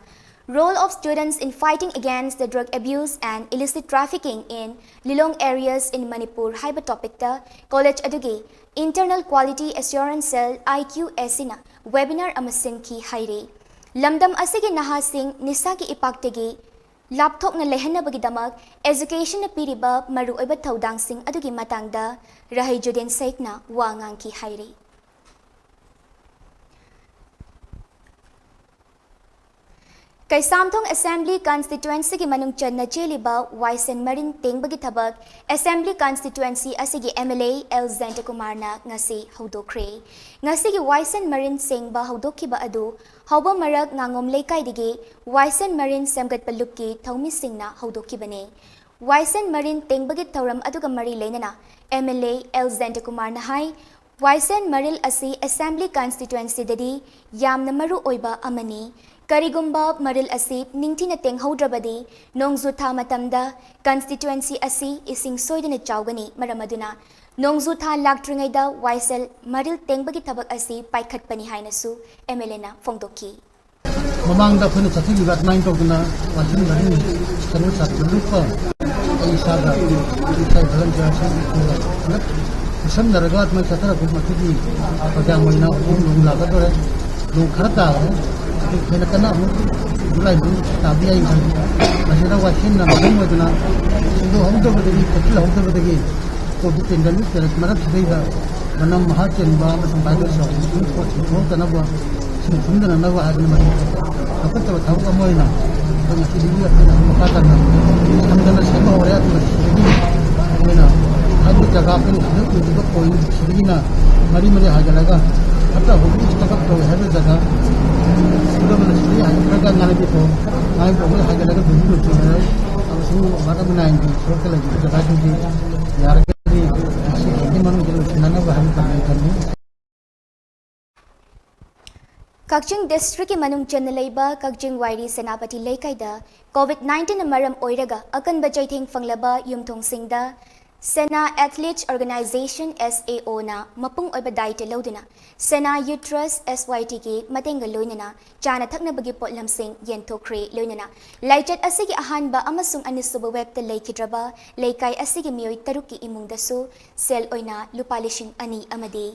Role of Students in Fighting Against the Drug Abuse and Illicit Trafficking in Lilong Areas in Manipur ꯍꯥꯏꯕ topic ꯇ college ꯑꯗꯨꯒꯤ Internal Quality Assurance Cell, I Q A C ꯅ webinar ꯑꯃ ꯁꯤꯟꯈꯤ ꯍꯥꯏꯔꯤ꯫ ꯂꯝꯗꯝ ꯑꯁꯤꯒꯤ ꯅꯍꯥꯁꯤꯡ ꯅꯤꯁꯥꯒꯤ ꯏꯄꯥꯛꯇꯒꯤ ꯂꯥꯞꯊꯣꯛꯅ ꯂꯩꯍꯟꯅꯕꯒꯤꯗꯃꯛ education ꯅ ꯄꯤꯔꯤꯕ ꯃꯔꯨꯑꯣꯏꯕ ꯊꯧꯗꯥꯡꯁꯤꯡ ꯑꯗꯨꯒꯤ ꯃꯇꯥꯡꯗ ꯔꯍꯩꯖꯨꯗꯤꯟ ꯁꯦꯈꯅ ꯋꯥ ꯉꯥꯡꯈꯤ ꯍꯥꯏꯔꯤ꯫ ꯀꯩꯁꯥꯝꯊꯣꯡ Assembly Constituency ꯒꯤ ꯃꯅꯨꯡ ꯆꯟꯅ ꯆꯦꯜꯂꯤꯕ ꯋꯥꯏꯁꯦꯟ ꯃꯔꯤꯟ ꯇꯦꯡꯕꯒꯤ ꯊꯕꯛ Assembly Constituency ꯑꯁꯤꯒꯤ M L A L ꯖꯌꯟꯇꯀꯨꯃꯥꯔꯅ ꯉꯁꯤ ꯍꯧꯗꯣꯛꯈ꯭ꯔꯦ꯫ ꯉꯁꯤꯒꯤ ꯋꯥꯏꯁꯦꯟ ꯃꯔꯤꯟ ꯁꯦꯡꯕ ꯍꯧꯗꯣꯛꯈꯤꯕ ꯑꯗꯨ ꯍꯧꯕ ꯃꯔꯛ ꯉꯥꯉꯣꯝ ꯂꯩꯀꯥꯏꯗꯒꯤ ꯋꯥꯏꯁꯦꯟ ꯃꯔꯤꯟ ꯁꯦꯝꯒꯠꯄ ꯂꯨꯞꯀꯤ ꯊꯧꯃꯤꯁꯤꯡꯅ ꯍꯧꯗꯣꯛꯈꯤꯕꯅꯤ꯫ ꯋꯥꯏꯁꯦꯟ ꯃꯔꯤꯟ ꯇꯦꯡꯕꯒꯤ ꯊꯧꯔꯝ ꯑꯗꯨꯒ ꯃꯔꯤ ꯂꯩꯅꯅ M L A L ꯖꯌꯟꯇꯀꯨꯃꯥꯔꯅ ꯍꯥꯏ, ꯋꯥꯏꯁꯦꯟ ꯃꯔꯤꯜ ꯑꯁꯤ Assembly Constituencyꯗꯗꯤ ꯌꯥꯝꯅ ꯃꯔꯨ ꯑꯣꯏꯕ ꯑꯃꯅꯤ꯫ ꯀꯔꯤꯒꯨꯝꯕ ꯃꯔꯤꯜ ꯑꯁꯤ ꯅꯤꯡꯊꯤꯅ ꯇꯦꯡꯍꯧꯗ꯭ꯔꯕꯗꯤ, ꯅꯣꯡꯖꯨ ꯊꯥ ꯃꯇꯝꯗ constituency ꯑꯁꯤ ꯏꯁꯤꯡ ꯁꯣꯏꯗꯅ ꯆꯥꯎꯒꯅꯤ꯫ ꯃꯔꯝ ꯑꯗꯨꯅ ꯅꯣꯡꯖꯨ ꯊꯥ ꯂꯥꯛꯇ꯭ꯔꯤꯉꯩꯗ ꯋꯥꯏꯁꯦꯜ ꯃꯔꯤꯜ ꯇꯦꯡꯕꯒꯤ ꯊꯕꯛ ꯑꯁꯤ ꯄꯥꯏꯈꯠꯄꯅꯤ ꯍꯥꯏꯅꯁꯨ MLAꯅ ꯐꯣꯡꯗꯣꯛꯈꯤ꯫ ꯃꯃꯥꯡꯗ ꯑꯩꯈꯣꯏꯅ ꯆꯠꯊꯈꯤꯕ ꯑꯗꯨꯃꯥꯏꯅ ꯇꯧꯗꯅ ꯋꯥꯏꯁꯦꯜ ꯃꯔꯤꯜ ꯀꯩꯅꯣ ꯁꯥꯗꯅ ꯂꯨꯞꯄ ꯑꯩ ꯏꯁꯥꯒ ꯏꯁꯥꯒꯤ ꯚꯣꯂꯟꯇꯤꯌꯥꯔꯁꯤꯡ ꯍꯟꯗꯛ ꯈꯨꯠꯁꯝꯅꯔꯒ ꯑꯗꯨꯃꯥꯏꯅ ꯆꯠꯊꯔꯛꯄ ꯃꯁꯤꯒꯤ ꯄ꯭ꯔꯣꯒ꯭ꯔꯥꯝ ꯑꯣꯏꯅ ꯑꯍꯨꯝ ꯂꯣꯝ ꯂꯥꯛꯀꯗꯧꯔꯦ꯫ ꯅꯣꯡ ꯈꯔ ꯇꯥꯕꯅꯦ꯫ ꯑꯗꯨ ꯍꯦꯟꯅ ꯀꯟꯅ ꯑꯃꯨꯛ ꯖꯨꯂꯥꯏ ꯃꯅꯨꯡ ꯇꯥꯕ ꯌꯥꯏ ꯈꯜꯂꯤ꯫ ꯃꯁꯤꯗ ꯋꯥꯏꯁꯦꯜꯅ ꯃꯔꯝ ꯑꯣꯏꯗꯨꯅ ꯁꯦꯡꯗꯣꯛꯍꯧꯗꯕꯗꯒꯤ, ꯈꯣꯠꯆꯤꯜꯍꯧꯗꯕꯗꯒꯤ ꯀꯣꯚꯤꯗ ꯄꯦꯟꯗꯦꯃꯤꯛ ꯃꯔꯛꯁꯤꯗꯩꯗ ꯃꯅꯝ ꯃꯍꯥ ꯆꯦꯟꯕ ꯑꯃꯁꯨꯡ ꯚꯥꯏꯔꯁ ꯌꯥꯎꯕ ꯄꯣꯠ ꯁꯟꯗꯣꯛꯇꯅꯕ, ꯏꯁꯤꯡ ꯊꯨꯝꯗꯅꯅꯕ ꯍꯥꯏꯗꯅ ꯃꯁꯤ ꯆꯥꯎꯈꯠꯇꯕ ꯊꯕꯛ ꯑꯃ ꯑꯣꯏꯅ ꯑꯩꯈꯣꯏ ꯉꯁꯤꯗꯒꯤ ꯑꯩꯈꯣꯏꯅ ꯃꯈꯥ ꯇꯥꯅ ꯁꯝꯗꯅ ꯁꯦꯝꯕ ꯍꯧꯔꯦ꯫ ꯑꯗꯨꯒ ꯁꯤꯗꯒꯤ ꯑꯩꯈꯣꯏꯅ ꯍꯥꯏꯕꯗꯤ ꯖꯒꯥ ꯑꯩꯈꯣꯏꯅ ꯁꯤꯗ ꯎꯔꯤꯕ ꯄꯣꯏꯟꯠ ꯁꯤꯗꯒꯤꯅ ꯃꯔꯤ ꯃꯔꯤ ꯍꯥꯏꯒꯠꯂꯒ ꯍꯟꯗꯛ ꯍꯧꯖꯤꯛ ꯆꯥꯎꯈꯠ ꯇꯧꯋꯦ ꯍꯥꯏꯕ ꯖꯒꯥ ꯁꯤꯗ ꯁꯤꯗꯒꯤ ꯍꯥꯏꯒꯠꯂꯒ ꯉꯥꯅꯕꯤ ꯊꯣꯡ, ꯉꯥꯅꯕꯤ ꯊꯣꯡ ꯍꯥꯏꯒꯠꯂꯒ ꯕꯤꯖꯤ ꯂꯣꯏꯁꯤꯟꯈ꯭ꯔꯦ꯫ ꯑꯃꯁꯨꯡ ꯋꯥꯔꯗ ꯅꯝꯕꯔ ꯅꯥꯏꯟꯒꯤ ꯁꯣꯔꯣꯛꯇ ꯂꯩꯔꯤꯕ ꯖꯒꯥꯁꯤꯡꯁꯤ ꯌꯥꯔꯒꯗꯤ ꯉꯁꯤ ꯍꯌꯦꯡꯒꯤ ꯃꯅꯨꯡꯗ ꯂꯣꯏꯁꯤꯟꯅꯅꯕ ꯍꯥꯏꯅ ꯇꯝꯖꯒꯦ ꯈꯜꯂꯤ꯫ ꯀꯛꯆꯤꯡ ꯗꯤꯁꯇ꯭ꯔꯤꯛꯀꯤ ꯃꯅꯨꯡ ꯆꯟꯅ ꯂꯩꯕ ꯀꯛꯆꯤꯡ ꯋꯥꯏꯔꯤ ꯁꯦꯅꯥꯄꯇꯤ ꯂꯩꯀꯥꯏꯗ ꯀꯣꯚꯤꯗ ꯅꯥꯏꯟꯇꯤꯟꯅ ꯃꯔꯝ ꯑꯣꯏꯔꯒ ꯑꯀꯟꯕ ꯆꯩꯊꯦꯡ ꯐꯪꯂꯕ ꯌꯨꯝꯊꯣꯡꯁꯤꯡꯗ ꯁꯦꯅꯥ ꯑꯦꯊꯂꯤꯠꯁ ꯑꯣꯔꯒꯅꯥꯏꯖꯦꯁꯟ, SAOꯅ ꯃꯄꯨꯡ ꯑꯣꯏꯕ ꯗꯥꯏꯇ ꯂꯧꯗꯨꯅ ꯁꯦꯅꯥ ꯌꯨꯠ ꯇ꯭ꯔꯁ, SYTꯒꯤ ꯃꯇꯦꯡꯒ ꯂꯣꯏꯅꯅ ꯆꯥꯅ ꯊꯛꯅꯕꯒꯤ ꯄꯣꯠꯂꯝꯁꯤꯡ ꯌꯦꯟꯊꯣꯛꯈ꯭ꯔꯦ꯫ ꯂꯣꯏꯅꯅ ꯂꯥꯏꯆꯠ ꯑꯁꯤꯒꯤ ꯑꯍꯥꯟꯕ ꯑꯃꯁꯨꯡ ꯑꯅꯤꯁꯨꯕ ꯋꯦꯕꯇ ꯂꯩꯈꯤꯗ꯭ꯔꯕ ꯂꯩꯀꯥꯏ ꯑꯁꯤꯒꯤ ꯃꯤꯑꯣꯏ ꯇꯔꯨꯛꯀꯤ ꯏꯃꯨꯡꯗꯁꯨ ꯁꯦꯜ ꯑꯣꯏꯅ ꯂꯨꯄꯥ ꯂꯤꯁꯤꯡ ꯑꯅꯤ ꯑꯃꯗꯤ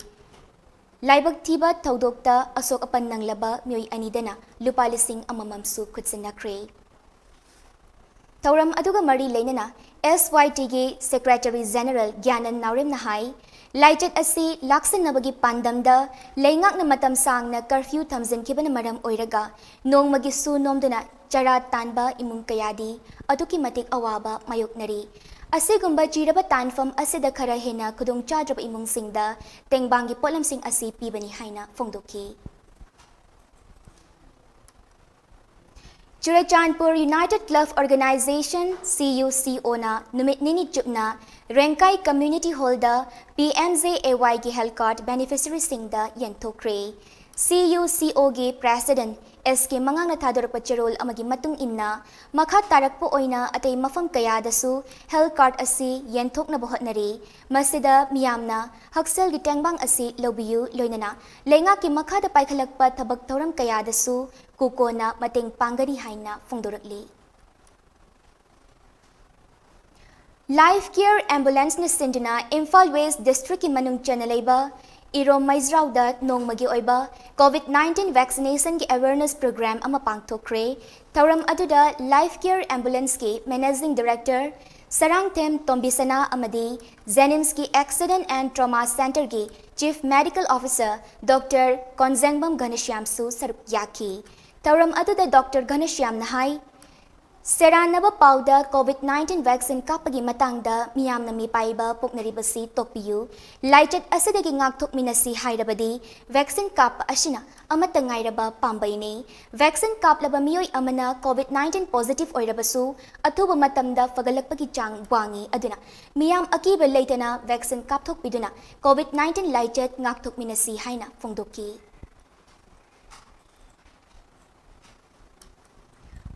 ꯂꯥꯏꯕꯛ ꯊꯤꯕ ꯊꯧꯗꯣꯛꯇ ꯑꯁꯣꯛ ꯑꯄꯟ ꯅꯪꯂꯕ ꯃꯤꯑꯣꯏ ꯑꯅꯤꯗꯅ ꯂꯨꯄꯥ ꯂꯤꯁꯤꯡ ꯑꯃꯃꯝꯁꯨ ꯈꯨꯠꯁꯤꯟꯅꯈ꯭ꯔꯦ꯫ ꯊꯧꯔꯝ ꯑꯗꯨꯒ ꯃꯔꯤ ꯂꯩꯅꯅ SYTꯒꯤ Secretary General ꯒ꯭ꯌꯥꯅꯟ ꯅꯥꯎꯔꯦꯝꯅ ꯍꯥꯏ, ꯂꯥꯏꯆꯠ ꯑꯁꯤ ꯂꯥꯛꯁꯤꯟꯅꯕꯒꯤ ꯄꯥꯟꯗꯝꯗ ꯂꯩꯉꯥꯛꯅ ꯃꯇꯝ ꯁꯥꯡꯅ ꯀꯔꯐ꯭ꯌꯨ ꯊꯝꯖꯤꯟꯈꯤꯕꯅ ꯃꯔꯝ ꯑꯣꯏꯔꯒ ꯅꯣꯡꯃꯒꯤ ꯁꯨ ꯅꯣꯝꯗꯨꯅ ꯆꯔꯥ ꯇꯥꯟꯕ ꯏꯃꯨꯡ ꯀꯌꯥꯗꯤ ꯑꯗꯨꯛꯀꯤ ꯃꯇꯤꯛ ꯑꯋꯥꯕ ꯃꯥꯌꯣꯛꯅꯔꯤ꯫ ꯑꯁꯤꯒꯨꯝꯕ ꯆꯤꯔꯕ ꯇꯥꯟꯐꯝ ꯑꯁꯤꯗ ꯈꯔ ꯍꯦꯟꯅ ꯈꯨꯗꯣꯡꯆꯥꯗ꯭ꯔꯕ ꯏꯃꯨꯡꯁꯤꯡꯗ ꯇꯦꯡꯕꯥꯡꯒꯤ ꯄꯣꯠꯂꯝꯁꯤꯡ ꯑꯁꯤ ꯄꯤꯕꯅꯤ ꯍꯥꯏꯅ ꯐꯣꯡꯗꯣꯛꯈꯤ꯫ Churachandpur United Club Organization, C U C O ꯅ ꯅꯨꯃꯤꯠ ꯅꯤꯅꯤ ꯆꯨꯞꯅ ꯔꯦꯡꯀꯥꯏ Community Hall the P M J A Y ꯒꯤ health card beneficiary ꯁꯤꯡꯗ ꯌꯦꯟꯊꯣꯛꯈ꯭ꯔꯦ꯫ C U C O ꯒꯤ President S K ꯃꯉꯥꯡꯅ ꯊꯥꯗꯣꯔꯛꯄ ꯆꯦꯔꯣꯜ ꯑꯃꯒꯤ ꯃꯇꯨꯡ ꯏꯟꯅ, ꯃꯈꯥ ꯇꯥꯔꯛꯄ ꯑꯣꯏꯅ ꯑꯇꯩ ꯃꯐꯝ ꯀꯌꯥꯗꯁꯨ health card ꯑꯁꯤ ꯌꯦꯟꯊꯣꯛꯅꯕ ꯍꯣꯠꯅꯔꯤ꯫ ꯃꯁꯤꯗ ꯃꯤꯌꯥꯝꯅ ꯍꯛꯁꯦꯜꯒꯤ ꯇꯦꯡꯕꯥꯡ ꯑꯁꯤ ꯂꯧꯕꯤꯌꯨ, ꯂꯣꯏꯅꯅ ꯂꯩꯉꯥꯛꯀꯤ ꯃꯈꯥꯗ ꯄꯥꯏꯈꯠꯂꯛꯄ ꯊꯕꯛ ꯊꯧꯔꯝ ꯀꯌꯥꯗꯁꯨ ꯀꯨꯀꯣꯅ ꯃꯇꯦꯡ ꯄꯥꯡꯒꯅꯤ ꯍꯥꯏꯅ ꯐꯣꯡꯗꯣꯔꯛꯂꯤ꯫ Life Care Ambulance ꯅ ꯁꯤꯟꯗꯨꯅ ꯏꯝꯐꯥꯜ West District ꯀꯤ ꯃꯅꯨꯡ ꯆꯟꯅ ꯂꯩꯕ ꯏꯔꯣꯝ ꯃꯩꯖ꯭ꯔꯥꯎꯗ ꯅꯣꯡꯃꯒꯤ ꯑꯣꯏꯕ COVID nineteen vaccination ꯒꯤ awareness program ꯑꯃ ꯄꯥꯡꯊꯣꯛꯈ꯭ꯔꯦ꯫ ꯊꯧꯔꯝ ꯑꯗꯨꯗ Life Care Ambulance ꯀꯤ Managing Director ꯁꯔꯥꯡꯊꯦꯝ ꯇꯣꯝꯕꯤꯁꯅꯥ ꯑꯃꯗꯤ JNIMS ꯀꯤ Accident and Trauma Center ꯒꯤ Chief Medical Officer Doctor ꯀꯣꯟꯖꯦꯡꯕꯝ ꯘꯅꯁ꯭ꯌꯥꯝꯁꯨ ꯁꯔꯨꯛ ꯌꯥꯈꯤ꯫ ꯊꯧꯔꯝ ꯑꯗꯨꯗ Doctor ꯘꯅꯁ꯭ꯌꯥꯝꯅ ꯍꯥꯏ, ꯁꯦꯔꯥꯟꯅꯕ ꯄꯥꯎꯗ COVID nineteen vaccine ꯀꯥꯞꯄꯒꯤ ꯃꯇꯥꯡꯗ ꯃꯤꯌꯥꯝꯅ ꯃꯤꯄꯥꯏꯕ ꯄꯣꯛꯅꯔꯤꯕꯁꯤ ꯇꯣꯛꯄꯤꯌꯨ꯫ ꯂꯥꯏꯆꯠ ꯑꯁꯤꯗꯒꯤ ꯉꯥꯛꯊꯣꯛꯃꯤꯟꯅꯁꯤ ꯍꯥꯏꯔꯕꯗꯤ vaccine ꯀꯥꯞꯄ ꯑꯁꯤꯅ ꯑꯃꯠꯇ ꯉꯥꯏꯔꯕ ꯄꯥꯝꯕꯩꯅꯤ꯫ Vaccine ꯀꯥꯞꯂꯕ ꯃꯤꯑꯣꯏ ꯑꯃꯅ COVID nineteen positive ꯑꯣꯏꯔꯕꯁꯨ ꯑꯊꯨꯕ ꯃꯇꯝꯗ ꯐꯒꯠꯂꯛꯄꯒꯤ ꯆꯥꯡ ꯋꯥꯡꯏ꯫ ꯑꯗꯨꯅ ꯃꯤꯌꯥꯝ ꯑꯀꯤꯕ ꯂꯩꯇꯅ vaccine ꯀꯥꯞꯊꯣꯛꯄꯤꯗꯨꯅ COVID nineteen ꯂꯥꯏꯆꯠ ꯉꯥꯛꯊꯣꯛꯃꯤꯟꯅꯁꯤ ꯍꯥꯏꯅ ꯐꯣꯡꯗꯣꯛꯈꯤ꯫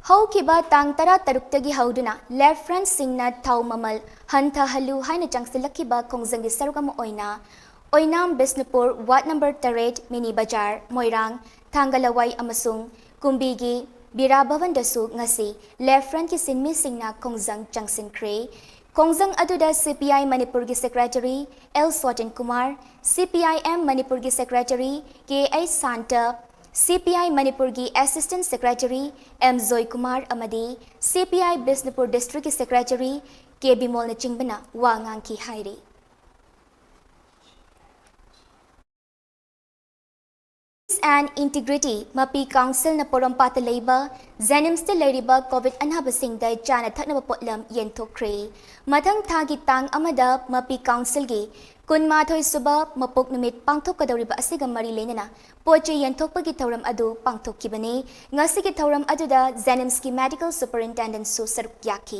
ꯍꯧꯈꯤꯕ ꯇꯥꯡ ꯇꯔꯥꯇꯔꯨꯛꯇꯒꯤ ꯍꯧꯗꯨꯅ left front ꯁꯤꯡꯅ ꯊꯥꯎ ꯃꯃꯜ ꯍꯟꯊꯍꯜꯂꯨ ꯍꯥꯏꯅ ꯆꯪꯁꯤꯜꯂꯛꯈꯤꯕ ꯈꯣꯡꯖꯪꯒꯤ ꯁꯔꯨꯛ ꯑꯃ ꯑꯣꯏꯅ ꯑꯣꯏꯅꯥꯝ ꯕꯤꯁꯅꯨꯄꯨꯔ ward number ꯇꯔꯦꯠ, ꯃꯤꯅꯤ ꯕꯖꯥꯔ, ꯃꯣꯏꯔꯥꯡ, ꯊꯥꯡꯒ ꯂꯋꯥꯏ ꯑꯃꯁꯨꯡ ꯀꯨꯝꯕꯤꯒꯤ ꯕꯤꯔꯥ ꯚꯕꯟꯗꯁꯨ ꯉꯁꯤ left front ꯀꯤ ꯁꯤꯟꯃꯤꯁꯤꯡꯅ ꯈꯣꯡꯖꯪ ꯆꯪꯁꯤꯟꯈ꯭ꯔꯦ꯫ ꯈꯣꯡꯖꯪ ꯑꯗꯨꯗ C P I ꯃꯅꯤꯄꯨꯔꯒꯤ secretary L Sotin Kumar, C P I M ꯃꯅꯤꯄꯨꯔꯒꯤ secretary K H Santa, C P I ꯃꯅꯤꯄꯨꯔꯒꯤ assistant secretary M Joy Kumar ꯑꯃꯗꯤ C P I Bishnupur district ꯀꯤ secretary K ꯕꯤꯃꯣꯜꯅꯆꯤꯡꯕꯅ ꯋꯥ ꯉꯥꯡꯈꯤ ꯍꯥꯏꯔꯤ꯫ Peace and Integrity ꯃꯄꯤ council ꯅ ꯄꯣꯔꯣꯝꯄꯥꯠꯇ ꯂꯩꯕ JNIMS ꯇ ꯂꯩꯔꯤꯕ COVID ꯑꯅꯥꯕꯁꯤꯡꯗ ꯆꯥꯅ ꯊꯛꯅꯕ ꯄꯣꯠꯂꯝ ꯌꯦꯟꯊꯣꯛꯈ꯭ꯔꯦ꯫ ꯃꯊꯪ ꯊꯥꯒꯤ ꯇꯥꯡ ꯑꯃꯗ ꯃꯄꯤ council ꯒꯤ ꯀꯨꯟꯃꯥꯊꯣꯏ ꯁꯨꯕ ꯃꯄꯣꯛ ꯅꯨꯃꯤꯠ ꯄꯥꯡꯊꯣꯛꯀꯗꯧꯔꯤꯕ ꯑꯁꯤꯒ ꯃꯔꯤ ꯂꯩꯅꯅ ꯄꯣꯠ ꯆꯩ ꯌꯦꯟꯊꯣꯛꯄꯒꯤ ꯊꯧꯔꯝ ꯑꯗꯨ ꯄꯥꯡꯊꯣꯛꯈꯤꯕꯅꯤ꯫ ꯉꯁꯤꯒꯤ ꯊꯧꯔꯝ ꯑꯗꯨꯗ JNIMSꯀꯤ Medical Superintendentꯁꯨ ꯁꯔꯨꯛ ꯌꯥꯈꯤ꯫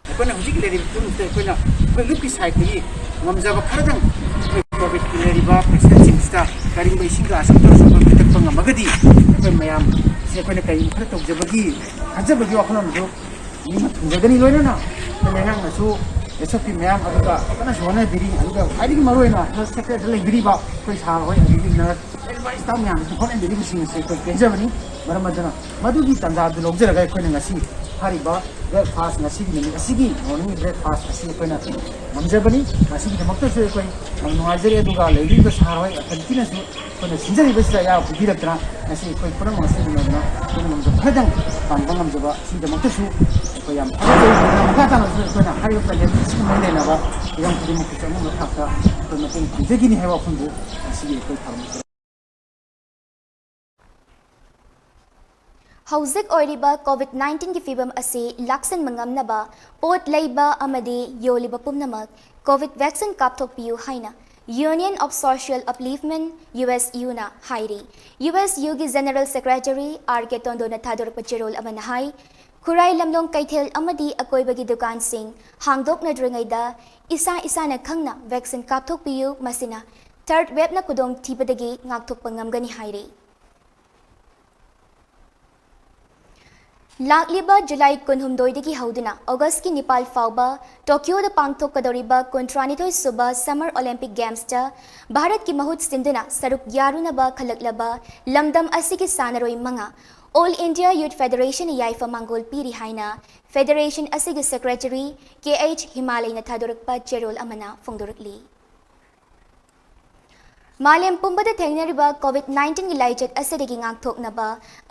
ꯑꯩꯈꯣꯏꯅ ꯍꯧꯖꯤꯛ ꯂꯩꯔꯤꯕ ꯐꯤꯕꯝꯁꯤꯗ ꯑꯩꯈꯣꯏꯅ ꯑꯩꯈꯣꯏ ꯂꯨꯞꯀꯤ ꯁꯥꯏꯠꯇꯒꯤ ꯉꯝꯖꯕ ꯈꯔꯗꯪ ꯑꯩꯈꯣꯏ ꯀꯣꯚꯤꯗꯀꯤ ꯂꯩꯔꯤꯕ ꯄꯦꯁꯦꯟꯁꯤꯡꯁꯤꯗ ꯀꯔꯤꯒꯨꯝꯕ ꯏꯁꯤꯡ ꯒ꯭ꯂꯥꯁ ꯑꯃꯇ ꯑꯣꯏꯔꯁꯨ ꯑꯩꯈꯣꯏ ꯄꯤꯊꯛꯄ ꯉꯝꯃꯒꯗꯤ ꯑꯩꯈꯣꯏ ꯃꯌꯥꯝꯁꯦ ꯑꯩꯈꯣꯏꯅ ꯀꯔꯤꯒꯨꯝꯕ ꯈꯔ ꯇꯧꯖꯕꯒꯤ ꯈꯟꯖꯕꯒꯤ ꯋꯥꯈꯜꯂꯣꯟꯗꯨ ꯅꯤꯡꯕ ꯊꯨꯡꯖꯒꯅꯤ꯫ ꯂꯣꯏꯅꯅ ꯑꯩꯈꯣꯏ ꯂꯩꯉꯥꯛꯅꯁꯨ SOP ꯃꯌꯥꯝ ꯑꯗꯨꯒ ꯀꯟꯅꯁꯨ ꯍꯣꯠꯅꯕꯤꯔꯤ꯫ ꯑꯗꯨꯒ ꯈ꯭ꯋꯥꯏꯗꯒꯤ ꯃꯔꯨꯑꯣꯏꯅ health sectorꯗ ꯂꯩꯕꯤꯔꯤꯕ ꯑꯩꯈꯣꯏ ꯁꯥꯔ ꯍꯣꯏ ꯑꯗꯒꯤ nurse staff ꯃꯌꯥꯝꯅꯁꯨ ꯍꯣꯠꯅꯕꯤꯔꯤꯕꯁꯤꯡ ꯑꯁꯤ ꯑꯩꯈꯣꯏ ꯄꯦꯟꯖꯕꯅꯤ꯫ ꯃꯔꯝ ꯑꯗꯨꯅ ꯃꯗꯨꯒꯤ ꯇꯥꯟꯖꯥꯗꯨ ꯂꯧꯖꯔꯒ ꯑꯩꯈꯣꯏꯅ ꯉꯁꯤ ꯍꯥꯏꯔꯤꯕ breakfast, ꯉꯁꯤꯒꯤ ꯅꯨꯃꯤꯠ ꯑꯁꯤꯒꯤ morning breakfast ꯑꯁꯤ ꯑꯩꯈꯣꯏꯅ ꯉꯝꯖꯕꯅꯤ꯫ ꯃꯁꯤꯒꯤꯗꯃꯛꯇꯁꯨ ꯑꯩꯈꯣꯏ ꯌꯥꯝ ꯅꯨꯡꯉꯥꯏꯖꯔꯤ꯫ ꯑꯗꯨꯒ ꯂꯩꯕꯤꯔꯤꯕ ꯁꯥꯔ ꯍꯣꯏ ꯑꯊꯟꯇꯤꯅꯁꯨ ꯑꯩꯈꯣꯏꯅ ꯁꯤꯟꯖꯔꯤꯕꯁꯤꯗ ꯑꯌꯥꯕ ꯄꯤꯕꯤꯔꯛꯇꯅ ꯉꯁꯤ ꯑꯩꯈꯣꯏ ꯄꯨꯝꯅꯃꯛ ꯑꯁꯤ ꯎꯅꯗꯨꯅ ꯑꯩꯈꯣꯏꯅ ꯉꯝꯖꯕ ꯈꯔꯗꯪ ꯄꯥꯡꯕ ꯉꯝꯖꯕ ꯑꯁꯤꯒꯤꯗꯃꯛꯇꯁꯨ ꯑꯩꯈꯣꯏ ꯌꯥꯝ ꯊꯥꯒꯠꯆꯔꯤ꯫ ꯃꯈꯥ ꯇꯥꯅꯁꯨ ꯑꯩꯈꯣꯏꯅ ꯍꯥꯏꯔꯤꯕ panelꯁꯤꯡ ꯑꯁꯤꯒ ꯃꯔꯤ ꯂꯩꯅꯕ ꯍꯤꯔꯝ ꯈꯨꯗꯤꯡꯃꯛꯇꯁꯨ ꯑꯉꯝꯕ ꯊꯥꯛꯇ ꯑꯩꯈꯣꯏ ꯃꯇꯦꯡ ꯄꯥꯡꯖꯒꯅꯤ ꯍꯥꯏꯕ ꯋꯥꯐꯝꯕꯨ ꯉꯁꯤꯒꯤ ꯑꯩꯈꯣꯏ ꯊꯧꯔꯝ ꯑꯁꯤꯗ ꯍꯧꯖꯤꯛ ꯑꯣꯏꯔꯤꯕ COVID nineteen ꯒꯤ ꯐꯤꯕꯝ ꯑꯁꯤ ꯂꯥꯛꯁꯟꯕ ꯉꯝꯅꯕ ꯄꯣꯠ ꯂꯩꯕ ꯑꯃꯗꯤ ꯌꯣꯜꯂꯤꯕ ꯄꯨꯝꯅꯃꯛ COVID vaccine ꯀꯥꯞꯊꯣꯛꯄꯤꯌꯨ ꯍꯥꯏꯅ Union of Social Upliftment, USUꯅ ꯍꯥꯏꯔꯤ꯫ USUꯒꯤ General Secretary R K ꯇꯣꯟꯗꯣꯅ ꯊꯥꯗꯣꯔꯛꯄ ꯆꯦꯔꯣꯜ ꯑꯃꯅ ꯍꯥꯏ, ꯈꯨꯔꯥꯏ ꯂꯝꯂꯣꯡ ꯀꯩꯊꯦꯜ ꯑꯃꯗꯤ ꯑꯀꯣꯏꯕꯒꯤ ꯗꯨꯀꯥꯟꯁꯤꯡ ꯍꯥꯡꯗꯣꯛꯅꯗ꯭ꯔꯤꯉꯩꯗ ꯏꯁꯥ ꯏꯁꯥꯅ ꯈꯪꯅ vaccine ꯀꯥꯞꯊꯣꯛꯄꯤꯌꯨ, ꯃꯁꯤꯅ third waveꯅ ꯈꯨꯗꯣꯡꯊꯤꯕꯗꯒꯤ ꯉꯥꯛꯊꯣꯛꯄ ꯉꯝꯒꯅꯤ ꯍꯥꯏꯔꯤ꯫ ꯂꯥꯛꯂꯤꯕ ꯖꯨꯂꯥꯏ ꯀꯨꯟꯍꯨꯝꯗꯣꯏꯗꯒꯤ ꯍꯧꯗꯨꯅ ꯑꯣꯒꯁꯀꯤ ꯅꯤꯄꯥꯜ ꯐꯥꯎꯕ ꯇꯣꯀꯤꯌꯣꯗ ꯄꯥꯡꯊꯣꯛꯀꯗꯧꯔꯤꯕ ꯀꯨꯟꯊ꯭ꯔꯥꯅꯤꯊꯣꯏ ꯁꯨꯕ Summer Olympic Gamesꯇ ꯚꯥꯔꯠꯀꯤ ꯃꯍꯨꯠ ꯁꯤꯟꯗꯨꯅ ꯁꯔꯨꯛ ꯌꯥꯔꯨꯅꯕ ꯈꯜꯂꯛꯂꯕ ꯂꯝꯗꯝ ꯑꯁꯤꯒꯤ ꯁꯥꯟꯅꯔꯣꯏ ꯃꯉꯥ All India Youth Federationꯅ ꯌꯥꯏꯐ ꯃꯥꯡꯒꯣꯜ ꯄꯤꯔꯤ ꯍꯥꯏꯅ Federation ꯑꯁꯤꯒꯤ Secretary K H ꯍꯤꯃꯥꯂꯩꯅ ꯊꯥꯗꯣꯔꯛꯄ ꯆꯦꯔꯣꯜ ꯑꯃꯅ ꯐꯣꯡꯗꯣꯔꯛꯂꯤ꯫ ꯃꯥꯂꯦꯝ ꯄꯨꯝꯕꯗ ꯊꯦꯡꯅꯔꯤꯕ COVID nineteen ꯒꯤ ꯂꯥꯏꯆꯠ ꯑꯁꯤꯗꯒꯤ ꯉꯥꯛꯊꯣꯛꯅꯕ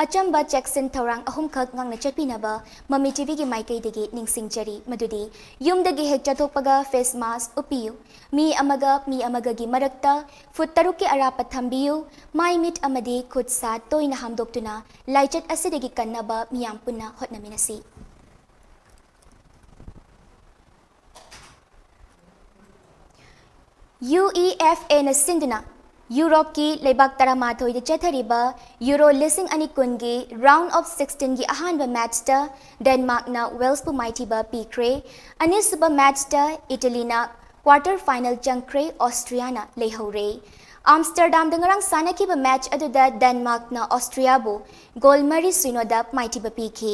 ꯑꯆꯝꯕ ꯆꯦꯛꯁꯤꯟ ꯊꯧꯔꯥꯡ ꯑꯍꯨꯝꯈꯛ ꯉꯥꯛꯅ ꯆꯠꯄꯤꯅꯕ ꯃꯃꯤ TVꯒꯤ ꯃꯥꯏꯀꯩꯗꯒꯤ ꯅꯤꯡꯁꯤꯡꯖꯔꯤ꯫ ꯃꯗꯨꯗꯤ ꯌꯨꯝꯗꯒꯤ ꯍꯦꯛ ꯆꯠꯊꯣꯛꯄꯒ face mask ꯎꯞꯄꯤꯌꯨ, ꯃꯤ ꯑꯃꯒ ꯃꯤ ꯑꯃꯒꯒꯤ ꯃꯔꯛꯇ ꯐꯨꯠ ꯇꯔꯨꯛꯀꯤ ꯑꯔꯥꯞꯄ ꯊꯝꯕꯤꯌꯨ, ꯃꯥꯏ ꯃꯤꯠ ꯑꯃꯗꯤ ꯈꯨꯠ ꯁꯥ ꯇꯣꯏꯅ ꯍꯥꯝꯗꯣꯛꯇꯨꯅ ꯂꯥꯏꯆꯠ ꯑꯁꯤꯗꯒꯤ ꯀꯟꯅꯕ ꯃꯤꯌꯥꯝ ꯄꯨꯟꯅ ꯍꯣꯠꯅꯃꯤꯟꯅꯁꯤ꯫ UEFAꯅ ꯁꯤꯟꯗꯨꯅ ꯌꯨꯔꯣꯞꯀꯤ ꯂꯩꯕꯥꯛ ꯇꯔꯥꯃꯥꯊꯣꯏꯗ ꯆꯠꯊꯔꯤꯕ ꯌꯨꯔꯣ ꯂꯤꯁꯤꯡ ꯑꯅꯤ ꯀꯨꯟꯒꯤ round of sixteenꯒꯤ ꯑꯍꯥꯟꯕ ꯃꯦꯠꯆꯇ ꯗꯦꯟꯃꯥꯔꯛꯅ ꯋꯦꯜꯁꯄꯨ ꯃꯥꯏꯊꯤꯕ ꯄꯤꯈ꯭ꯔꯦ꯫ ꯑꯅꯤꯁꯨꯕ ꯃꯦꯠꯆꯇ ꯏꯇꯂꯤꯅ quarter final ꯆꯪꯈ꯭ꯔꯦ, ꯑꯣꯁꯇ꯭ꯔꯤꯌꯥꯅ ꯂꯩꯍꯧꯔꯦ꯫ ꯑꯥꯝꯁꯇꯔꯗꯥꯝꯗ ꯉꯔꯥꯡ ꯁꯥꯟꯅꯈꯤꯕ ꯃꯦꯠꯆ ꯑꯗꯨꯗ ꯗꯦꯟꯃꯥꯔꯛꯅ ꯑꯣꯁꯇ꯭ꯔꯤꯌꯥꯕꯨ ꯒꯣꯜ ꯃꯔꯤ ꯁꯤꯅꯣꯗ ꯃꯥꯏꯊꯤꯕ ꯄꯤꯈꯤ꯫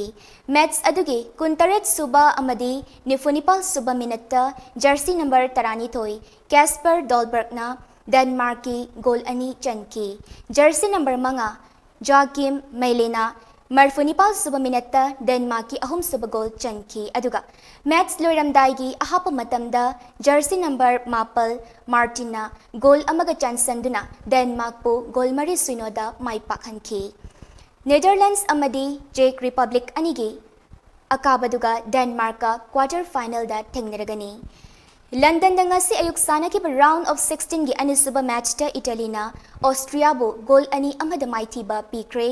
ꯃꯦꯠꯆ ꯑꯗꯨꯒꯤ ꯀꯨꯟꯇꯔꯦꯠ ꯁꯨꯕ ꯑꯃꯗꯤ ꯅꯤꯐꯨꯅꯤꯄꯥꯜ ꯁꯨꯕ ꯃꯤꯅꯠꯇ ꯖꯔꯁꯤ ꯅꯝꯕꯔ ꯇꯔꯥꯅꯤꯊꯣꯏ ꯀꯦꯁꯄꯔ ꯗꯣꯜꯕꯔꯒꯅ ꯗꯦꯟꯃꯥꯔꯛꯀꯤ ꯒꯣꯜ ꯑꯅꯤ ꯆꯟꯈꯤ꯫ ꯖꯔꯁꯤ ꯅꯝꯕꯔ ꯃꯉꯥ ꯖꯣꯑꯥꯀꯤꯝ ꯃꯩꯂꯦꯅ ꯃꯔꯤꯐꯨꯅꯤꯄꯥꯜ ꯁꯨꯕ ꯃꯤꯅꯠꯇ ꯗꯦꯟꯃꯥꯔꯛꯀꯤ ꯑꯍꯨꯝꯁꯨꯕ ꯒꯣꯜ ꯆꯟꯈꯤ꯫ ꯑꯗꯨꯒ ꯃꯦꯠꯆ ꯂꯣꯏꯔꯝꯗꯥꯏꯒꯤ ꯑꯍꯥꯞꯄ ꯃꯇꯝꯗ ꯖꯔꯁꯤ ꯅꯝꯕꯔ ꯃꯥꯄꯜ ꯃꯥꯔꯇꯤꯟꯅ ꯒꯣꯜ ꯑꯃꯒ ꯆꯟꯁꯟꯗꯨꯅ ꯗꯦꯟꯃꯥꯔꯛꯄꯨ ꯒꯣꯜ ꯃꯔꯤ ꯁꯤꯅꯣꯗ ꯃꯥꯏ ꯄꯥꯛꯍꯟꯈꯤ꯫ ꯅꯦꯗꯔꯂꯦꯟꯗꯁ ꯑꯃꯗꯤ ꯆꯦꯛ ꯔꯤꯄꯕ꯭ꯂꯤꯛ ꯑꯅꯤꯒꯤ ꯑꯀꯥꯕꯗꯨꯒ ꯗꯦꯟꯃꯥꯔꯛꯀ quarter finalꯗ ꯊꯦꯡꯅꯔꯒꯅꯤ꯫ ꯂꯟꯗꯟꯗ ꯉꯁꯤ ꯑꯌꯨꯛ ꯁꯥꯟꯅꯈꯤꯕ round of sixteenꯒꯤ ꯑꯅꯤꯁꯨꯕ ꯃꯦꯠꯆꯇ ꯏꯇꯂꯤꯅ ꯑꯣꯁꯇ꯭ꯔꯤꯌꯥꯕꯨ ꯒꯣꯜ ꯑꯅꯤ ꯑꯃꯗ ꯃꯥꯏꯊꯤꯕ ꯄꯤꯈ꯭ꯔꯦ꯫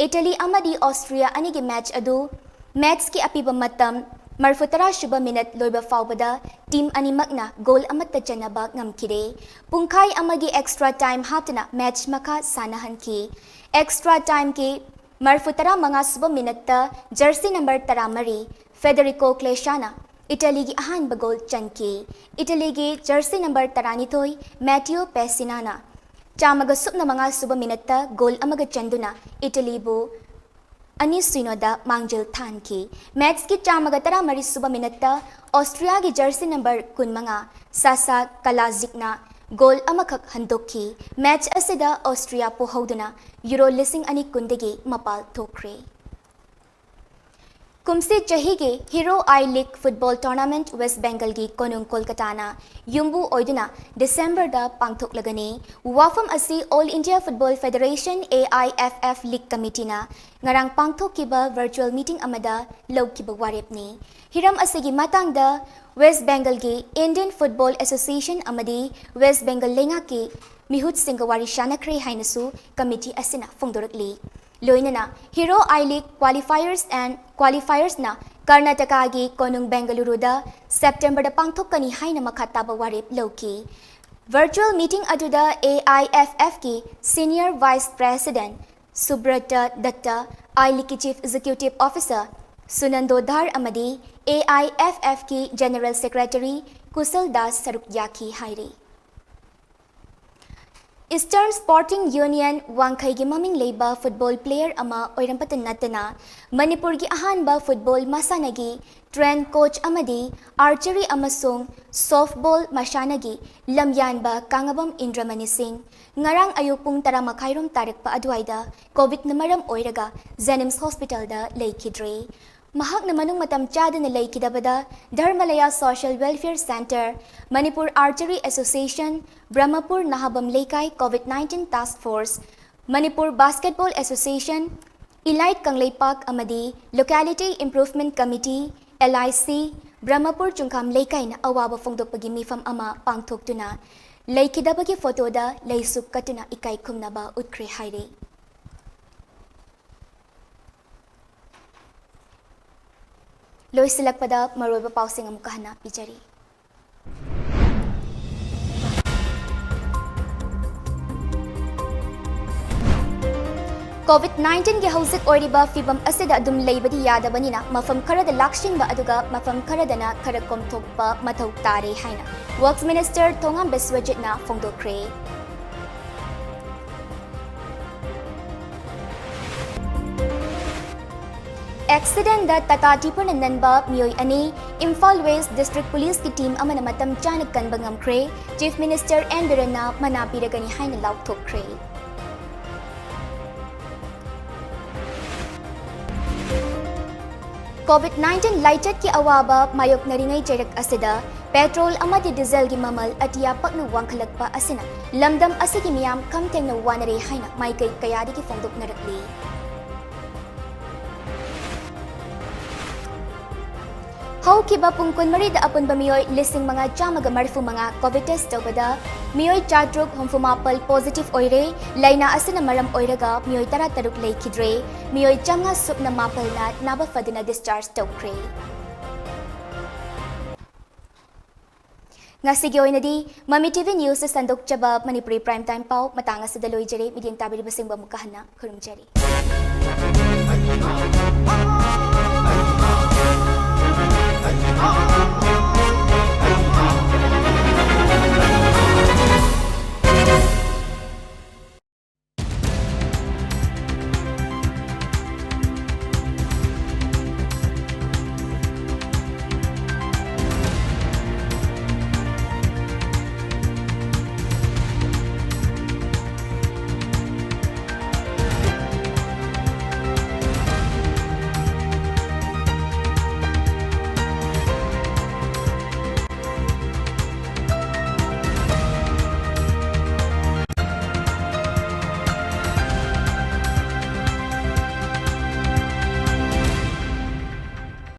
ꯏꯇꯂꯤ ꯑꯃꯗꯤ ꯑꯣꯁꯇ꯭ꯔꯤꯌꯥ ꯑꯅꯤꯒꯤ ꯃꯦꯠꯆ ꯑꯗꯨ ꯃꯦꯠꯆꯀꯤ ꯑꯄꯤꯕ ꯃꯇꯝ ꯃꯔꯤꯐꯨꯇꯔꯥ ꯁꯨꯕ ꯃꯤꯅꯠ ꯂꯣꯏꯕ ꯐꯥꯎꯕꯗ ꯇꯤꯝ ꯑꯅꯤꯃꯛꯅ ꯒꯣꯜ ꯑꯃꯠꯇ ꯆꯟꯅꯕ ꯉꯝꯈꯤꯗꯦ꯫ ꯄꯨꯡꯈꯥꯏ ꯑꯃꯒꯤ extra time ꯍꯥꯞꯇꯨꯅ ꯃꯦꯠꯆ ꯃꯈꯥ ꯁꯥꯟꯅꯍꯟꯈꯤ꯫ Extra timeꯒꯤ ꯃꯔꯤꯐꯨꯇꯔꯥ ꯃꯉꯥ ꯁꯨꯕ ꯃꯤꯅꯠꯇ ꯖꯔꯁꯤ ꯅꯝꯕꯔ ꯇꯔꯥꯃꯔꯤ ꯐꯦꯗꯦꯔꯤꯀꯣ ꯀ꯭ꯂꯦꯁꯥꯅ ꯏꯇꯂꯤꯒꯤ ꯑꯍꯥꯟꯕ ꯒꯣꯜ ꯆꯟꯈꯤ꯫ ꯏꯇꯂꯤꯒꯤ ꯖꯔꯁꯤ ꯅꯝꯕꯔ ꯇꯔꯥꯅꯤꯊꯣꯏ ꯃꯦꯇꯤꯌꯣ ꯄꯦꯁꯤꯅꯥꯅ ꯆꯥꯝꯃꯒ ꯁꯨꯞꯅ ꯃꯉꯥ ꯁꯨꯕ ꯃꯤꯅꯠꯇ ꯒꯣꯜ ꯑꯃꯒ ꯆꯟꯗꯨꯅ ꯏꯇꯂꯤꯕꯨ ꯑꯅꯤ ꯁꯤꯅꯣꯗ ꯃꯥꯡꯖꯤꯜ ꯊꯥꯍꯟꯈꯤ꯫ ꯃꯦꯠꯆꯀꯤ ꯆꯥꯝꯃꯒ ꯇꯔꯥꯃꯔꯤ ꯁꯨꯕ ꯃꯤꯅꯠꯇ ꯑꯣꯁꯇ꯭ꯔꯤꯌꯥꯒꯤ ꯖꯔꯁꯤ ꯅꯝꯕꯔ ꯀꯨꯟꯃꯉꯥ ꯁꯥꯁꯥ ꯀꯂꯥꯖꯤꯛꯅ ꯒꯣꯜ ꯑꯃꯈꯛ ꯍꯟꯗꯣꯛꯈꯤ꯫ ꯃꯦꯠꯆ ꯑꯁꯤꯗ ꯑꯣꯁꯇ꯭ꯔꯤꯌꯥ ꯄꯣꯍꯧꯗꯨꯅ ꯌꯨꯔꯣ ꯂꯤꯁꯤꯡ ꯑꯅꯤ ꯀꯨꯟꯗꯒꯤ ꯃꯄꯥꯜ ꯊꯣꯛꯈ꯭ꯔꯦ꯫ ꯀꯨꯝꯁꯤ ꯆꯍꯤꯒꯤ ꯍꯤꯔꯣ ꯑꯥꯏ ꯂꯤꯒ ꯐꯨꯠꯕꯣꯜ ꯇꯣꯔꯅꯥꯃꯦꯟꯠ ꯋꯦꯁ꯭ꯠ ꯕꯦꯡꯒꯜꯒꯤ ꯀꯣꯅꯨꯡ ꯀꯣꯜꯀꯇꯥꯅ ꯌꯨꯝꯕꯨ ꯑꯣꯏꯗꯨꯅ ꯗꯤꯁꯦꯝꯕꯔꯗ ꯄꯥꯡꯊꯣꯛꯂꯒꯅꯤ꯫ ꯋꯥꯐꯝ ꯑꯁꯤ All India Football Federation, AIFF, league ꯀꯃꯤꯇꯤꯅ ꯉꯔꯥꯡ ꯄꯥꯡꯊꯣꯛꯈꯤꯕ virtual meeting ꯑꯃꯗ ꯂꯧꯈꯤꯕ ꯋꯥꯔꯦꯞꯅꯤ꯫ ꯍꯤꯔꯝ ꯑꯁꯤꯒꯤ ꯃꯇꯥꯡꯗ ꯋꯦꯁ꯭ꯠ ꯕꯦꯡꯒꯜꯒꯤ Indian Football Association ꯑꯃꯗꯤ ꯋꯦꯁ꯭ꯠ ꯕꯦꯡꯒꯜ ꯂꯩꯉꯥꯛꯀꯤ ꯃꯤꯍꯨꯠꯁꯤꯡꯒ ꯋꯥꯔꯤ ꯁꯥꯅꯈ꯭ꯔꯦ ꯍꯥꯏꯅꯁꯨ ꯀꯃꯤꯇꯤ ꯑꯁꯤꯅ ꯐꯣꯡꯗꯣꯔꯛꯂꯤ꯫ ꯂꯣꯏꯅꯅ hero I league qualifiers and qualifiersꯅ ꯀꯔꯅꯥꯇꯀꯥꯒꯤ ꯀꯣꯅꯨꯡ ꯕꯦꯡꯒꯂꯨꯔꯨꯗ ꯁꯦꯞꯇꯦꯝꯕꯔꯗ ꯄꯥꯡꯊꯣꯛꯀꯅꯤ ꯍꯥꯏꯅ ꯃꯈꯥ ꯇꯥꯕ ꯋꯥꯔꯦꯞ ꯂꯧꯈꯤ꯫ Virtual meeting ꯑꯗꯨꯗ A I F F ꯀꯤ Senior Vice President ꯁꯨꯕ꯭ꯔꯇ ꯗꯠꯇ, ꯑꯥꯏꯂꯤꯛꯀꯤ Chief Executive Officer ꯁꯨꯅꯟꯗꯣ ꯙꯥꯔ ꯑꯃꯗꯤ A I F F ꯀꯤ General Secretary ꯀꯨꯁꯜ ꯗꯥꯁ ꯁꯔꯨꯛ ꯌꯥꯈꯤ ꯍꯥꯏꯔꯤ꯫ Eastern Sporting Union ꯋꯥꯡꯈꯩꯒꯤ ꯃꯃꯤꯡ ꯂꯩꯕ football player ꯑꯃ ꯑꯣꯏꯔꯝꯕꯇ ꯅꯠꯇꯅ, ꯃꯅꯤꯄꯨꯔꯒꯤ ꯑꯍꯥꯟꯕ football ꯃꯁꯥꯟꯅꯒꯤ train coach ꯑꯃꯗꯤ archery ꯑꯃꯁꯨꯡ softball ꯃꯁꯥꯟꯅꯒꯤ ꯂꯝꯌꯥꯟꯕ ꯀꯥꯡꯉꯕꯝ ꯏꯟꯗ꯭ꯔꯃꯅꯤ ꯁꯤꯡ ꯉꯔꯥꯡ ꯑꯌꯨꯛ ꯄꯨꯡ ꯇꯔꯥ ꯃꯈꯥꯏꯔꯣꯝ ꯇꯥꯔꯛꯄ ꯑꯗꯨꯋꯥꯏꯗ COVIDꯅ ꯃꯔꯝ ꯑꯣꯏꯔꯒ JNIMS Hospitalꯗ ꯂꯩꯈꯤꯗ꯭ꯔꯦ꯫ ꯃꯍꯥꯛꯅ ꯃꯅꯨꯡ ꯃꯇꯝ ꯆꯥꯗꯅ ꯂꯩꯈꯤꯗꯕꯗ ꯙꯔꯃꯂꯌꯥ Social Welfare Centre, Manipur Archery Association, ꯕ꯭ꯔꯍ꯭ꯃꯄꯨꯔ ꯅꯍꯥꯕꯝ ꯂꯩꯀꯥꯏ COVID nineteen Task Force, Manipur Basketball Association, Elite Kangleipak ꯑꯃꯗꯤ Locality Improvement Committee, L I C, ꯕ꯭ꯔꯍ꯭ꯃꯄꯨꯔ ꯆꯨꯡꯈꯥꯝ ꯂꯩꯀꯥꯏꯅ ꯑꯋꯥꯕ ꯐꯣꯡꯗꯣꯛꯄꯒꯤ ꯃꯤꯐꯝ ꯑꯃ ꯄꯥꯡꯊꯣꯛꯇꯨꯅ ꯂꯩꯈꯤꯗꯕꯒꯤ photoꯗ ꯂꯩꯁꯨ ꯀꯠꯇꯨꯅ ꯏꯀꯥꯏ ꯈꯨꯝꯅꯕ ꯎꯠꯈ꯭ꯔꯦ ꯍꯥꯏꯔꯤ꯫ ꯂꯣꯏꯁꯤꯜꯂꯛꯄꯗ ꯃꯔꯨꯑꯣꯏꯕ ꯄꯥꯎꯁꯤꯡ ꯑꯃꯨꯛꯀ ꯍꯟꯅ ꯄꯤꯖꯔꯤ꯫ COVID nineteenꯒꯤ ꯍꯧꯖꯤꯛ ꯑꯣꯏꯔꯤꯕ ꯐꯤꯕꯝ ꯑꯁꯤꯗ ꯑꯗꯨꯝ ꯂꯩꯕꯗꯤ ꯌꯥꯗꯕꯅꯤꯅ ꯃꯐꯝ ꯈꯔꯗ ꯂꯥꯛꯁꯤꯟꯕ ꯑꯗꯨꯒ ꯃꯐꯝ ꯈꯔꯗꯅ ꯈꯔ ꯀꯣꯝꯊꯣꯛꯄ ꯃꯊꯧ ꯇꯥꯔꯦ ꯍꯥꯏꯅ Works Minister ꯊꯣꯉꯥꯝ ꯕꯤꯁ꯭ꯋꯖꯤꯠꯅ ꯐꯣꯡꯗꯣꯛꯈ꯭ꯔꯦ꯫ Accidentꯗ Tata Tipraꯅ ꯅꯟꯕ ꯃꯤꯑꯣꯏ ꯑꯅꯤ Imphal West District Policeꯀꯤ team ꯑꯃꯅ ꯃꯇꯝ ꯆꯥꯅ ꯀꯟꯕ ꯉꯝꯈ꯭ꯔꯦ꯫ Chief Minister N ꯕꯤꯔꯦꯟꯅ ꯃꯅꯥ ꯄꯤꯔꯒꯅꯤ ꯍꯥꯏꯅ ꯂꯥꯎꯊꯣꯛꯈ꯭ꯔꯦ꯫ COVID nineteen ꯂꯥꯏꯆꯠꯀꯤ ꯑꯋꯥꯕ ꯃꯥꯌꯣꯛꯅꯔꯤꯉꯩ ꯆꯩꯔꯛ ꯑꯁꯤꯗ petrol ꯑꯃꯗꯤ dieselꯒꯤ ꯃꯃꯜ ꯑꯇꯤꯌꯥ ꯄꯛꯅ ꯋꯥꯡꯈꯠꯂꯛꯄ ꯑꯁꯤꯅ ꯂꯝꯗꯝ ꯑꯁꯤꯒꯤ ꯃꯤꯌꯥꯝ ꯈꯝ ꯊꯦꯡꯅ ꯋꯥꯅꯔꯦ ꯍꯥꯏꯅ ꯃꯥꯏꯀꯩ ꯀꯌꯥꯗꯒꯤ ꯐꯣꯡꯗꯣꯛꯅꯔꯛꯂꯤ꯫ ꯍꯧꯈꯤꯕ ꯄꯨꯡ ꯀꯨꯟꯃꯔꯤꯗ ꯑꯄꯨꯟꯕ ꯃꯤꯑꯣꯏ ꯂꯤꯁꯤꯡ ꯃꯉꯥ ꯆꯥꯝꯃꯒ ꯃꯔꯤꯐꯨ ꯃꯉꯥ COVID test ꯇꯧꯕꯗ ꯃꯤꯑꯣꯏ ꯆꯥꯇ꯭ꯔꯨꯛ ꯍꯨꯝꯐꯨ ꯃꯥꯄꯜ positive ꯑꯣꯏꯔꯦ꯫ ꯂꯥꯏꯅꯥ ꯑꯁꯤꯅ ꯃꯔꯝ ꯑꯣꯏꯔꯒ ꯃꯤꯑꯣꯏ ꯇꯔꯥꯇꯔꯨꯛ ꯂꯩꯈꯤꯗ꯭ꯔꯦ꯫ ꯃꯤꯑꯣꯏ ꯆꯥꯝꯃꯉꯥ ꯁꯨꯞꯅ ꯃꯥꯄꯜꯅ ꯅꯥꯕ ꯐꯗꯨꯅ discharge ꯇꯧꯈ꯭ꯔꯦ꯫ ꯉꯁꯤꯒꯤ ꯑꯣꯏꯅꯗꯤ ꯃꯃꯤ ꯇꯤꯚꯤ ꯅ꯭ꯌꯨꯁꯇ ꯁꯟꯗꯣꯛꯆꯕ ꯃꯅꯤꯄꯨꯔꯤ ꯄ꯭ꯔꯥꯏꯝ ꯇꯥꯏꯝ ꯄꯥꯎ ꯃꯇꯥꯡ ꯑꯁꯤꯗ ꯂꯣꯏꯖꯔꯦ꯫ ꯃꯤꯠꯌꯦꯡ ꯇꯥꯕꯤꯔꯤꯕꯁꯤꯡꯕꯨ ꯑꯃꯨꯛꯀ ꯍꯟꯅ ꯈꯨꯔꯨꯝꯖꯔꯤ꯫